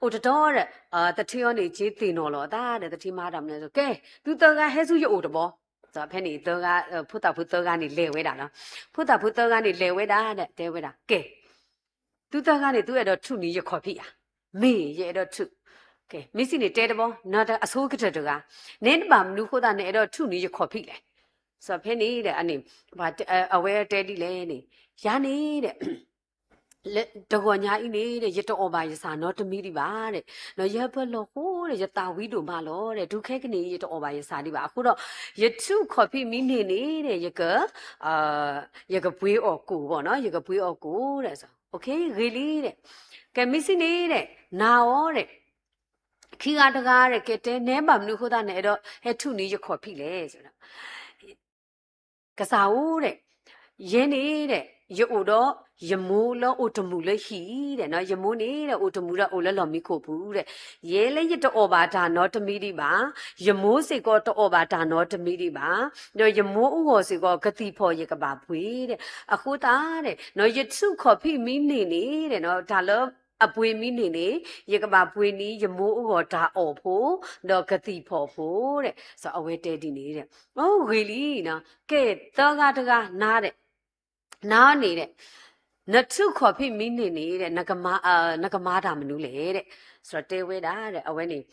အိၣ်တတီၤဒီး သထ့အီၤန့ၣ် က့သ့ၣ်နီၣ်လီၤအသးဒီး သထ့မၤတၢ်မနုၤလဲၣ်, ကဲ သုသၢဂၤဟဲဆူယအိၣ်တဘျီ. ဖဲန့ၣ် သၢဂၤ ဖိသၣ်ဖိသၢဂၤန့ၣ်လဲၤဝဲဒၣ်လီၤ. ဖိသၣ်ဖိသၢဂၤန့ၣ်လဲၤဝဲဒၣ်ဒီး တဲဝဲဒၣ် ကဲ သုသၢဂၤန့ၣ် သုအဲၣ်ဒိးထုးန့ၢ်ယခီၣ်ဖံးဧါ. မ့ၢ်ယအဲၣ်ဒိးထုး. ကဲ မ့ၢ်စံးန့ၣ်တဲတဘျီ, နအဆိကတၢၢ်တဂၤ, နဲနဘၣ်မနုၤဃိသတးနအဲၣ်ဒိးထုးန့ၢ်ယခီၣ်ဖံးလဲၣ်. စီၤဖဲန့ၣ်ဒီး အန့ၣ် အဝဲတဲဒ်လဲၣ်န့ၣ်, ယၤန့ၣ်ဒီး တဂီၤညါအံၤန့ၣ်ဒီး ယတအီၣ်ဘၣ်ယဆၣ်နီတမံၤဒံးဘၣ်ဒီး, ယဟၢဖၢလီၤဃိဒီး ယသးဝံဒိၣ်မးလီၤဒီး တုၤခဲကနံၣ်အံၤ ယတအီၣ်ဘၣ်ယဆၣ်ဒံးဘၣ်. အဃိဒီး ယထုးခီၣ်ဖံးမံန့ၢ်န့ၣ်ဒီး ယက ယကပှ့ၤအီၣ်ကိၣ်ဘၣ်နီၤ, ယကပှ့ၤအီၣ်ကိၣ်ဒီး, ဂ့ၤလံဒီး, ကဲ မ့ၢ်စံးန့ၣ်ဒီး နၤအီၤဒီး ခံဂၤတဂၤဒီး ကဲတဲ နဲဘၣ်မနုၤဃိသတးနအဲၣ်ဒိးဟဲထုးန့ၢ်ယခီၣ်ဖံးလဲၣ်. ကစၢ်ဧၢဒီး, ယဲန့ၣ်ဒီး ယအိၣ်ဒီးယမိၢ်လၢအိၣ်တမူးလၢဟံၣ်ဒီး, ယမိၢ်န့ၣ်ဒီး အိၣ်တမူးဒီးအိၣ်လၢလီၢ်မံခိၣ်ပူၤဒီး, ယဲလၢယတအီၣ်ဘၣ်တၢ်နီတမံၤဒံးဘၣ်, ယမိၢ်စ့ၢ်ကီးတအီၣ်ဘၣ်တၢ်နီတမံၤဒံးဘၣ်, ဒီးယမိၢ်အဂီၢ်စ့ၢ်ကီး ကသံၣ်ဖီၣ်ယကဘၣ်ပှ့ၤဒီး, အဃိသတးဒီး ယထုးခီၣ်ဖံးမံန့ၢ်န့ၣ်ဒီး တၢ်လၢအပှ့ၤမံန့ၢ်န့ၣ် ယကဘၣ်ပှ့ၤန့ၢ်ယမိၢ်အဂီၢ်တၢ်အီၣ်ဖိ ဒီးကသံၣ်ဖီၣ်ဖိဒီး, စီၤအဝဲတဲဒ်န့ၣ်ဒီး, အိ ဂ့ၤလံ, ကဲ သၢဂၤတဂၤ နၤဒီး နၤန့ၣ်ဒီး နထုးခီၣ်ဖံးမံန့ၢ်န့ၣ်ဒီး နကမၤတၢ်မနုၤလဲၣ်ဒီး, စီၤတဲဝဲဒၣ်ဒီး အဝဲန့ၣ်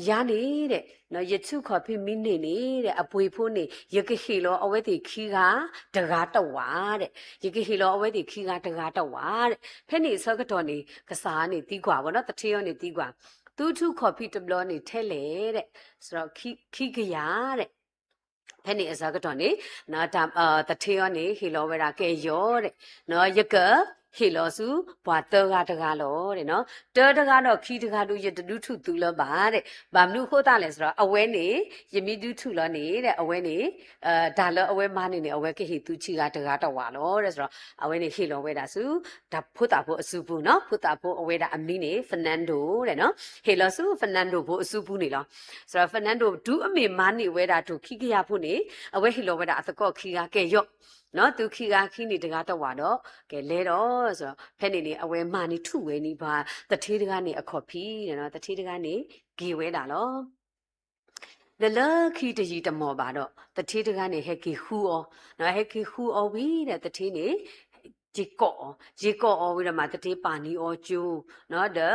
ယၤန့ၣ်ဒီး ယထုးခီၣ်ဖံးမံန့ၢ်န့ၣ်ဒီး အပှ့ၤဖိန့ၣ် ယကဟ့ၣ်လီၤအဝဲသ့ၣ်ခံဂၤတဂၤတဝာ်ဒီး, ယကဟ့ၣ်လီၤအဝဲသ့ၣ်ခံဂၤတဂၤတဝာ်ဒီး, ဖဲန့ၣ်အဆၢကတီၢ်န့ၣ် ကစၢ်န့ၣ်သံကွၢ်ဘၣ်နီၤ, သထ့အီၤန့ၣ်သံကွၢ်, သုထုးခီၣ်ဖံးတဘျီန့ၣ်ထဲလဲၣ်ဒီး, ခံကယၤဒီး ဖဲန့ၣ်အဆၢကတီၢ်န့ၣ် သထ့အီၤန့ၣ် ဟ့ၣ်လီၤဝဲဒၣ် ကဲယီၤဒီး, ယကဟ့ၣ်လီၤဆူပှၤသၢဂၤတဂၤလီၤဒီး, တၢတဂၤဒီးခံတဂၤဒုး ယတဒုးထုးသုလၢၤဘၣ်ဒီး, ဘၣ်မနုၤအဃိသတးလဲၣ်ဒီး အဝဲန့ၣ် ယမ့ၢ်ဒုးထုးလီၤန့ၣ်ဒီး အဝဲန့ၣ် တၢ်လၢအဝဲမၤန့ၢ်န့ၣ် အဝဲကဟ့ၣ်သုခံဂၤတဂၤတဝာ်လီၤဒီး, အဝဲန့ၣ်ဟ့ၣ်လီၤဝဲဒၣ်ဆူ တၢ်ဖိသၣ်ဖိအစုပူၤနီၤ, ဖိသၣ်ဖိအဝဲဒၣ်အမံၤန့ၣ် Fernando ဒီး, ဟ့ၣ်လီၤဆူ Fernando ဖိအစုပူၤန့ၣ်လီၤ. စီၤ Fernando တုၤအမ့ၢ်မၤန့ၢ်ဝဲဒၣ်တိၢ်ခံကယၤဖိန့ၣ် အဝဲဟ့ၣ်လီၤဝဲဒၣ်အသကိးခံဂၤ ကဲယီၤ, သုခံဂၤခံန့ၣ်တဂၤတဝာ်ဒီး ကဲလဲၤဒီး, ဖဲန့ၣ်န့ၣ် အဝဲမၤန့ၢ်ထုးဝဲန့ၣ် ပှၤသထ့တဂၤန့ၣ်အခီၣ်ဖံး, သထ့တဂၤန့ၣ် က့ၤဝဲဒၣ်လီၤ. ဒီးလၢခံတယံာ်တမီၢ်ဘၣ်ဒီး သထ့တဂၤန့ၣ် ဟဲက့ၤဃုအီၤ, ဟဲက့ၤဃုအီၤဝံၤဒီး သထ့န့ၣ် ယ့ၤကိးအီၤ, ယ့ၤကိးအီၤဝံၤဒီးမး သထ့ပာ်နံၤအီၤကၠိ, ဒီး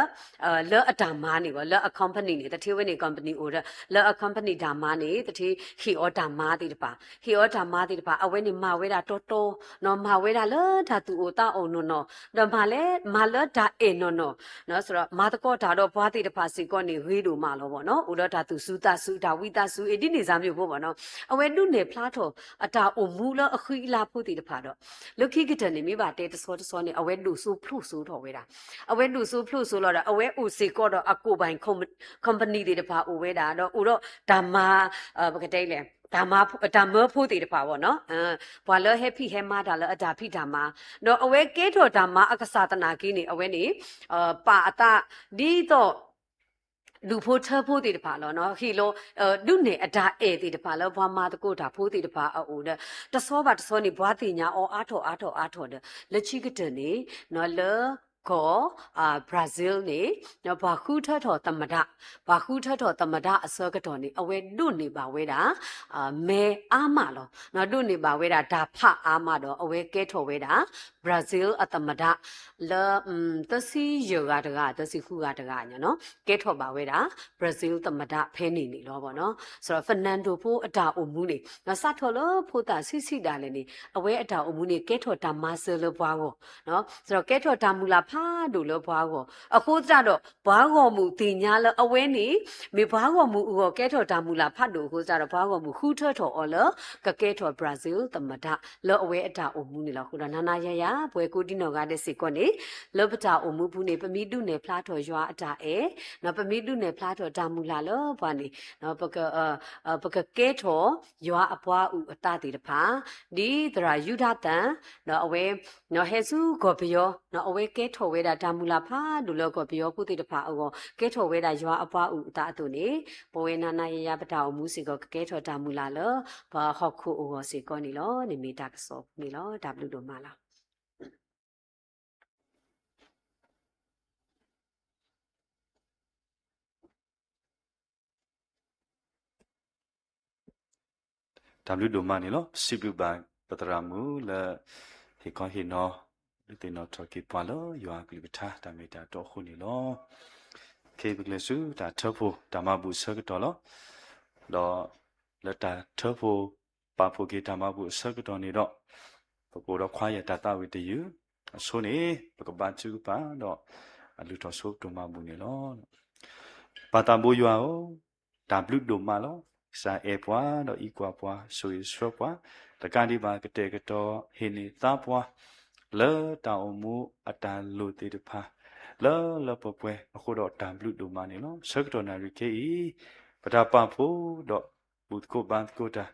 လၢအတၢ်မၤန့ၣ်ဘၣ်, လၢအ company န့ၣ် သထ့ဝဲန့ၣ် company အိၣ်ဒီး လၢအ company တၢ်မၤန့ၣ် သထ့ဟ့ၣ်အီၤတၢ်မၤသ့ၣ်တဖၣ်, ဟ့ၣ်အီၤတၢ်မၤသ့ၣ်တဖၣ် အဝဲန့ၣ်မၤဝဲဒၣ်တီတီ, မၤဝဲဒၣ်လၢတၢ်သူၣ်အိၣ်သးအိၣ်နီၢ်နီၢ်, ဒီးမၤလၢ မၤလၢတၢ်အဲၣ်နီၢ်နီၢ်, မၤသကိးတၢ်ဒီးပှၤသ့ၣ်တဖၣ်စ့ၢ်ကီးန့ၣ် ဂ့ၤဒိၣ်မးလီၤဘၣ်နီၤ, အိၣ်ဒီးတၢ်သူၣ်စူၤသးစူၤ တၢ်ဝံသးစူၤ အ့ၣ်ဒ်န့ၣ်စၢ်မံၤဖိဘၣ်နီၤ, အဝဲဒုးနဲၣ်ဖျါထီၣ်အတၢ်အိၣ်မူလၢအဃံအလၤဖိသ့ၣ်တဖၣ်ဒီး လၢခံကတၢၢ်န့ၣ် မ့ၢ်ဘၣ်တဲတဆီတဆီန့ၣ် အဝဲဒိၣ်စိဖျိၣ်စိထီၣ်ဝဲဒၣ်, အဝဲဒိၣ်စိဖျိၣ်စိလီၤဒီး အဝဲအိၣ်စ့ၢ်ကီးဒီးအကိၣ်ဘၣ် company သ့ၣ်တဖၣ်အိၣ်ဝဲဒၣ် ဒီးအိၣ်ဒီးတၢ်မၤ ပကတဲလဲၣ် တၢ်မၢဖိသ့ၣ်တဖၣ်ဘၣ်နီၤ, ပှၤလၢဟဲဖံးဟဲမၤတၢ်လၢအတၢ်ဖံးတၢ်မၤ, ဒီးအဝဲကဲထီၣ်တၢ်မၤအကစၢ်သနာ်က့န့ၣ် အဝဲန့ၣ် ပာ်အသးဒ်သိး ဒူၣ်ဖိထၢဖိသ့ၣ်တဖၣ်လီၤ, ဟ့ၣ်လီၤ ဒုးနဲၣ်အတၢ်အဲၣ်သ့ၣ်တဖၣ်လၢပှၤမၤသကိးတၢ်ဖိသ့ၣ်တဖၣ်အအိၣ်ဒီး တဆီဘၣ်တဆီန့ၣ် ပှၤသ့ၣ်ညါအီၤအါထီၣ်အါထီၣ်အါထီၣ်ဒီး လၢခံကတၢၢ်န့ၣ် လၢကီၢ် Brazil န့ၣ် ပှၤဃုထၢထီၣ်သမ္မတ, ပှၤဃုထၢထီၣ်သမ္မတအဆၢကတီၢ်န့ၣ် အဝဲဒိးန့ၢ်ဘၣ်ဝဲဒၣ် မဲအါမးလီၤ, ဒိးန့ၢ်ဘၣ်ဝဲဒၣ်တၢ်ဖးအါမးဒီး အဝဲကဲထီၣ်ဝဲဒၣ် Brazil အသမ္မတ လၢ သၢဆံယဲၢ်ဂၤတဂၤ သၢဆံဃုဂၤတဂၤန့ၣ် ကဲထီၣ်ဘၣ်ဝဲဒၣ် Brazil သမ္မတဖဲန့ၣ်န့ၣ်လီၤဘၣ်နီၤ. စီၤ Fernando ဖိအတၢ်အိၣ်မူန့ၣ် စးထီၣ်လၢဖိသၣ်ဆံးဆံးဒၣ်လဲာ်န့ၣ် အဝဲအတၢ်အိၣ်မူန့ၣ် ကဲထီၣ်တၢ်မၤစၢၤလၢပှၤဂီၢ်, ကဲထီၣ်တၢ်မုၢ်လၢ်ဖးဒိၣ်လၢပှၤဂီၢ်, အဃိသတးဒီး ပှၤဂီၢ်မုၢ်သ့ၣ်ညါလၢအဝဲန့ၣ် မ့ၢ်ပှၤဂီၢ်မုၢ်အဂီၢ် ကဲထီၣ်တၢ်မုၢ်လၢ်ဖးဒိၣ်အဃိသတးဒီး ပှၤဂီၢ်မုၢ်ဃုထၢထီၣ်အီၤလၢ ကကဲထီၣ် Brazil သမ္မတ လၢအဝဲအတၢ်အိၣ်မူန့ၣ်လီၤ. အဃိဒီး နၤနၤယၤယၤ ပှၤကိးဒံနီၢ်ဂၤဒဲးစ့ၢ်ကီးန့ၣ် လၢပတၢ်အိၣ်မူပူၤန့ၣ် ပမ့ၢ်ဒုးနဲၣ်ဖျါထီၣ်ယွၤအတၢ်အဲၣ်, ပမ့ၢ်ဒုးနဲၣ်ဖျါထီၣ်တၢ်မုၢ်လၢ်လၢပှၤန့ၣ် ပကကဲထီၣ်ယွၤအပှၤအုၣ်အသးသ့ၣ်တဖၣ်, ဒ်သရၣ်ယူဒၤသၣ် ဒီးအဝဲ ဟဲဆူကီၢ်ပယီၤ အဝဲကဲထီၣ်ဝဲဒၣ်တၢ်မုၢ်လၢ်ဖးဒိၣ်လၢကီၢ်ပယီၤဖိသ့ၣ်တဖၣ်အဂီၢ် ကဲထီၣ်ဝဲဒၣ်ယွၤအပှၤအုၣ်အသးအသိးန့ၣ် ပဝဲနၤနၤယၤယၤပတၢ်အိၣ်မူစ့ၢ်ကီး ကကဲထီၣ်တၢ်မုၢ်လၢ်လၢ ပှၤဟီၣ်ခိၣ်အဂီၢ်စ့ၢ်ကီးန့ၣ်လီၤ. န့ၣ်မ့ၢ်တၢ်ကစီၣ်ပူၤန့ၣ်လီၤ. တၢ်ဘျုးဒိၣ်မးလီၤ. တၢ်ဘျုးဒိၣ်မးန့ၣ်လီၤ. ပစံးဘျုးဘၣ်ပသရၣ်မုၣ်လၢ ဟ့ၣ်ခီဟ့ၣ်နီၤ ဒုးသ့ၣ်နီၣ်ထီၣ်က့ၤပှၤလၢယွၤအကလုၢ်ကထါတၢ်မ့ၢ်တၢ်တီအဃိန့ၣ်လီၤ. ခဲအံၤပကလဲၤဆူတၢ်ထၢဖှိၣ်တၢ်မၤဘူၣ်အဆၢကတီၢ်လီၤ. ဒီးလၢတၢ်ထၢဖှိၣ်ပာ်ဖှိၣ်က့ၤတၢ်မၤဘူၣ်အဆၢကတီၢ်န့ၣ်ဒီး ပကအိၣ်ဒီးခွါယၤတၢ်သးဝံၣ်တယုၢ် အဆိန့ၣ် ပကဘါထုကဖၣ်ဒီး အလုၢ်ထီၣ်ဆိကတီၢ်မၤဘူၣ်န့ၣ်လီၤ. ပၢ်သးဘိယွၤဧၢ, တၢ်ဘျုးဒိၣ်မးလီၤ. ကစၢ်အဲၣ်ပှၤဒီးအံးကွၢ်ပှၤ ဆိၣ်ဂ့ၤဆှၢပှၤ တကးဒံးဘၣ် ကတဲာ်ကတီၤဟ့ၣ်န့ၢ်သါပှၤ လၢတၢ်အိၣ်မူအတၢ်လိၣ်သ့ၣ်တဖၣ် လၢလၢပှဲၤပှဲၤအဃိဒီး တၢ်ဘျုးဒိၣ်မးန့ၣ်လီၤ. ဆၢကတီၢ်နၣ်ရံၣ်ခဲအံၤ ပတၢ်ပာ်ဖှိၣ်ဒီးဘူၣ်သကိးဘါသကိးတၢ်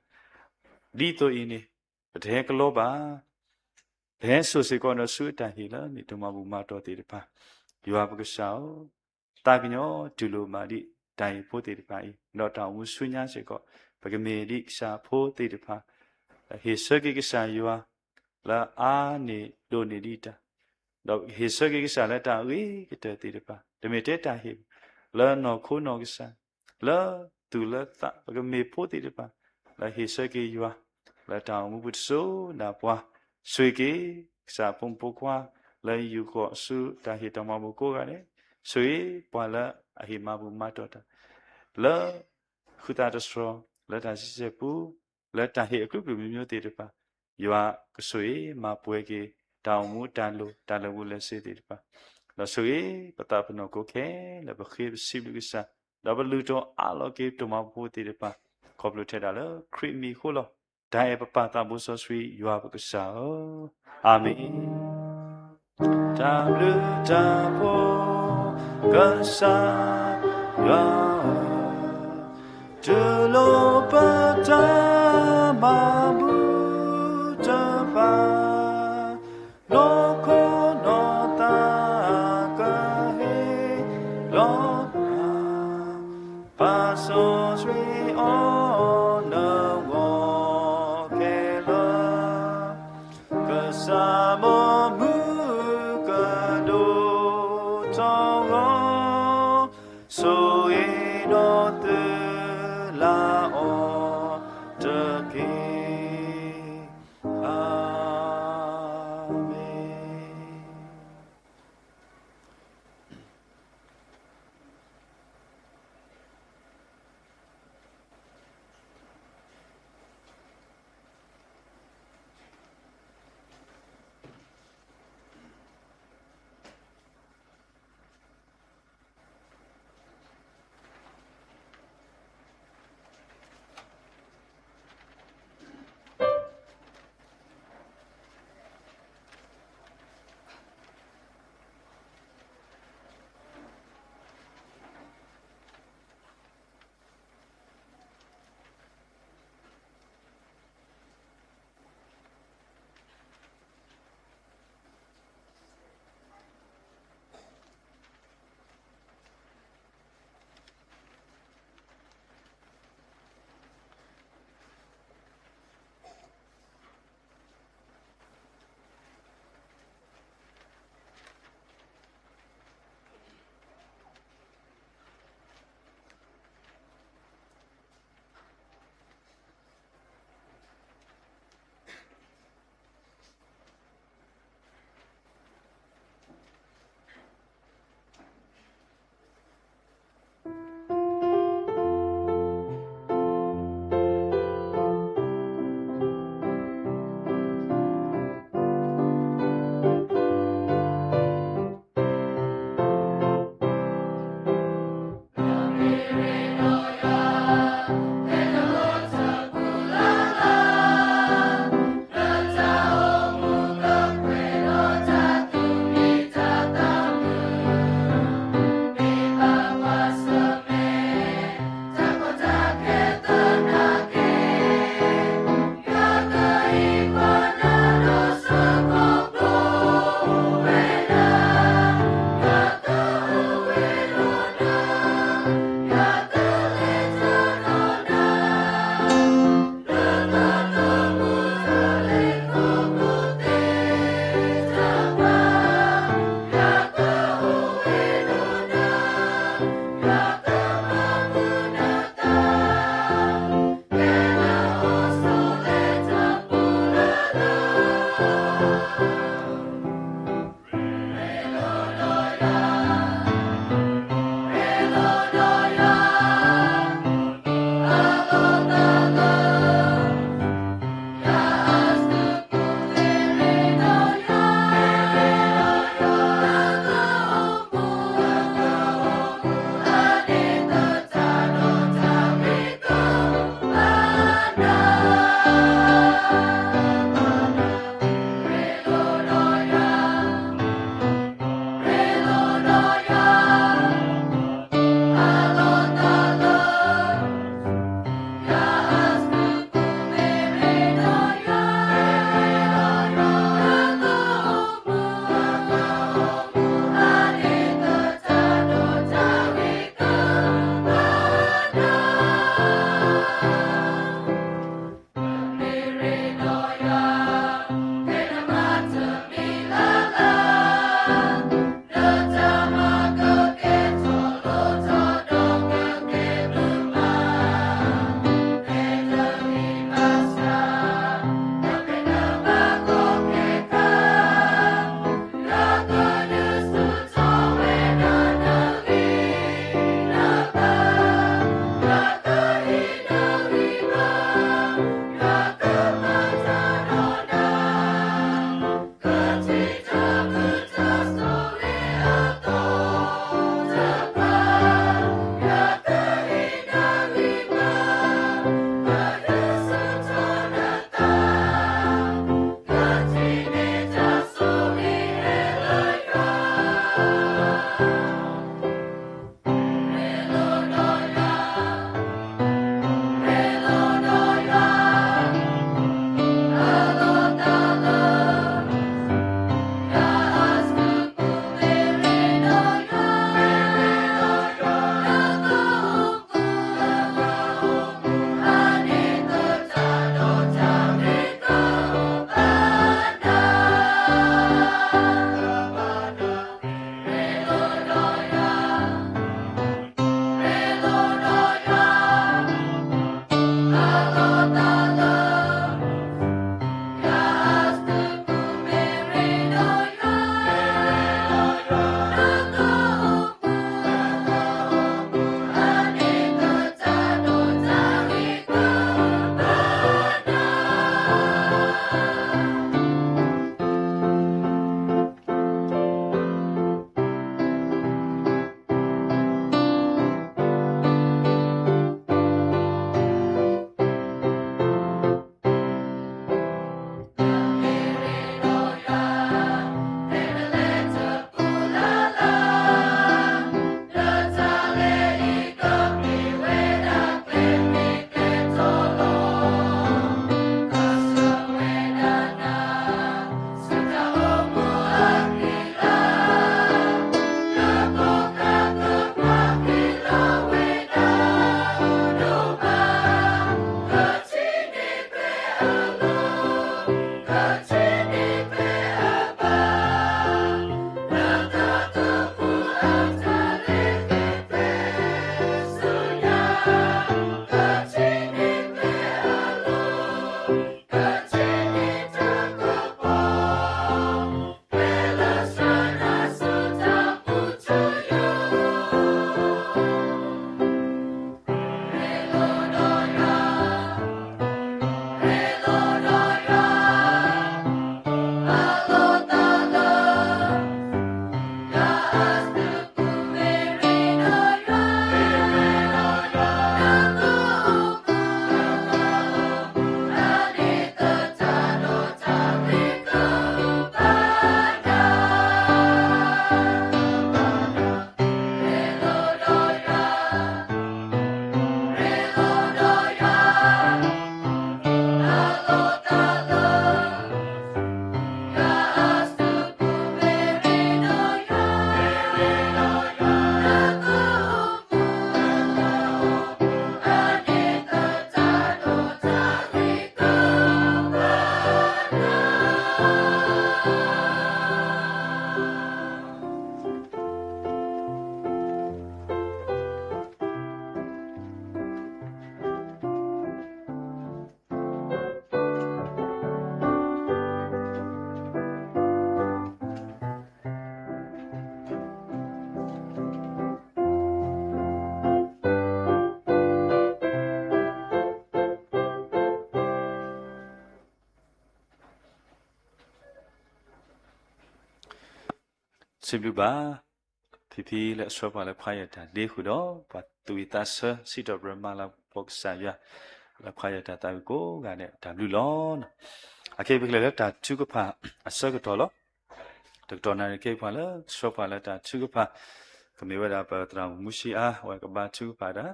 ဒ်သိးအံၤန့ၣ် ပတဟဲကလီဘၣ် ပဟဲစိာ်စ့ၢ်ကီးဒီးဆူအတၢ်ဟ့ၣ်လၢမ့ၢ်တၢ်မၤဘူၣ်မၤတီၢ်သ့ၣ်တဖၣ်, ယွၤပကစၢ်ဧၢ, သးကညီၤတူၢ်လိာ်ဘၣ်ဒံးတၢ်ဟ့ၣ်ဖိသ့ၣ်တဖၣ်အံၤ, ဒီးတၢ်အိၣ်မူဆူညါစ့ၢ်ကီး ပကမ့ၢ်ဒ်ကစၢ်ဖိသ့ၣ်တဖၣ်, ဟ့ၣ်ဆၢက့ၤကစၢ်ယွၤ လၢအါန့ၢ်ဒိၣ်န့ၢ်ဒံးတၢ်, ဒီးဟ့ၣ်ဆၢက့ၤကစၢ်လၢတၢ်အဂ့ၤကတၢၢ်သ့ၣ်တဖၣ်, တမ့ၢ်ထဲတၢ်ဟ့ၣ် လၢနီၢ်ခိနီၢ်ကစၢ် လၢသူၣ်လၢသး ပကမ့ၢ်ဖိသ့ၣ်တဖၣ် လၢဟ့ၣ်ဆၢက့ၤယွၤ လၢတၢ်အိၣ်မူပူၤတစိၤဒၣ်ပှၤ, ဆိၣ်ဂ့ၤက့ၤ ကစၢ်အဖိမုၣ်ဖိခွါ လၢယူာ်ဃီၤဆူတၢ်ဟ့ၣ်တၢ်မၤဘူၣ်ကိးဂၤဒဲး, ဆိၣ်ဂ့ၤပှၤလၢအဟ့ၣ်မၤဘူၣ်မၤတီၢ်တၢ် လၢ ဃုသးတတြီၤ လၢတၢ်စံးဆဲၣ်ပူၤ, လၢတၢ်ဟ့ၣ်အကလုာ်ကလုာ်မံၤမံၤသ့ၣ်တဖၣ်, ယွၤကဆိၣ်ဂ့ၤမၤပှဲၤက့ၤ တၢ်အိၣ်မူတၢ်လိၣ်တၢ်လၢာ်ဘူၣ်လၢာ်စ့ၤသ့ၣ်တဖၣ်, ဒီးဆိၣ်ဂ့ၤပသးပ့ၤနီၣ်ကိးခဲလၢာ် ပဃ့ပစံးဘျုးကစၢ်, ဒီးပလုၢ်ထီၣ်အးလီၤက့ၤတၢ်မၤဘူၣ်ဖိသ့ၣ်တဖၣ်, ခီဖျိထဲဒၣ်လၢခရံာ်မံၤအဃိလီၤ. တၢ်အဲၣ်ပပၢ်သးဘိစီဆှံယွၤပကစၢ်ဧၢ, အၤမ့ၣ်. တၢ်ဘျုးတၢ်ဖှိၣ်ကစၢ်ယွၤဧၢ, တူၢ်လိာ်ပတၢ်မၤဘူၣ်တဖၣ်, နီၢ်ခိနီၢ်သးကဟ့ၣ်လီၤ, ပၢ်စီဆှံအိၣ်နဂီၢ်ခဲလၢာ်, ကစၢ်မီမုၢ်ကဒိၣ်ထီၣ်ဂီၤ, ဆိၣ်ဂ့ၤဒီးသုလၢအီၤတက့ၢ်. အၤမ့ၣ်. စံးဘျုးဘၣ် ဖံဖံလၢအဆှၢပှၤလၢခွါယၢၤတၢ်ဒ့ဃုာ်ဒီး ပှၤသူၣ်ဝံၣ်သးဆၢ စံးထီၣ်ပတြၢၤမၤလၤကပီၤကစၢ်ယွၤ လၢခွါယၢၤတၢ်သးဝံၣ်ကိးဂၤဒဲး တၢ်ဘျုးလီၤ. အခဲအံၤပကလဲၤလၢတၢ်ထုကဖၣ်အဆၢကတီၢ်လီၤ. တကတီၢ်နၣ်ရံၣ်ခဲအံၤပှၤလၢဆှၢပှၤလၢတၢ်ထုကဖၣ် ကမ့ၢ်ဝဲဒၣ်ပသရၣ်မုၣ်မူဆံအါ အဝဲကဘါထုကဖၣ်တၢ်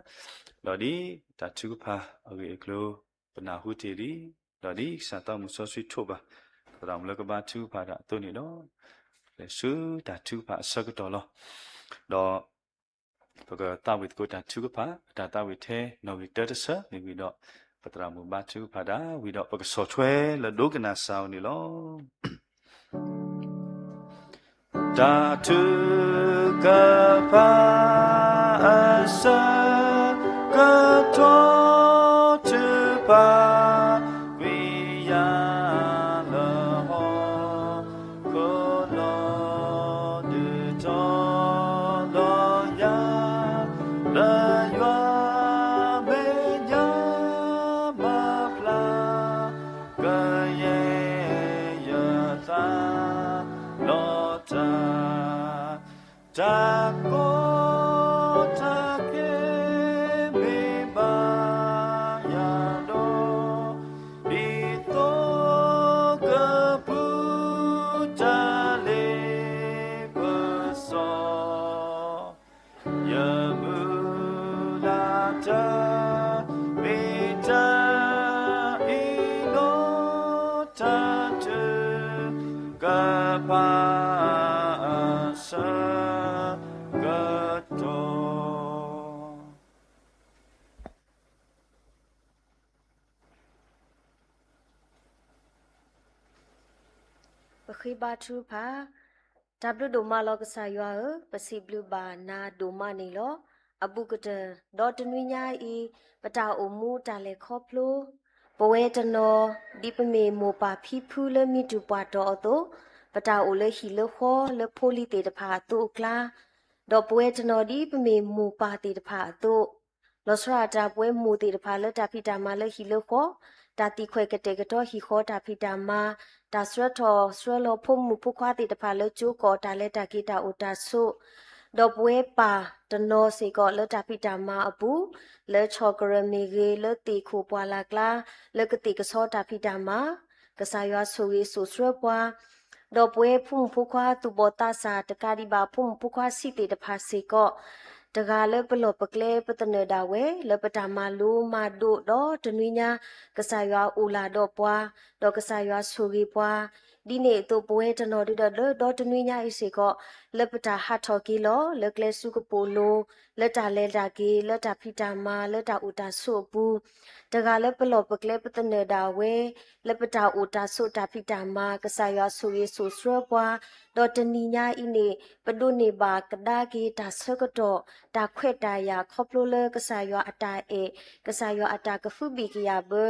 ဒီးဒ်တၢ်ထုကဖၣ်အဂ့ၢ်အကျိၤ ပနၢ်ဟူတ့ၢ်လံ ဒီးဒ်ကစၢ်သးမုၣ်စီဆှံထိးဘၣ် သရၣ်မုၣ်လၢကဘါထုကဖၣ်တၢ်အသိးန့ၣ်ဒီး လဲၤဆူတၢ်ထုကဖၣ်အဆၢကတီၢ်လီၤ. ဒီး ပကသးဝံၣ်သကိးတၢ်ထုကဖၣ် တၢ်သးဝံၣ်ထဲနီၣ်ဂံၢ်တၢတဆၢ မ့ၢ်ဝံၤဒီး ပသရၣ်မုၣ်ဘါထုကဖၣ်တၢ်ဝံၤဒီး ပကဆီၣ်ထွဲလၢဒိကနၣ်စၢ်အအိၣ်န့ၣ်လီၤ. တၢ်ထုကဖၣ်အဆၢကတီၢ် ထုကဖၣ်ကွံာ်ယၤလၢဟီၣ်ခိၣ် လီၤဒုးတီၤလီၤယၤ လၢယွၤမဲာ်ညါမၤဖျါ ကယဲၢ်ယသးလီၤတၢ် တၢ်ကီတၢ်ခဲမ့ၢ်ဘၣ်ယၤဒီး ဒ်သိးကပူၤတၢ်လ့ပစီ ယမုၢ်လၢ်တၢ် မ့ၢ်တၢ်အံၤနီၢ် တၢ်ထုကဖၣ်အဆၢကတီၢ် ပဃ့ဘါထုကဖၣ်. တၢ်ဘျုးဒိၣ်မးလီၤကစၢ်ယွၤဧၢ, ပစံးဘျုးဘၣ်နၤဒိၣ်မးန့ၣ်လီၤ. အဘူးကတၢၢ် ဒီတနွံညါအံၤ ပတၢ်အိၣ်မူတၢ်လဲၤခီဖျိ ပဝဲတနီၤ ဒ်ပမ့ၢ်မိၢ်ပၢ်ဖံဖုလၢမံတူၢ်ပှၢ်တီၤအသိး, ပတၢ်အိၣ်လၢဟံၣ်လၢဃီလၢဖိလံၤသ့ၣ်တဖၣ်အသိးအကျါ, ဒီးပဝဲတနီၤဒ်ပမ့ၢ်မိၢ်ပၢ်သ့ၣ်တဖၣ်အသိး, လီၤဆီဒၣ်တၢ်ပဝဲမိၢ်သ့ၣ်တဖၣ်လၢတၢ်ဖံးတၢ်မၤလၢဟံၣ်လၢဃီ, တၢ်သံခွဲးကတဲာ်ကတီၤဟံၣ်ဃီတၢ်ဖံးတၢ်မၤ, တၢ်ဆှၢထီၣ်ဆှၢလီၤဖိမုၣ်ဖိခွါသ့ၣ်တဖၣ်လၢကၠိကီၢ်တၢ်လၢတၢ်က့ၤတၢ်အိၣ်တၢ်ဆိး, ဒီးပဝဲပၢ်တနီၤစ့ၢ်ကီးလၢတၢ်ဖံးတၢ်မၤအပူၤ, လၢဆီၣ်ကရၢၢ်မ့ၢ်ဂ့ၤ, လၢသ့ၣ်ခိၣ်ပှၢ်လၢ်ကျါ, လၢကသ့ၣ်ကဆီတၢ်ဖံးတၢ်မၤ, ကစၢ်ယွၤဆိၣ်ဂ့ၤစိာ်ဆှၢပှၤ ဒီးပဝဲဖိမုၣ်ဖိခွါသူၣ်ဘီၣ်သးစၢ်တကးဒံးဘၣ် ဖိမုၣ်ဖိခွါဆံးသ့ၣ်တဖၣ်စ့ၢ်ကီး, တဂၤလၢပလီၢ်ပကျဲပသနၢၣ်ဒၣ်ဝဲ လၢပတၢ်မၤလိမၤဒိးဒီတနွံညါ, ကစၢ်ယွၤအိၣ်လၢ်ဒီးပှၤ, ဒီးကစၢ်ယွၤဆိၣ်ဂ့ၤပှၤ, ဒ်န့ၣ်အသိးပဝဲတနီၤဒုဒီး လၢဒီတနွံညါအံၤစ့ၢ်ကီး, လၢပတၢ်ဟးထီၣ်က့ၤလီၤ လၢကျဲဆူကပိာ်လိၤ, လၢတၢ်လဲၤတၢ်က့ၤ, လၢတၢ်ဖံးတၢ်မၤ, လၢတၢ်အိၣ်တၢ်ဆိးအပူၤ, တဂၤလၢပလီၢ်ပကျဲပသနၢၣ်ဒၣ်ဝဲ, လၢပတၢ်အိၣ်တၢ်ဆိးတၢ်ဖံးတၢ်မၤ ကစၢ်ယွၤဆိၣ်ဂ့ၤဆိၣ်ဆှၢပှၤ, ဒီးတနံၤညါအံၤန့ၣ် ပဒိးန့ၢ်ဘၣ်ကဒါက့ၤတၢ်ဆၢကတီၢ် တၢ်ခွဲးတၢ်ယာ်ခီဖျိလၢကစၢ်ယွၤအတၢ်အဲၣ်, ကစၢ်ယွၤအတၢ်ကဟုဘံၣ်ကယာ်ဘၢ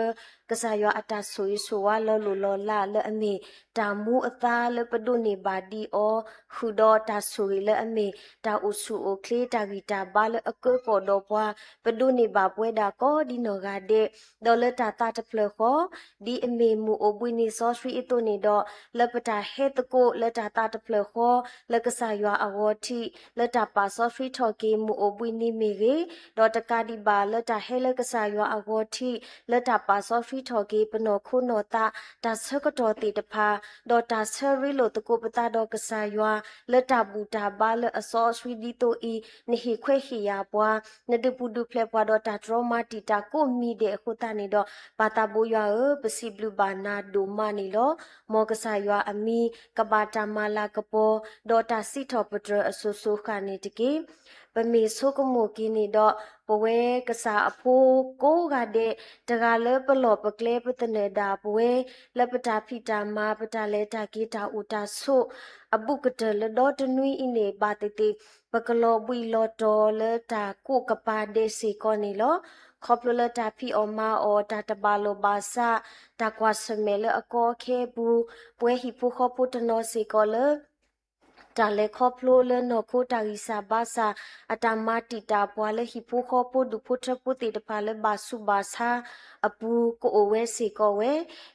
ကစၢ်ယွၤအတၢ်ဆိၣ်ဂ့ၤဆိၣ်ဝါလီၤလိၢ်လီၤလးလၢအမ့ၢ်တၢ်မူအသါလၢပဒိးန့ၢ်ဘၣ်ဒံးအီၤ, ဃုာ်ဒီးတၢ်ဆိၣ်ဂ့ၤလၢအမ့ၢ်တၢ်အိၣ်ဆူၣ်အိၣ်ချ့တၢ်ဂံၢ်တၢ်ဘါလၢအကၢကီၢ်ဒီးပှၤ, ပဒိးန့ၢ်ဘၣ်ပဝဲဒၣ်ကိးဒ်နီၢ်ဂၤဒဲး, ဒီးလၢတၢ်သးတဖျၢၣ်ဃီ ဒ်အမ့ၢ်မုၢ်အိၣ်ဘှံးနံၤစီဆှံအသိးန့ၣ်ဒီး, လၢပတၢ်ဟဲသကိးလၢတၢ်သးတဖျၢၣ်ဃီ လၢကစၢ်ယွၤအဂီၤထံး လၢတၢ်ပာ်စီဆှံထီၣ်က့ၤမုၢ်အိၣ်ဘှံးနံၤမ့ၢ်ဂ့ၤ, ဒီးတကးဒံးဘၣ်လၢတၢ်ဟဲလၢကစၢ်ယွၤအဂီၤထံး လၢတၢ်ပာ်စီဆှံထီၣ်က့ၤပနီၢ်ခိနီၢ်သး တၢ်ဆၢကတီၢ်သ့ၣ်တဖၣ်, ဒီးတၢ်ဆၢရ့လိာ်သကိးပသးဒီးကစၢ်ယွၤ လၢတၢ်ဘူၣ်တၢ်ဘါလၢအစီအဆှံဒ်သိးအံၤ, နဟ့ၣ်ခွဲးဟ့ၣ်ယာ်ပှၤ, နဒုးပူၤဒုးဖျဲးပှၤဒီးတၢ်တြီမၤတံာ်တာ်ကိးမံၤဒဲးအဃိသတးန့ၣ်ဒီး, ပၢ်သးဘိယွၤဧၢ, ပစံးဘျုးဘၣ်နၤဒိၣ်မးန့ၣ်လီၤ. မ်ကစၢ်ယွၤအမံၤ ကဘၣ်တၢ်မၤလၤကပီၤ, ဒီးတၢ်စံးထီၣ်ပတြၢၤအစိၤစိၤဃၣ်န့ၣ်တက့ၢ်. ပမ့ၢ်ဆိကမိၣ်က့ၤန့ၣ်ဒီး, ပဝဲကစၢ်အဖိကိးဂၤဒဲး, တဂၤလၢပလီၢ်ပကျဲပသနၢၣ်ဒၣ်ပဝဲ, လၢပတၢ်ဖံးတၢ်မၤ ပတၢ်လဲၤတၢ်က့ၤတၢ်အိၣ်တၢ်ဆိး အဘူးကတၢၢ်လၢဒီတနွံအံၤန့ၣ် ဘၣ်သ့ၣ်သ့ၣ် ပကလီၤဘှံးလီၤတီၤလၢတၢ်ကိးကပၤဒဲးစ့ၢ်ကီးန့ၣ်လီၤ. ခီဖျိလၢတၢ်ဖံးအီၣ်မၤအီၣ် တၢ်တဘၣ်လိာ်ဘၣ်စး, တၢ်ကွၢ်ဆၢၣ်မဲာ်လၢအကီအခဲအပူၤ, ပဝဲဟံၣ်ဖိဃီဖိတနီၤစ့ၢ်ကီးလၢ တၢ်လဲၤခီဖျိလၢနီၢ်ခိတၢ်ဂံၢ်စၢ်ဘါစၢ်, အတၢ်မၤတံာ်တာ်ပှၤလၢဟံၣ်ဖိဃီဖိဒူၣ်ဖိထၢဖိသ့ၣ်တဖၣ်လၢဘၣ်ဆူးဘၣ်ဆါအပူၤ ကအိၣ်ဝဲစ့ၢ်ကီးဝဲ.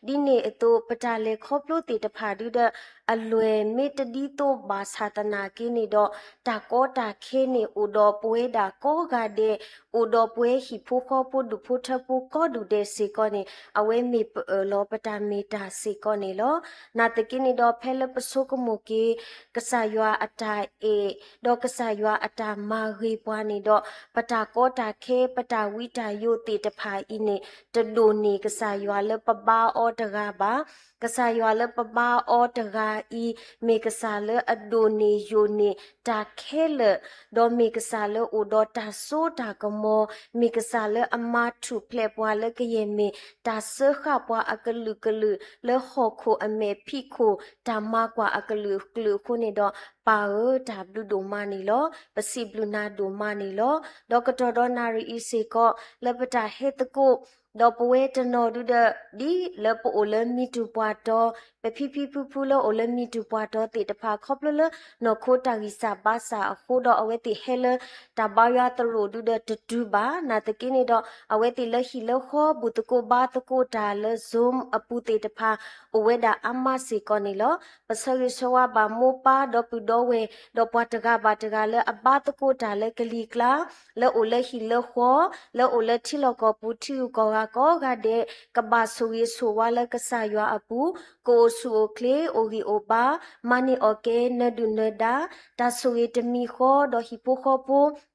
ဒ်န့ၣ်အသိး ပတၢ်လဲၤခီဖျိသ့ၣ်တဖၣ်ဒုဒီး အလွဲၢ်မ့ၢ်တဒ်သိးဘၣ်ဆၣ်သနာ်က့န့ၣ်ဒီး, တၢ်ကီတၢ်ခဲန့ၣ်အိၣ်ဒီးပဝဲဒၣ်ကိးဂၤဒဲး, အိၣ်ဒီးပဝဲဟံၣ်ဖိဃီဖိဒူၣ်ဖိထၢဖိကိးဒူၣ်ဒဲးစ့ၢ်ကီးန့ၣ် အဝဲမ့ၢ်ပအၢၣ်လီၤပတၢ်မ့ၢ်တၢ်စ့ၢ်ကီးန့ၣ်လီၤ. နာ်သက့န့ၣ်ဒီး ဖဲလၢပဆိကမိၣ်က့ၤ ကစၢ်ယွၤအတၢ်အဲၣ် ဒီးကစၢ်ယွၤအတၢ်မၤဂ့ၤပှၤန့ၣ်ဒီး, ပတၢ်ကီတၢ်ခဲ ပတၢ်ဝံတၢ်ယိးသ့ၣ်တဖၣ်အံၤန့ၣ် တဒိၣ်န့ၢ်ကစၢ်ယွၤလၢပဘါအီၤတဂၤဘၣ်. ကစၢ်ယွၤလၢပဘါအီၤတဂၤအံၤ မ့ၢ်ကစၢ်လၢအဒိၣ်န့ၢ်ယိာ်န့ၢ်တၢ်ခဲလၢာ်, ဒီးမ့ၢ်ကစၢ်လၢအိၣ်ဒီးတၢ်စိတၢ်ကမီၤ, မ့ၢ်ကစၢ်လၢအမၤထူၣ်ဖျဲးပှၤလၢကယဲၢ်မ့ၢ် တၢ်စၢဃာ်ပှၤအကလုာ်ကလုာ် လၢဟီၣ်ခိၣ်အမဲာ်ဖံးခိၣ် တၢ်မၤကွၢ်အကလုာ်ကလုာ်အဃိန့ၣ်ဒီး, ပၢ်ဧၢ, တၢ်ဘျုးဒိၣ်မးန့ၣ်လီၤ. ပစံးဘျုးနၤဒိၣ်မးန့ၣ်လီၤ. ဒီးကတီၢ်ဒီးနၣ်ရံၣ်အံၤစ့ၢ်ကီး လၢပတၢ်ဟဲသကိး ဒီးပဝဲတနီၤဒုဒီး ဒ်လၢပအိၣ်လၢမံၤတူၢ်ပှၢ်တီၤ, ပဖံဖံဖုဖုလၢအိၣ်လၢမံၤတူၢ်ပှၢ်တီၤသ့ၣ်တဖၣ် ခီဖျိလၢနီၢ်ခိတၢ်ဂံၢ်စၢ်ဘါစၢ်အဃိဒီး အဝဲသ့ၣ်ဟဲလၢတၢ်ဘါယွၤသရိာ်ဒုဒီးတတုၤဘၣ်. နာ်သက့န့ၣ်ဒီး အဝဲသ့ၣ်လၢဟံၣ်လၢဃီ ဘူၣ်သကိးဘါသကိးတၢ်လၢ Zoom အပူၤသ့ၣ်တဖၣ် အိၣ်ဝဲဒၣ်အါမးစ့ၢ်ကီးန့ၣ်လီၤ. ပဆၢဂ့ၤဆၢဝါဘၣ်မိၢ်ပၢ်ဒီပုၢ်ဒီဝဲၢ် ဒီးပှၤတဂၤဘၣ်တဂၤလၢအဘါသကိးတၢ်လၢကလံၤကျါ လၢအိၣ်လၢဟံၣ်လၢဃီ, လၢအိၣ်လၢထံလီၢ်ကီၢ်ပူၤ ထံဂုၤကီၢ်ဂၤကိးဂၤဒဲး, ကဘၣ်ဆိၣ်ဂ့ၤဆိၣ်ဝါလၢကစၢ်ယွၤအပူၤ, ကအိၣ်ဆူၣ်အိၣ်ချ့ အိၣ်ဂံၢ်အိၣ်ဘါ, မၤန့ၢ်အီၣ်ကဲ နၢၤဒုၣ်နၢၤဒါ, တၢ်ဆိၣ်ဂ့ၤတမံၤဃီ ဒီးဟံၣ်ဖိဃီဖိ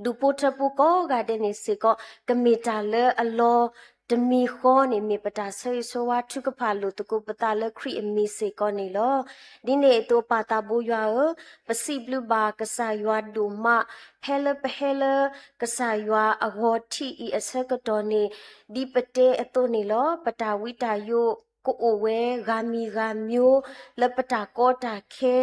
ဒူၣ်ဖိထၢဖိကိးဂၤဒဲးန့ၣ်စ့ၢ်ကီး ကမ့ၢ်တၢ်လၢအလီၤတမံၤဃီန့ၣ် မ့ၢ်ပတၢ်ဆၢဂ့ၤဆၢဝါထုကဖၣ်လိာ်သကိးပသးလၢခရံာ်အမံၤစ့ၢ်ကီးန့ၣ်လီၤ. ဒ်န့ၣ်အသိးပၢ်သးဘိယွၤဧၢ, ပစံးဘျုးဘၣ်ကစၢ်ယွၤဒိၣ်မး, ဖဲလၢပဟဲလၢကစၢ်ယွၤအဂီၤထံးအံၤအဆၢကတီၢ်န့ၣ်, ဒ်ပတဲအသိးန့ၣ်လီၤ. ပတၢ်ဝံတၢ်ယိး ကအိၣ်ဝဲဂၤမံၤဂၤမံၤ, လၢပတၢ်ကီတၢ်ခဲ,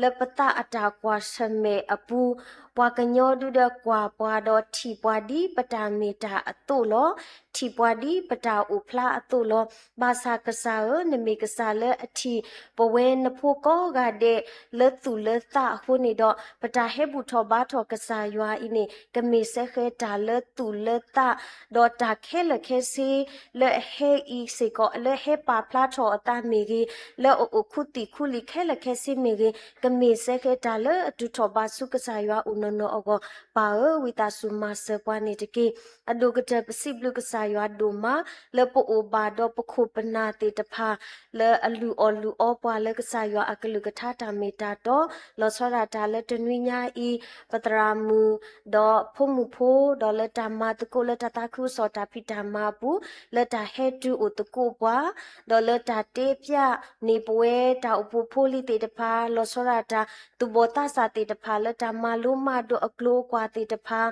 လၢပသးအတၢ်ကွၢ်ဆၢၣ်မဲာ်အပူၤ, ပှၤကညီဒုဒီးကွၢ်ပှၤဒီးထံၣ်ပှၤဒ်ပတၢ်မ့ၢ်တၢ်အသိးလီၤ. ထံၣ်ပှၤဒ်ပတၢ်အိၣ်ဖျါအသိးလီၤ. ဘၣ်ဆၣ်ကစၢ်ဧၢ, နမ့ၢ်ကစၢ်လၢအထံၣ်ပဝဲနဖိကိးဂၤဒဲး လၢသူၣ်လၢသးအဃိန့ၣ်ဒီး, ပတၢ်ဟဲဘူၣ်ထီၣ်ဘါထီၣ်ကစၢ်ယွၤအံၤန့ၣ် ကမ့ၢ်စဲဃဲၤတၢ်လၢသူၣ်လၢသး, ဒီးတၢ်ခဲလၢာ်ခဲဆ့ လၢအဟဲအံၤစ့ၢ်ကီး လၢဟဲပာ်ဖျါထီၣ်အသးမ့ၢ်ဂ့ၤ, လၢအအိၣ်ခူသူၣ်ခူလံၤခဲလၢာ်ခဲဆ့မ့ၢ်ဂ့ၤ, ကမ့ၢ်စဲဃဲၤတၢ်လၢအတုၤထီၣ်ဘၣ်ဆူကစၢ်ယွၤအိၣ်နီၢ်နီၢ်အဂီၢ်, ပၢ်ဧၢ, ဝံသးစူၤမၤစၢၤပှၤန့ၣ်တက့ၢ်. အဒိၣ်ကတၢၢ်ပစံးဘျုးကစၢ် ပစံးဘျုးကစၢ်ယွၤဒိၣ်မး လၢပအိၣ်ဘၣ်ဒီးပခိၣ်ပနၢ်သ့ၣ်တဖၣ် လၢအလုၢ်အီၣ်လုၢ်အီပှၤလၢကစၢ်ယွၤအကလုၢ်ကထါတၢ်မ့ၢ်တၢ်တီ, လီၤဆီဒၣ်တၢ်လၢတနွံညါအံၤ ပသရၣ်မုၣ် ဒီးဖိမုၣ်ဖိ ဒီးလၢတၢ်မၤသကိးလၢတၢ်သးခုကစီၣ်တၢ်ဖံးတၢ်မၤအပူၤ, လၢတၢ်ဟဲတုၤအိၣ်သကိးပှၤ, ဒီးလၢတၢ်တဲဖျါန့ၢ်ပဝဲတၢ်အိၣ်ဖှိၣ်ဖိလံၤသ့ၣ်တဖၣ်, လီၤဆီဒၣ်တၢ်သူၣ်ဘီၣ်သးစၢ်သ့ၣ်တဖၣ် လၢတၢ်မၤလိမၤဒိးအကျိၤအကွာ်သ့ၣ်တဖၣ်,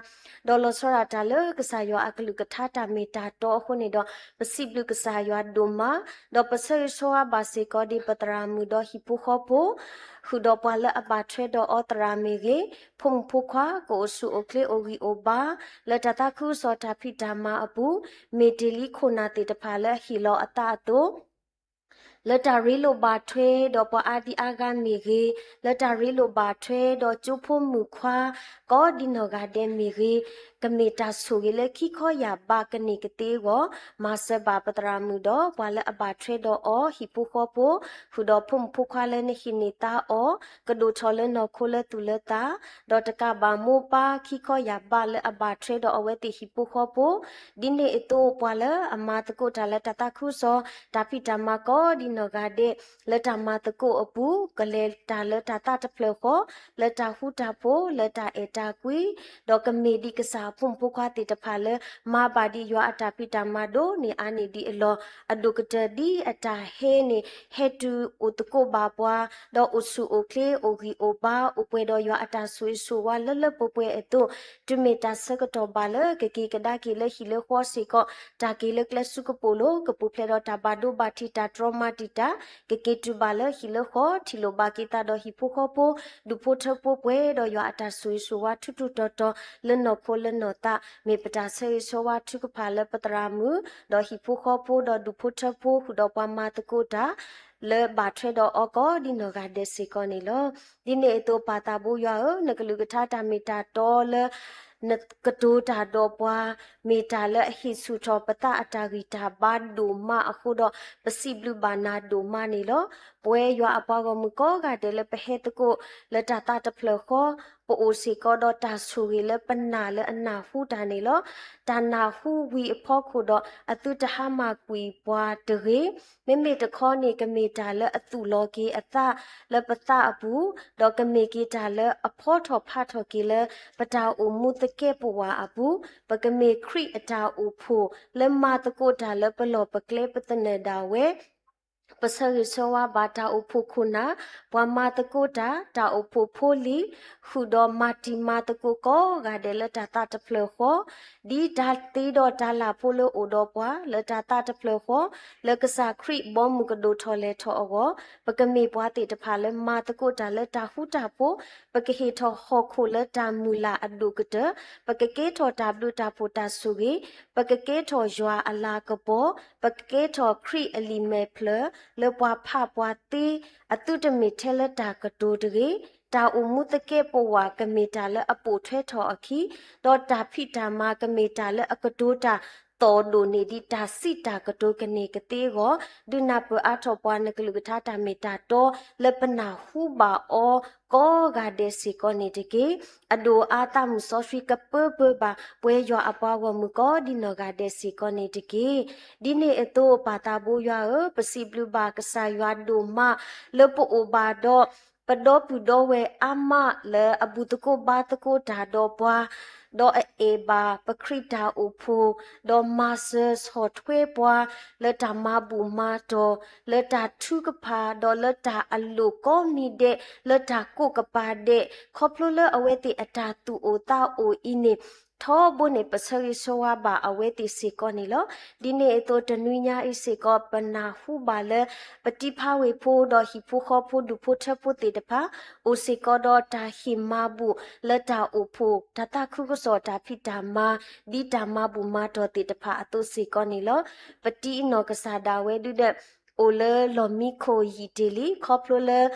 ဒီးလီၤဆီဒၣ်တၢ်လၢကစၢ်ယွၤအကလုၢ်ကထါတၢ်မ့ၢ်တၢ်တီအဃိန့ၣ်ဒီး ပစံးဘျုးကစၢ်ယွၤဒိၣ်မး, ဒီးပဆၢဂ့ၤဆၢဝါဘၣ်စ့ၢ်ကီးဒ်ပသရၣ်မုၣ်ဒီးဟံၣ်ဖိဃီဖိ ဃုာ်ဒီးပှၤလၢအဘၣ်ထွဲဒီးအီၤသရၣ်မ့ၢ်ဂ့ၤ, ဖိမုၣ်ဖိခွါ ကအိၣ်ဆူၣ်အိၣ်ချ့အိၣ်ဂံၢ်အိၣ်ဘါ လၢတၢ်သးခုကစီၣ်တၢ်ဖံးတၢ်မၤအပူၤ, မ့ၢ်တ့ၢ်လံခိၣ်နၢ်သ့ၣ်တဖၣ်လၢအဟ့ၣ်လီၤအသးအသိး လၢတၢ်ရ့လိာ်ဘၣ်ထွဲဒီးပှၤအါဒံအါဂၤမ့ၢ်ဂ့ၤ, လၢတၢ်ရ့လိာ်ဘၣ်ထွဲဒီးကၠိဖိမုၣ်ခွါ ကိးဒံနီၢ်ဂၤဒဲးမ့ၢ်ဂ့ၤ, ကမ့ၢ်တၢ်ဆိၣ်ဂ့ၤလၢခံခီယာ်ဘးကန့ၢ်ကသ့အဂီၢ်, မၤစၢၤဘၣ်ပသရၣ်မုၣ်ဒီးပှၤလၢအဘၣ်ထွဲဒီးအီၤ ဟံၣ်ဖိဃီဖိ, ဃုာ်ဒီးဖိမုၣ်ဖိခွါလၢနဟ့ၣ်န့ၢ်သါအီၤ, ကဒိၣ်ထီၣ်လၢနီၢ်ခိလၢသူၣ်လၢသး, ဒီးတကးဘၣ်မိၢ်ပၢ်ခံခီယာ်ဘးလၢအဘၣ်ထွဲဒီးအဝဲသ့ၣ်ဟံၣ်ဖိဃီဖိ, ဒ်န့ၣ်အသိးပှၤလၢအမၤသကိးတၢ်လၢတၢ်သးခုကစီၣ် တၢ်ဖံးတၢ်မၤကိးဒံနီၢ်ဂၤဒဲး လၢတၢ်မၤသကိးအပူၤ ကလဲၤတၢ်လၢတၢ်သးတဖျၢၣ်ဃီ, လၢတၢ်ဃူတၢ်ဖိး လၢတၢ်အဲၣ်တၢ်ကွံ, ဒီးကမ့ၢ်ဒ်ကစၢ်အဖိမုၣ်ဖိခွါသ့ၣ်တဖၣ်လၢ မၤဘၣ်ဒ်ယွၤအတၢ်ဖံးတၢ်မၤဒိၣ်န့ၢ်အါန့ၢ်ဒံးအလီၢ်, အဒိၣ်ကတၢၢ်ဒ်အတၢ်ဟဲန့ၣ် ဟဲတုၤအိၣ်သကိးဘၣ်ပှၤ, ဒီးအိၣ်ဆူၣ်အိၣ်ချ့အိၣ်ဂံၢ်အိၣ်ဘါ အိၣ်ပှဲၤဒီးယွၤအတၢ်ဆိၣ်ဂ့ၤဆိၣ်ဝါလၢလၢပှဲၤပှဲၤအသိး, တုၤမ့ၢ်တၢ်ဆၢကတီၢ်ဘၣ်လၢကက့ၤကဒါက့ၤလၢဟံၣ်လၢဃီစ့ၢ်ကီး, တၢ်က့ၤလၢကျဲစုကပိာ်လိၤ ကပူၤဖျဲးဒီးတၢ်ဘၣ်ဒိဘၣ်ထံးတၢ်တြီမၤတံာ်တာ်, ကက့ၤတုၤဘၣ်လၢဟံၣ်လၢဃီ ထံၣ်လိာ်ဘၣ်က့ၤသးဒီးဟံၣ်ဖိဃီဖိ ဒူၣ်ဖိထၢဖိပှဲၤဒီးယွၤအတၢ်ဆိၣ်ဂ့ၤဆိၣ်ဝါထူထူတီတီ လၢနီၢ်ခိလၢနီၢ်သး, မ့ၢ်ပတၢ်ဆၢဂ့ၤဆၢဝါထုကဖၣ်လၢပသရၣ်မုၣ် ဒီးဟံၣ်ဖိဃီဖိ ဒီးဒူၣ်ဖိထၢဖိ ဃုာ်ဒီးပှၤမၤသကိးတၢ် လၢဘၣ်ထွဲဒီးအီၤကိးဒံနီၢ်ဂၤဒဲးစ့ၢ်ကီးန့ၣ်လီၤ. ဒ်န့ၣ်အသိးပၢ်သးဘိယွၤဧၢ, နကလုၢ်ကထါတၢ်မ့ၢ်တၢ်တီလၢ နကတိၤတၢ်ဒီးပှၤ မ့ၢ်တၢ်လၢအဟ့ၣ်ဆူၣ်ထီၣ်ပသးအတၢ်ဂံၢ်တၢ်ဘါဒိၣ်မးအဃိဒီး ပစံးဘျုးဘၣ်နၤဒိၣ်မးန့ၣ်လီၤ. ပဝဲယွၤအပှၤဂီၢ်မုၢ်ကိးဂၤဒဲးလၢပဟဲသကိးလၢတၢ်သးတဖျၢၣ်ဃီ, ပအိၣ်စ့ၢ်ကီးဒီးတၢ်ဆိၣ်ဂ့ၤလၢပနာ်လၢအနၢ်ဟူတၢ်န့ၣ်လီၤ. တၢ်နၢ်ဟူဝံၤအဖီခိၣ်ဒီး အသုတဟါမၢ်ကွံာ်ပှၤတဂ့ၤ. မ့မ့ၢ်တခီန့ၣ် ကမ့ၢ်တၢ်လၢအသူၣ်လီၤက့ၤအသးလၢပသးအပူၤ, ဒီးကမ့ၢ်က့ၤတၢ်လၢအဖီထီၣ်ဖးထီၣ်က့ၤလၢ ပတၢ်အိၣ်မူသကဲးပဝးအပူၤ, ပကမ့ၢ်ခရံာ်အတၢ်အိၣ်ဖှိၣ်လၢမၤသကိးတၢ်လၢပလီၢ်ပကျဲပသနၢၣ်ဒၣ်ဝဲ ပဆၢဂ့ၤဆၢဝါဘၣ်တၢ်အိၣ်ဖှိၣ်ခိၣ်နၢ်, ပှၤမၤသကိးတၢ်, တၢ်အိၣ်ဖှိၣ်ဖိလံၤ, ဃုာ်ဒီးမၤတံၤမၤသကိးကိးဂၤဒဲးလၢတၢ်သးတဖျၢၣ်ဃီ, ဒ်တၢ်သ့ဒီးတၢ်လၢ်ဖိလၢအိၣ်ဒီးပှၤလၢတၢ်သးတဖျၢၣ်ဃီ, လၢကစၢ်ခရံာ်ဘီမုၢ်ကဒိၣ်ထီၣ်လဲၤထီၣ်အဂီၢ်, ပကမ့ၢ်ပှၤသ့ၣ်တဖၣ်လၢမၤသကိးတၢ်လၢတၢ်ဃူတၢ်ဖိး, ပကဟ့ၣ်ထီၣ်ဟီၣ်ခိၣ်လၢတၢ်မုၢ်လၢ်အဒိၣ်ကတၢၢ်, ပကကဲထီၣ်တၢ်ဘျုးတၢ်ဖှိၣ်တၢ်ဆိၣ်ဂ့ၤ, ပကကဲထီၣ်ယွၤအလၤကပီၤ, ပကကဲထီၣ်ခရံာ်အလံာ်မဲာ်ဖျၢၣ် လၢပှၤဖးပှၤသ့, အသုတမ့ၢ်ထဲလၢတၢ်ကတိၤတဂ့ၤ. တၢ်အိၣ်မူသကဲးပဝးကမ့ၢ်တၢ်လၢအပိာ်ထွဲထီၣ်အခံ, ဒီးတၢ်ဖံးတၢ်မၤကမ့ၢ်တၢ်လၢအကတိၤတၢ်သိၣ်ဒိၣ်န့ၢ်ဒံးတၢ်စံးတၢ်ကတိၤကန့ၢ်ကသ့အဂီၢ်, ဒုးနၢ်ပၢၢ်အါထီၣ်ပှၤနကလုၢ်ကထါတၢ်မ့ၢ်တၢ်တီလၢပနၢ်ဟူဘၣ်အီၤကိးဂၤဒဲးစ့ၢ်ကီးန့ၣ်တက့ၢ်. အဒိၣ်အါသးမုၢ်စီဆှံကပၢပၢဘၣ် ပဝဲယွၤအပှၤဂီၢ်မုၢ်ကိးဒံနီၢ်ဂၤဒဲးစ့ၢ်ကီးန့ၣ်တက့ၢ်. ဒ်န့ၣ်အသိးပၢ်သးဘိယွၤဧၢ, ပစံးဘျုးဘၣ်ကစၢ်ယွၤဒိၣ်မး လၢပအိၣ်ဘၣ်ဒီး ပဒီပုၢ်ဒီဝဲၢ်အါမးလၢအဘူၣ်သကိးဘါသကိးတၢ်ဒီးပှၤ, ဒီးအအဲၣ်ဘၣ်ပခရံာ်တၢ်အိၣ်ဖှိၣ်, ဒီးမၤစၢၤဆီၣ်ထွဲပှၤ လၢတၢ်မၤဘူၣ်မၤတီၢ်, လၢတၢ်ထုကဖၣ်, ဒီးလၢတၢ်အလိၣ်ကိးမံၤဒဲး, လၢတၢ်ကိးကပၤဒဲး, ခီဖျိလၢအဝဲသ့ၣ်အတၢ်သူၣ်အိၣ်သးအိၣ်အံၤန့ၣ် ထီဘိန့ၣ် ပဆၢဂ့ၤဆၢဝါဘၣ်အဝဲသ့ၣ်စ့ၢ်ကီးန့ၣ်လီၤ. ဒ်န့ၣ်အသိးတနွံညါအံၤစ့ၢ်ကီး ပနၢ်ဟူဘၣ်လၢ ပတံၤဖးဝ့ၢ်ဖိ ဒီးဟံၣ်ဖိဃီဖိ ဒူၣ်ဖိထၢဖိသ့ၣ်တဖၣ် အိၣ်စ့ၢ်ကီးဒီးတၢ်ဟ့ၣ်မၤဘူၣ် လၢတၢ်အိၣ်ဖှိၣ် တၢ်သးခုကစီၣ် တၢ်ဖံးတၢ်မၤ ဒ်တၢ်မၤဘူၣ်မၤတီၢ်သ့ၣ်တဖၣ်အသိးစ့ၢ်ကီးန့ၣ်လီၤ. ပတံၤအနီၢ်ကစၢ်ဒၣ်ဝဲဒုဒီး အိၣ်လၢလီၢ်မံခိၣ်ယံာ်တ့ၢ်လံ ခီဖျိလၢ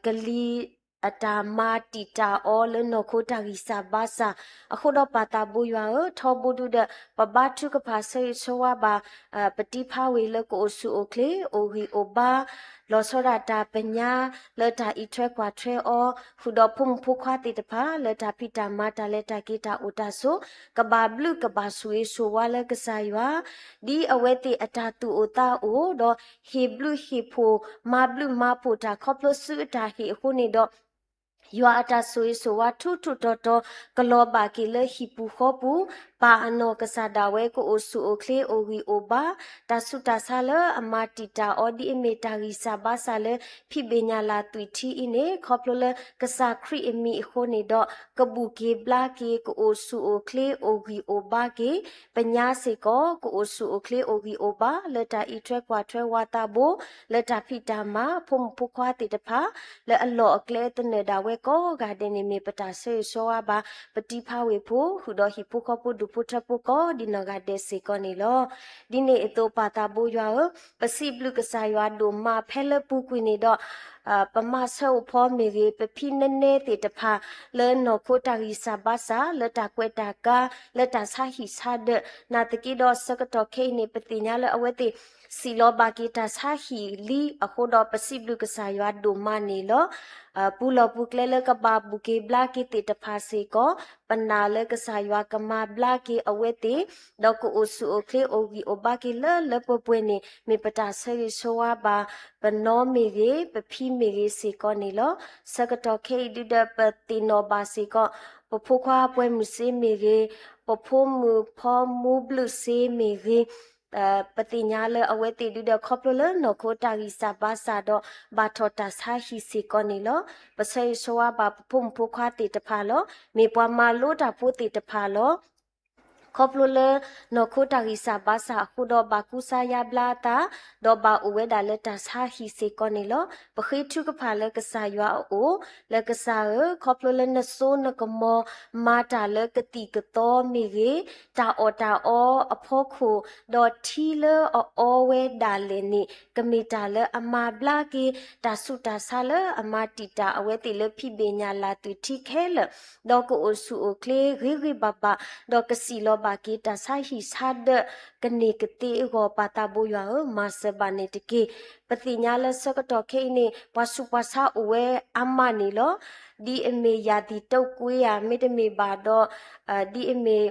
ကလံၤ အတၢ်မၤတံာ်တာ်အီၤလၢနီၢ်ခိတၢ်ဂံၢ်စၢ်ဘါစၢ် အဃိဒီးပၢ်သးဘိယွၤဧၢ, ထီဘိဒုဒီး ပဘါထုကဖၣ်ဆၢဂ့ၤဆၢဝါဘၣ် ပတံၤဖးဝ့ၢ်လၢကအိၣ်ဆူၣ်အိၣ်ချ့ အိၣ်ဂံၢ်အိၣ်ဘါ လီၤဆီဒၣ်တၢ်ပညါလၢတၢ်အံးထွဲကွၢ်ထွဲအီၤ, ဃုာ်ဒီးဖိမုၣ်ဖိခွါသ့ၣ်တဖၣ် လၢတၢ်ဖံးတၢ်မၤတၢ်လဲၤတၢ်က့ၤတၢ်အိၣ်တၢ်ဆိး, ကဘၣ်ဘျုးကဘၣ်ဆိၣ်ဂ့ၤဆိၣ်ဝါလၢကစၢ်ယွၤ, ဒ်အဝဲသ့ၣ်အတၢ်သူၣ်အိၣ်သးအိၣ်, ဒီးဟ့ၣ်ဘျုးဟ့ၣ်ဖှိၣ် မၤဘျုးမၤဖှိၣ်တၢ်ခီဖျိဆူအတၢ်ဟ့ၣ်အဃိန့ၣ်ဒီး ယွၤအတၢ်ဆိၣ်ဂ့ၤဆိၣ်ဝါထူထူတီတီ ကလီၤဘၣ်က့ၤလၢဟံၣ်ပူၤဃီပူၤ, ပၢ်အနီၢ်ကစၢ်ဒၣ်ဝဲကအိၣ်ဆူၣ်အိၣ်ချ့အိၣ်ဂံၢ်အိၣ်ဘါ, တၢ်ဆူးတၢ်ဆါလၢအမၤတံာ်တာ်အီၤ ဒ်အမ့ၢ်တၢ်ဂံၢ်စၢ်ဘါစၢ်လၢ ဖံးဘ့ၣ်ညၣ်လၢ်သွံၣ်ထံအံၤန့ၣ် ခီဖျိလၢကစၢ်ခရံာ်အမံၤအဃိန့ၣ်ဒီး ကဘူၣ်က့ၤဘျါက့ၤ ကအိၣ်ဆူၣ်အိၣ်ချ့အိၣ်ဂံၢ်အိၣ်ဘါက့ၤ ပညါစ့ၢ်ကီး ကအိၣ်ဆူၣ်အိၣ်ချ့အိၣ်ဂံၢ်အိၣ်ဘါ လၢတၢ်အံးထွဲကွၢ်ထွဲဝၤသးဘိ လၢတၢ်ဖံးတၢ်မၤ ဖိမုၣ်ဖိခွါသ့ၣ်တဖၣ် လၢအလီၢ်အကျဲသနၢၣ်ဒၣ်ဝဲကိးဂၤဒဲးန့ၣ် မ့ၢ်ပတၢ်ဆၢဂ့ၤဆၢဝါဘၣ် ပတံၤဖးဝ့ၢ်ဖိ ဃုာ်ဒီးဟံၣ်ဖိဃီဖိဒူၣ်ဖိထၢဖိကိးဒံနီၢ်ဂၤဒဲးစ့ၢ်ကီးန့ၣ်လီၤ. ဒ်န့ၣ်အသိးပၢ်သးဘိယွၤဧၢ, ပစံးဘျုးကစၢ်ယွၤဒိၣ်မးဖဲလၢပူၤကွံာ်န့ၣ်ဒီး ပမၤဆၢအိၣ်ဖီမ့ၢ်ဂ့ၤ, ပဖံးနဲနဲသ့ၣ်တဖၣ် လၢနီၢ်ခိတၢ်ဂံၢ်စၢ်ဘါစၢ် လၢတၢ်ကွဲးတၢ်ကါ လၢတၢ်ဆါဟံၣ်ဆါဒၢး နာ်သက့ဒီးဆၢကတီၢ်ခဲအံၤန့ၣ် ပသ့ၣ်ညါလၢအဝဲသ့ၣ် စံးလီၤဘၣ်က့ၤတၢ်ဆါဟံၣ်လံအဃိဒီး ပစံးဘျုးကစၢ်ယွၤဒိၣ်မးန့ၣ်လီၤ. ပူၤလီၢ်ပူၤကျဲလၢကဘၣ်ဘူၣ်က့ၤဘျါက့ၤသ့ၣ်တဖၣ်စ့ၢ်ကီး ပနာ်လၢကစၢ်ယွၤကမၤဘျါက့ၤအဝဲသ့ၣ် ဒီးကအိၣ်ဆူၣ်အိၣ်ချ့အိၣ်ဂံၢ်အိၣ်ဘါက့ၤလၢလၢပှဲၤပှဲၤန့ၣ် မ့ၢ်ပတၢ်ဆၢဂ့ၤဆၢဝါဘၣ် ပနီၢ်မ့ၢ်ဂ့ၤ, ပဖံးမ့ၢ်ဂ့ၤစ့ၢ်ကီးန့ၣ်လီၤ. ဆၢကတီၢ်ခဲအံၤဒုဒီးပသ့ၣ်နီၣ်ဘၣ်စ့ၢ်ကီး ပဖိခွါပှဲၤမုၢ်စ့မ့ၢ်ဂ့ၤ, ပဖိမုၣ်ဖီမူဘျုးစ့မ့ၢ်ဂ့ၤ, ပသ့ၣ်ညါလၢအဝဲသ့ၣ်ဒုဒီးခီဖျိလၢနီၢ်ခိတၢ်ဂံၢ်စၢ်ဘါစၢ်ဒီး ဘၣ်ထီၣ်တၢ်ဆါဟံၣ်စ့ၢ်ကီးန့ၣ်လီၤ. ပဆၢဂ့ၤဆၢဝါဘၣ်ပဖိမုၣ်ဖိခွါသ့ၣ်တဖၣ်လီၤ. မ့ၢ်ပှၤမၤလိတၢ်ဖိသ့ၣ်တဖၣ်လီၤ. ခီဖျိလၢနီၢ်ခိတၢ်ဂံၢ်စၢ်ဘါစၢ်အဃိဒီး ဘၣ်ကူစါယါဘျါအသး, ဒီးဘၣ်အိၣ်ဝဲဒၣ်လၢတၢ်ဆါဟံၣ်စ့ၢ်ကီးန့ၣ်လီၤ. ပဃ့ထုကဖၣ်လၢကစၢ်ယွၤအအိၣ်, လၢကစၢ်ဧၢ, ခီဖျိလၢနစိနကမီၤ မၤတၢ်လၢကသံၣ်ကသီမ့ၢ်ဂ့ၤ, တၢ်အီၣ်တၢ်အီအဖီခိၣ်, ဒီးထံလၢအအီဝဲဒၣ်လဲာ်န့ၣ် ကမ့ၢ်တၢ်လၢအမၤဘျါက့ၤ တၢ်ဆူးတၢ်ဆါလၢအမၤတံာ်တာ်အဝဲသ့ၣ်လၢဖံးဘ့ၣ်ညၣ်လၢ်သွံၣ်ထံခဲလၢာ်, ဒီးကအိၣ်ဆူၣ်အိၣ်ချ့ဂ့ၤဂ့ၤဘၣ်ဘၣ်, ဒီးကစံးလီၤဘၣ်က့ၤတၢ်ဆါဟံၣ်ဆါဒၢး ကန့ၢ်ကသ့အဂီၢ် ပၢ်သးဘိယွၤဧၢ, မၤစၢၤဘၣ်န့ၣ်တက့ၢ်. ပသ့ၣ်ညါလၢဆၢကတီၢ်ခဲအံၤန့ၣ် ပှၤဆူးပှၤဆါအိၣ်ဝဲအါမးန့ၣ်လီၤ. ဒ်အမ့ၢ်ယၤသံးတိာ်ကွံဧါ, မ့တမ့ၢ်ဘၣ်ဒီး ဒ်အမ့ၢ်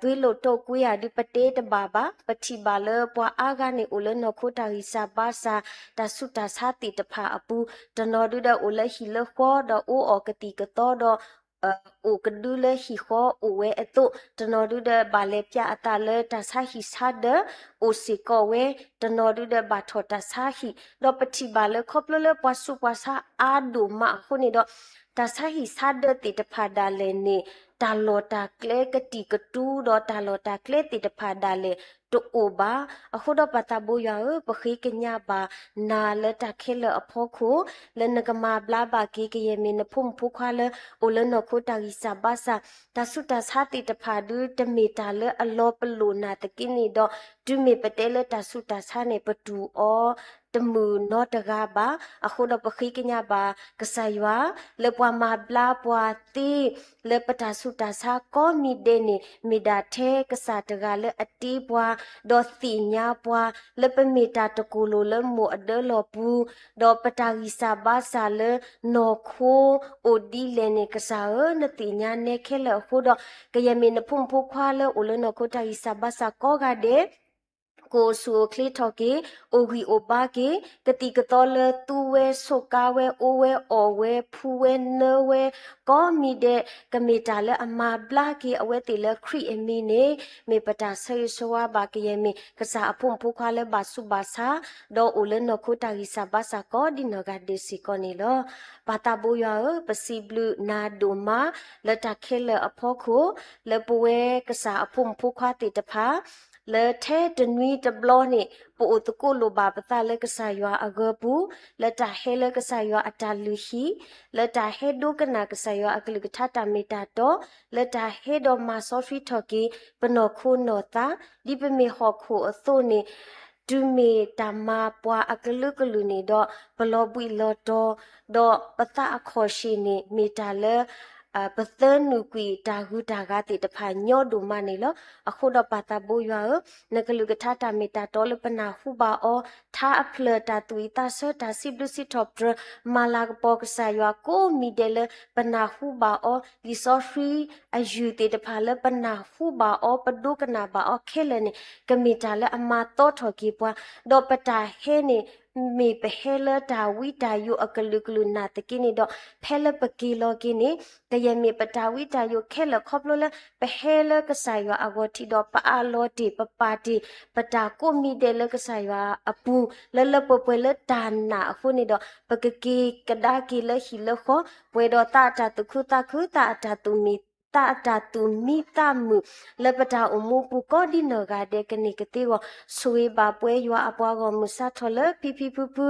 သွေးလိာ်တိာ်ကွံဧါ ဒုးပတဲတဘၣ်ဘၣ်. ပထံၣ်ဘၣ်လၢပှၤအါဂၤန့ၣ် အိၣ်လၢနီၢ်ခိတၢ်ဂံၢ်စၢ်ဘါစၢ် တၢ်ဆူးတၢ်ဆါသ့ၣ်တဖၣ်အပူၤ, တနီၤဒုဒီးအိၣ်လၢဟံၣ်လၢဃီ ဒီးအီၣ်အီၤကသံၣ်ကသီဒီး အိၣ်ကဒုလၢဟံၣ်ဃီအိၣ်ဝဲအသိး, တနီၤဒုဒီးဘၣ်လဲၤပျၢ်အသးလၢတၢ်ဆါဟံၣ်ဆါဒၢး အိၣ်စ့ၢ်ကီးဝဲ, တနီၤဒုဒီးဘၣ်ထီၣ်တၢ်ဆါဟံၣ်, ဒီးပထံၣ်ဘၣ်လၢခီဖျိလၢပှၤဆူးပှၤဆါအါဒိၣ်မးအဃိန့ၣ်ဒီး တၢ်ဆါဟံၣ်ဆါဒၢးသ့ၣ်တဖၣ်ဒၣ်လဲာ်န့ၣ် တၢ်လီၢ်တၢ်ကျဲကတံာ်ကတူာ် ဒီးတၢ်လီၢ်တၢ်ကျဲသ့ၣ်တဖၣ်ဒၣ်လဲာ်တအိၣ်ဘၣ်. အဃိဒီးပၢ်သးဘိယွၤဧၢ, ပဃ့ကညးဘၣ်နၤလၢတၢ်ခဲလၢာ်အဖီခိၣ် လၢနကမၤဘျါဘၣ်က့ၤ ကယဲၢ်မ့ၢ်နဖိမုၣ်ဖိခွါလၢအိၣ်လၢနီၢ်ခိတၢ်ဂံၢ်စၢ်ဘါစၢ်, တၢ်ဆူးတၢ်ဆါသ့ၣ်တဖၣ်ဒု တမ့ၢ်တၢ်လၢအလီၤပလိာ်နာ်သက့န့ၣ်ဒီး တုၤမ့ၢ်ပတဲလၢတၢ်ဆူးတၢ်ဆါန့ၣ် ပတူၢ်အီၤတမုာ်နီတဂၤဘၣ်. အဃိဒီးပဃ့ကညးဘၣ်ကစၢ်ယွၤ လၢပှၤမၤဘျါပှၤသ့ လၢပတၢ်ဆူးတၢ်ဆါကိးမံၤဒဲးန့ၣ် မ့ၢ်ဒၣ်ထဲကစၢ်တဂၤလၢအတ့ပှၤ, ဒီးသ့ၣ်ညါပှၤ လၢပမ့ၢ်တၢ်တကိၢ်လိာ်လၢမိၢ်အဒၢလီၢ်ပူၤ, ဒီးပတၢ်ဂံၢ်စၢ်ဘါစၢ်လၢနီၢ်ခိအိၣ်ဒ်လဲၣ်န့ၣ် ကစၢ်ဧၢ, နသ့ၣ်ညါနဲခဲလၢာ်အဃိဒီး ကယဲၢ်မ့ၢ်နဖိမုၣ်ဖိခွါလၢအိၣ်လၢနီၢ်ခိတၢ်ဂံၢ်စၢ်ဘါစၢ်ကိးဂၤဒဲး ကအိၣ်ဆူၣ်အိၣ်ချ့ထီၣ်က့ၤ, အိၣ်ဂံၢ်အိၣ်ဘါက့ၤ, ကသံၣ်ကသီလၢသူဝဲဆိးကါဝဲ အိၣ်ဝဲအီၣ်ဝဲ ဖှူဝဲနၢဝဲ ကိးမံၤဒဲး ကမ့ၢ်တၢ်လၢအမၤဘျါက့ၤအဝဲသ့ၣ်လၢခရံာ်အမံၤန့ၣ် မ့ၢ်ပတၢ်ဆၢဂ့ၤဆၢဝါဘၣ် ကယဲၢ်မ့ၢ်ကစၢ်အဖိမုၣ်ဖိခွါလၢဘၣ်ဆူးဘၣ်ဆါ ဒီးအိၣ်လၢနီၢ်ခိတၢ်ဂံၢ်စၢ်ဘါစၢ်ကိးဒံနီၢ်ဂၤဒဲးစ့ၢ်ကီးန့ၣ်လီၤ. ပၢ်သးဘိယွၤဧၢ, ပစံးဘျုးနၤဒိၣ်မး လၢတၢ်ခဲလၢာ်အဖီခိၣ် လၢပဝဲကစၢ်အဖိမုၣ်ဖိခွါသ့ၣ်တဖၣ် လၢထဲတနွံတဘျီန့ၣ် ပအိၣ်သကိးလိာ်ဘၣ်ပသးလၢကစၢ်ယွၤအဂၢၤပူၤ, လၢတၢ်ဟဲလၢကစၢ်ယွၤအတၢ်လုၢ်ဟံၣ်, လၢတၢ်ဟဲဒိကနၣ်ကစၢ်ယွၤအကလုၢ်ကထါတၢ်မ့ၢ်တၢ်တီ, လၢတၢ်ဟဲဒီးမၤစီဆှံထီၣ်က့ၤ ပနီၢ်ခိနီၢ်သး, ဒ်ပမ့ၢ်ဟီၣ်ခိၣ်အသိးန့ၣ် တုၤမ့ၢ်တၢ်မၤပှၤအကလုာ်ကလုာ်န့ၣ်ဒီး ပလီၤဘှံးလီၤတီၤ, ဒီးပသးအခီၣ်ဆ့ၣ်န့ၣ် မ့ၢ်တၢ်လၢ ပသၢနုာ်ကွံာ်တၢ်ဂုၤတၢ်ဂၤသ့ၣ်တဖၣ်ညီဒိၣ်မးန့ၣ်လီၤ. အဃိဒီးပၢ်သးဘိယွၤဧၢ, နကလုၢ်ကထါတၢ်မ့ၢ်တၢ်တီလၢပနၢ်ဟူဘၣ်အီၤ, ထါအဖျၢၣ်တၢ်သူၣ်ဝံၣ်သးဆၢတၢ်စံးဘျုးစံးထီၣ်ပတြၢၤ မၤလၤကပီၤကစၢ်ယွၤကိးမံၤဒဲးလၢပနၢ်ဟူဘၣ်အီၤ, လံာ်စီဆှံအယုၢ်သ့ၣ်တဖၣ်လၢပနၢ်ဟူဘၣ်အီၤ ပဒိကနၣ်ဘၣ်အီၤခဲလၢာ်န့ၣ် ကမ့ၢ်တၢ်လၢအမၤသီထီၣ်က့ၤပှၤ, ဒီးပတၢ်ဟဲန့ၣ် မ့ၢ်ပဟဲလၢတၢ်ဝံတၢ်ယိးအကလုာ်ကလုာ်နာ်သက့န့ၣ်ဒီး ဖဲလၢပက့ၤလီၤက့ၤန့ၣ် ကယဲၢ်မ့ၢ်ပတၢ်ဝံတၢ်ယိးခဲလၢာ်ခီဖျိလၢ ပဟဲလၢကစၢ်ယွၤအဂီၢ်ထံးဒီး ပအးလီၤတ့ၢ် ပပာ်တ့ၢ် ပတၢ်ကိးမံၤဒဲးလၢကစၢ်ယွၤအပူၤ လၢလၢပှဲၤပှဲၤလၢတၢ်နာ်အဃိန့ၣ်ဒီး ပကက့ၤကဒါက့ၤလၢဟံၣ်လၢဃီ ပှဲၤဒီးသးအတၢ်သူၣ်ခုသးခု သးအတၢ်သူၣ်မံ သးအတၢ်သူၣ်မံသးမုာ် လၢပတၢ်အိၣ်မူပူၤကိးဒ်နီၢ်ဂၤဒဲးကန့ၢ်ကသ့အဂီၢ် ဆိၣ်ဂ့ၤဘၣ်ပှဲၤယွၤအပှၤဂီၢ်မုၢ်စးထီၣ်လၢဖံဖံဖုဖု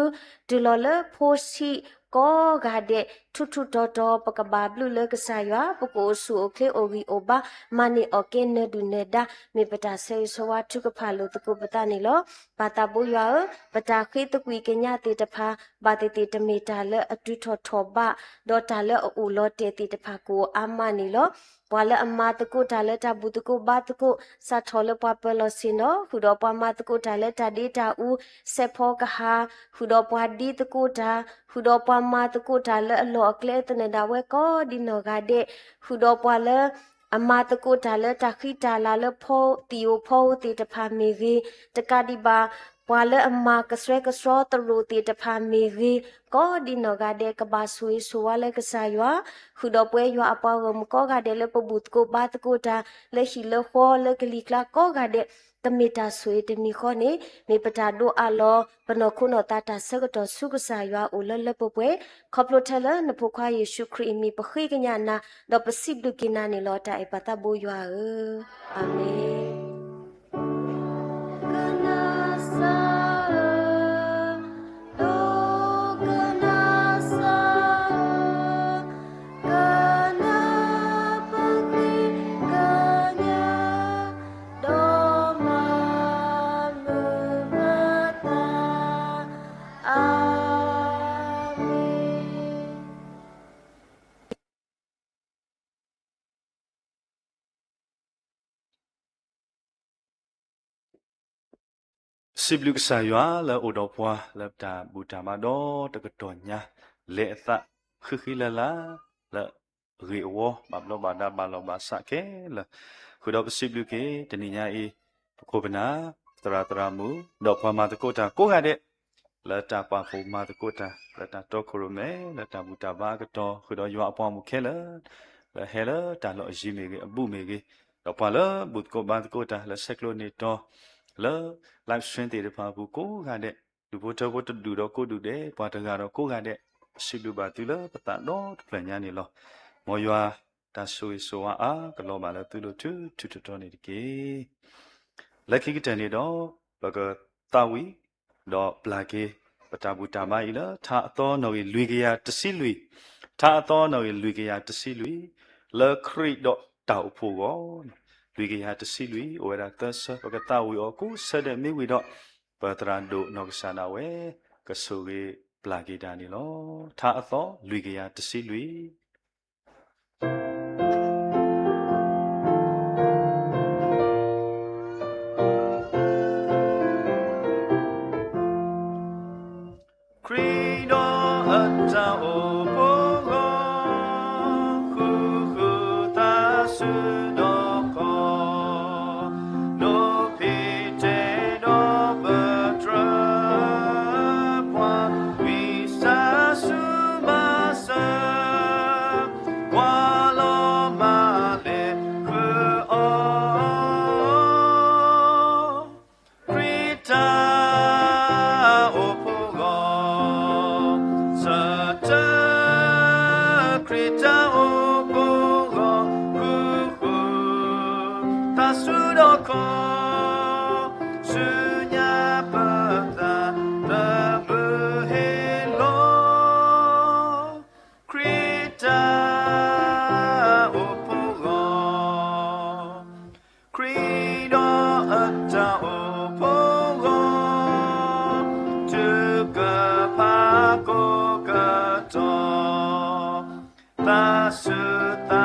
တုၤလီၤလၢဖိဆံးကိးဂၤဒဲး ထူးထူးတီၤတီၤ ပကဘၣ်ဘျုးလၢကစၢ်ယွၤ ပကအိၣ်ဆူၣ်အိၣ်ချ့အိၣ်ဂံၢ်အိၣ်ဘါ မၤန့ၢ်အီၣ်ကဲနၢၤဒုၣ်နၢၤဒါ မ့ၢ်ပတၢ်ဆၢဂ့ၤဆၢဝါထုကဖၣ်လိာ်သကိးပသးန့ၣ်လီၤ. ပၢ်သးဘိယွၤဧၢ, ပတၢ်ဃ့သကွံာ်ကညးသ့ၣ်တဖၣ် ဘၣ်သ့ၣ်သ့ၣ်တမ့ၢ်တၢ်လၢအတုၤထီၣ်ထီၣ်ဘး ဒီးတၢ်လၢအအိၣ်လီၤတဲာ်သ့ၣ်တဖၣ်ကအိၣ်အါမးန့ၣ်လီၤ. ပှၤလၢအမၤသကိးတၢ်လၢတၢ်ဘူၣ်သကိးဘါသကိး စးထီၣ်လၢပှၤပၢၤလီၢ်ဆ့ၣ်နီၤ ဃုာ်ဒီးပှၤမၤသကိးတၢ်လၢတၢ်ဒ့တၢ်အူ စဲးဖီကဟၣ် ဃုာ်ဒီးပှၤဒ့သကိးတၢ် ဃုာ်ဒီးပှၤမၤသကိးတၢ်လၢအလီၢ်အကျဲသနၢၣ်ဒၣ်ဝဲကိးဒ်နီၢ်ဂၤဒဲး ဃုာ်ဒီးပှၤလၢ အမၤသကိးတၢ်လၢတၢ်ဃံတၢ်လၤလၢဖီသံၣ်ဧိၤဖီဧိၤသ့ၣ်တဖၣ်မ့ၢ်ဂ့ၤ, တကးဒံးဘၣ် ပှၤလၢအမၤကစွဲကစွီသရိာ်သ့ၣ်တဖၣ်မ့ၢ်ဂ့ၤ, ကိးဒ်နီၢ်ဂၤဒဲး ကဘၣ်ဆိၣ်ဂ့ၤဆိၣ်ဝါလၢကစၢ်ယွၤ, ဃုာ်ဒီးပဝဲယွၤအပှၤဂီၢ်မုၢ်ကိးဂၤဒဲးလၢပဘူၣ်သကိးဘါသကိးတၢ် လၢဟံၣ်လၢဃီလၢကလံၤကျါကိးဂၤဒဲး, ကမ့ၢ်တၢ်ဆိၣ်ဂ့ၤတမံၤဃီန့ၣ် မ့ၢ်ပတၢ်ဒိးအးလီၤ ပနီၢ်ခိနီၢ်သးတၢ်ဆၢကတီၢ်ဆူကစၢ်ယွၤအအိၣ်လၢလၢပှဲၤပှဲၤ, ခီဖျိထဲလၢနဖိခွါယ့ၣ်ၡူးခရံာ်အမံၤ ပဃ့ကညးနၤ, ဒီးပစံးဘျုးက့ၤနၤန့ၣ်လီၤ တၢ်အဲၣ်ပၢ်သးဘိယွၤဧၢ, အၤမ့ၣ်. ကနၣ်စၢ်ဧၢ, ဒိကနၣ်စၢ်ဧၢ, ကနၣ်ပဃ့ကညး, ဒီးမၤမုာ်ပသး, အၤမ့ၣ်. စံးဘျုးကစၢ်ယွၤလၢအိၣ်ဒီးပှၤလၢပတၢ်ဘူၣ်တၢ်ဘါဒီတကတီၢ်ညါ, လဲၤအသးဃံဃံလၤလၤ လၢအဂ့ၤအဝီ ဘၣ်ဘျီးဘၣ်ဒါဘၣ်လီၢ်ဘၣ်စးခဲလၢာ်, ဃုာ်ဒီးပစံးဘျုးက့ၤ တနံၤညါအံၤ ပခိၣ်ပနၢ် သရၣ်သရၣ်မုၣ် ဒီးပှၤမၤသကိးတၢ်ကိးဂၤဒဲး လၢတၢ်ပာ်ဖှိၣ်မၤသကိးတၢ် လၢတၢ်တီခိၣ်ရိၣ်မဲ လၢတၢ်ဘူၣ်တၢ်ဘါအကတီၢ် ဃုာ်ဒီးယွၤအပှၤမုၣ်ခဲလၢာ် လၢဟဲလၢတၢ်လီၢ်အယံၤမ့ၢ်ဂ့ၤ အဘူးမ့ၢ်ဂ့ၤ, ဒီးပှၤလၢဘူၣ်သကိးဘါသကိးတၢ် လၢဆဲးကျိးန့ၢ်တီၤ လၢ live stream သ့ၣ်တဖၣ်အပူၤကိးဂၤဒဲး, ဒူၣ်ဖိထၢဖိတဒူၣ်ဒီးကိးဒူၣ်ဒဲး ပှၤတဂၤဒီးကိးဂၤဒဲး, ပစံးဘျုးဘၣ်သုလၢပသးဒီတဖျၢၣ်ညါန့ၣ်လီၤ. မ်ယွၤတၢ်ဆိၣ်ဂ့ၤဆိၣ်ဝါအါကလီၤဘၣ်လၢသုလိၤထူထူတီတီန့ၣ်တက့ၢ်. လၢခံကတၢၢ်န့ၣ်ဒီး ပကသးဝံၣ် ဒီးပျၢ်က့ၤ ပတၢ်ဘူၣ်တၢ်ဘါအံၤလၢ ထါအသီနီၣ်ဂံၢ်လွံၢ်ကယၤတဆံလွံၢ်, ထါအသီနီၣ်ဂံၢ်လွံၢ်ကယၤတဆံလွံၢ်, လၢခရံာ်ဒီးတၢ်အိၣ်ဖှိၣ်အဂီၢ်, လွံၢ်ကယၤတဆံလွံၢ် အိၣ်ဝဲဒၣ်သၢဆၢ ပကသးဝံၣ်အီၤကိးဆၢဒဲးမ့ၢ်ဝံၤဒီး ပသရၣ်ဒိၣ်နီၢ်ကစၢ်ဒၣ်ဝဲ ကဆိၣ်ဂ့ၤပျၢ်က့ၤတၢ်န့ၣ်လီၤ. ထါအသီလွံၢ်ကယၤတဆံလွံၢ်. ခရံာ်ဒီးအတၢ်အိၣ်ဖှိၣ်အဂီၢ်, ဃုာ်ဃုာ်သးဆူဒီးခီ, ဒိးဖံးတဲဒီးပတြၢၤ, ပှၤဝံသးစူၤမၤစၢၤ, ကွၢ်လီၤမၤလဲၤဃုာ်အီၤ ခရံာ်တၢ်အိၣ်ဖှိၣ်အဂီၢ်, ဆၢထၢၣ် ခရံာ်တၢ်အိၣ်ဖှိၣ်အဂီၢ်, ဃုာ်ဃုာ်သးဆူဒီးခီ, ဆူညါပသးသမုာ်ဟ့ၣ်လီၤ ခရံာ်တၢ်အိၣ်ဖှိၣ်အဂီၢ်, ခရံာ်ဒီးအတၢ်အိၣ်ဖှိၣ်အဂီၢ်, ထုကဖၣ်ကိးကတီၢ်, သးဆူသး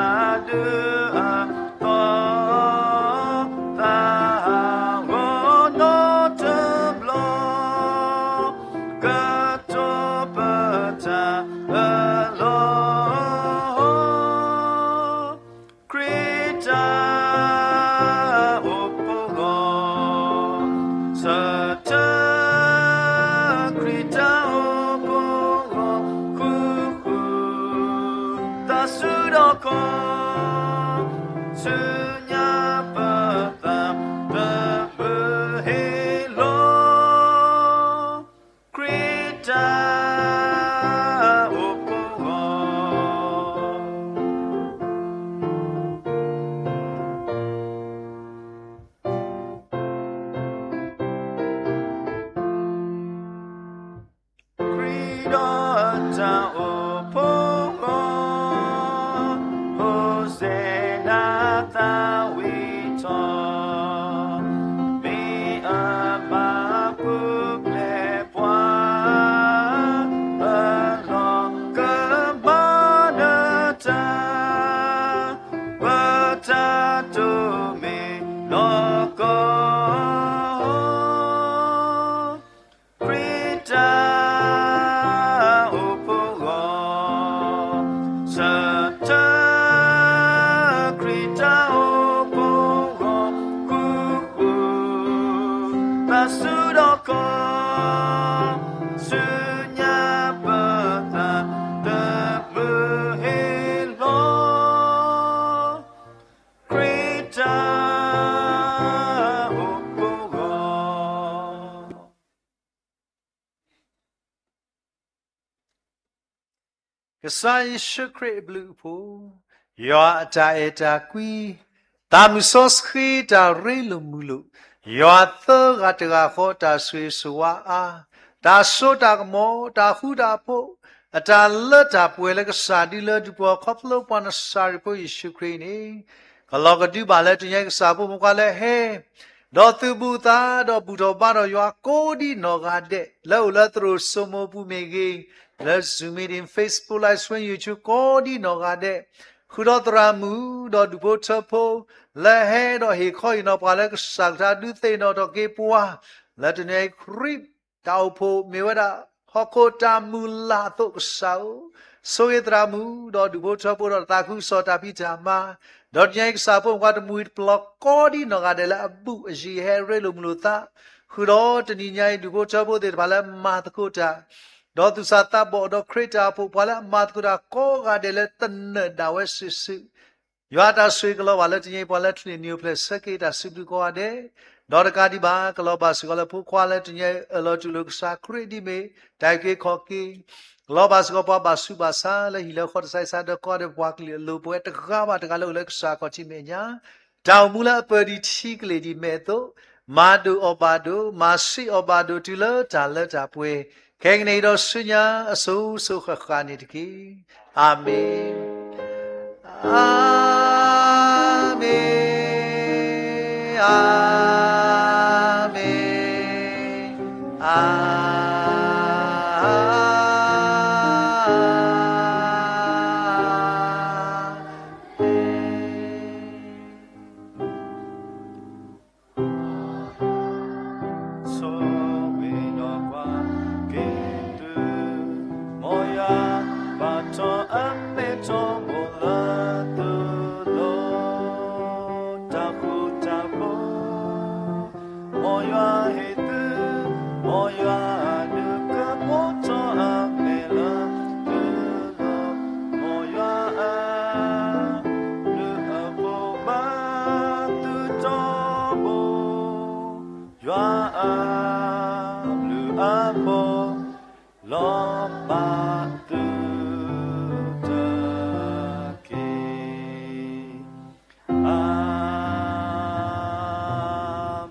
ကတိၤပတၢ်အၢၣ်လီၤ. ခရံာ်တၢ်အိၣ်ဖှိၣ်ဂီၤ, ဆၢထၢၣ် ခရံာ်တၢ်အိၣ်ဖှိၣ်ဂီၤ ဃုာ်ဃုာ် သးဆူၣ်ဒီးကီၢ်, ဆူညါပသးတမုာ်ဟ့ၣ်လီၤ. ခရံာ်တၢ်အိၣ်ဖှိၣ်ဂီၤ. ခရံာ်ဒီးတၢ်အိၣ်ဖှိၣ်ဂီၤ, ဟိၣ်စဲနၤသးဝံၣ်ထီၣ်, မ့ၢ်အမၤပူၤဖျဲးပှၤ, အလီၢ်ကမၤနၢၤတၢ်, ပတၢ်တိၢ်မ့ၢ်နီၢ်ကီၢ် ခရံာ်တၢ်အိၣ်ဖှိၣ်ဂီၤ, ဆၢထၢၣ် ခရံာ်တၢ်အိၣ်ဖှိၣ်ဂီၤ ဃုာ်ဃုာ် သးဆူၣ်ဒီးကီၢ်, ဆူညါပသးတမုာ်ဟ့ၣ်လီၤ. ခရံာ်တၢ် အိၣ်ဖှိၣ်ဂီၤ. ကစၢ်ယ့ၣ်ၡူးခရံာ်အဘျုးအဖှိၣ်, ယွၤအတၢ်အဲၣ်တၢ်ကွံ, သးမုၢ်စီဆှံတၢ်ရ့လိာ်မုာ်လိာ်, ယွၤသၢဂၤတဂၤဃီတၢ်ဆိၣ်ဂ့ၤဆိၣ်ဝါအါ, တၢ်စိတၢ်ကမီၤ, တၢ်ဃူတၢ်ဖိး, အတၢ်လၢတၢ်ပှဲၤလၢကစၢ်ဒုလၢဒုးပှၤခီဖျိပှၤနစၤရ့းဖိယ့ၣ်ၡူးခရံာ်န့ၣ် ကလီၤကဒုဘၣ်လၢတနံၤအံၤကစၢ်ဖိမုၣ်ခွါလၢဟဲ ဒီးသုးဘူးသး ဒီးဘူၣ်ထီၣ်ဘါထီၣ်ယွၤကိးဒံနီၢ်ဂၤဒဲး လၢအိၣ်လၢသရိာ်စိမိၤပူၤမ့ၢ်ဂ့ၤ, လၢ Zoom meeting, Facebook Live Stream, YouTube ကိးဒံနီၢ်ဂၤဒဲး, ဃုာ်ဒီးသရၣ်မုၣ် ဒီးဒူၣ်ဖိထၢဖိ လၢဟဲဒီးဟ့ၣ်ခီဟ့ၣ်နီၤပှၤလၢကစၢ်ကထါဒုးသ့ၣ်နီၣ်ထီၣ်က့ၤပှၤ လၢတနံၤအံၤခရံာ် တၢ်အိၣ်ဖှိၣ်မ့ၢ်ဝဲဒၣ် ဟီၣ်ခိၣ်တၢ်မုၢ်လၢ်အသိးကစၢ်ဧၢ, ဆိၣ်ဂ့ၤသရၣ်မုၣ် ဒီးဒူၣ်ဖိထၢဖိဒီးသးခုကစီၣ်တၢ်ဖံးတၢ်မၤ, ဒီးတနံၤအံၤကစၢ်ဖိမုၣ်ခွါတမှံၤတပျီၤကိးဒံနီၢ်ဂၤဒဲးလၢအဘူးအယံၤဟဲရ့လိာ်မုာ်လိာ်သး, ဃုာ်ဒီးတနံၤညါအံၤဒူၣ်ဖိထၢဖိသ့ၣ်တဖၣ်လၢမၤသကိးတၢ် ဒီးသူၣ်စၢ်သးဘီၣ်ဒီးခရံာ်တၢ်အိၣ်ဖှိၣ် ပှၤလၢအမၤသကိးတၢ်ကိးဂၤဒဲးလၢတနၢၤဒၣ်ဝဲစုာ်စုာ် ယွၤအတၢ်ဆိၣ်ဂ့ၤကလီၤဘၣ်လၢတနံၤအံၤ ပှၤလၢထူၣ်န့ၢ်နံၤအိၣ်ဖျဲၣ်ဆၢက့ၤတၢ်စံးဘျုးကိးဂၤဒဲး, ဒီးတကးဒံးဘၣ် ကလီၤဘၣ်စ့ၢ်ကီးလၢဖိခွါလၢတနံၤအံၤ အၢၣ်လီၤတူၢ်လိာ်ကစၢ်ခရံာ်ဒ်မ့ၢ် တၢ်အုၣ်က့ၤခီၣ်က့ၤ, ကလီၤဘၣ်စ့ၢ်ကီးပှၤဘၣ်ဆူးဘၣ်ဆါလၢဟံၣ်လၢဃီတစဲးစးဒီးကိးဂၤဒဲး ပပှၤကလုာ်အလိၤ ပဝဲတဂၤဘၣ်တဂၤလၢအိၣ်လၢကစၢ်ခီၣ်ထံးမဲာ်ညါ တၢ်အိၣ်မူလၢအပၢၢ်ဒံးထံကလ့ၢ်ဒံးမဲာ်အသိး, မၤဒိၣ်အီၣ်ဘၣ်ဒိၣ်, မၤဆံးအီၣ်ဘၣ်ဒိၣ်တုၤလၢတၢ်လၢတၢ်ပှဲၤ, ခဲကနံၣ်အံၤဒီးဆူညါအစိၤစိၤဃၣ်ဃၣ်န့ၣ်တက့ၢ်. အၤမ့ၣ်, အၤမ့ၣ်, အၤမ့ၣ်, အၤ ဆိၣ်ဂ့ၤဒီးကွၢ်က့ၤသု, မ်ယွၤ ဘၣ်ထီၣ်အမ့ၢ်ထီဘိလၢသုလိၤ, တၢ်ဃူတၢ်ဖိး မ်ယွၤဟ့ၣ်သု, မ်ယွၤ ဒုးကမီထီၣ်အမဲာ်လၢသုလိၤ, မ်ယွၤအဘျုးအဖှိၣ်ဘၣ် သုထီဘိ, ယွၤအဘျုးအဖှိၣ် လီၤဘၣ်သုတက့ၢ်. အၤ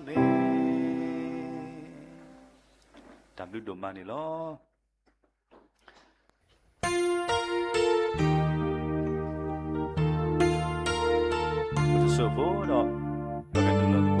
မ့ၣ်. တၢ်ဘျုးဒိၣ်မးန့ၣ်လီၤ. တစိၢ်ဖိဒီး ပကနုာ်လီၤသကိး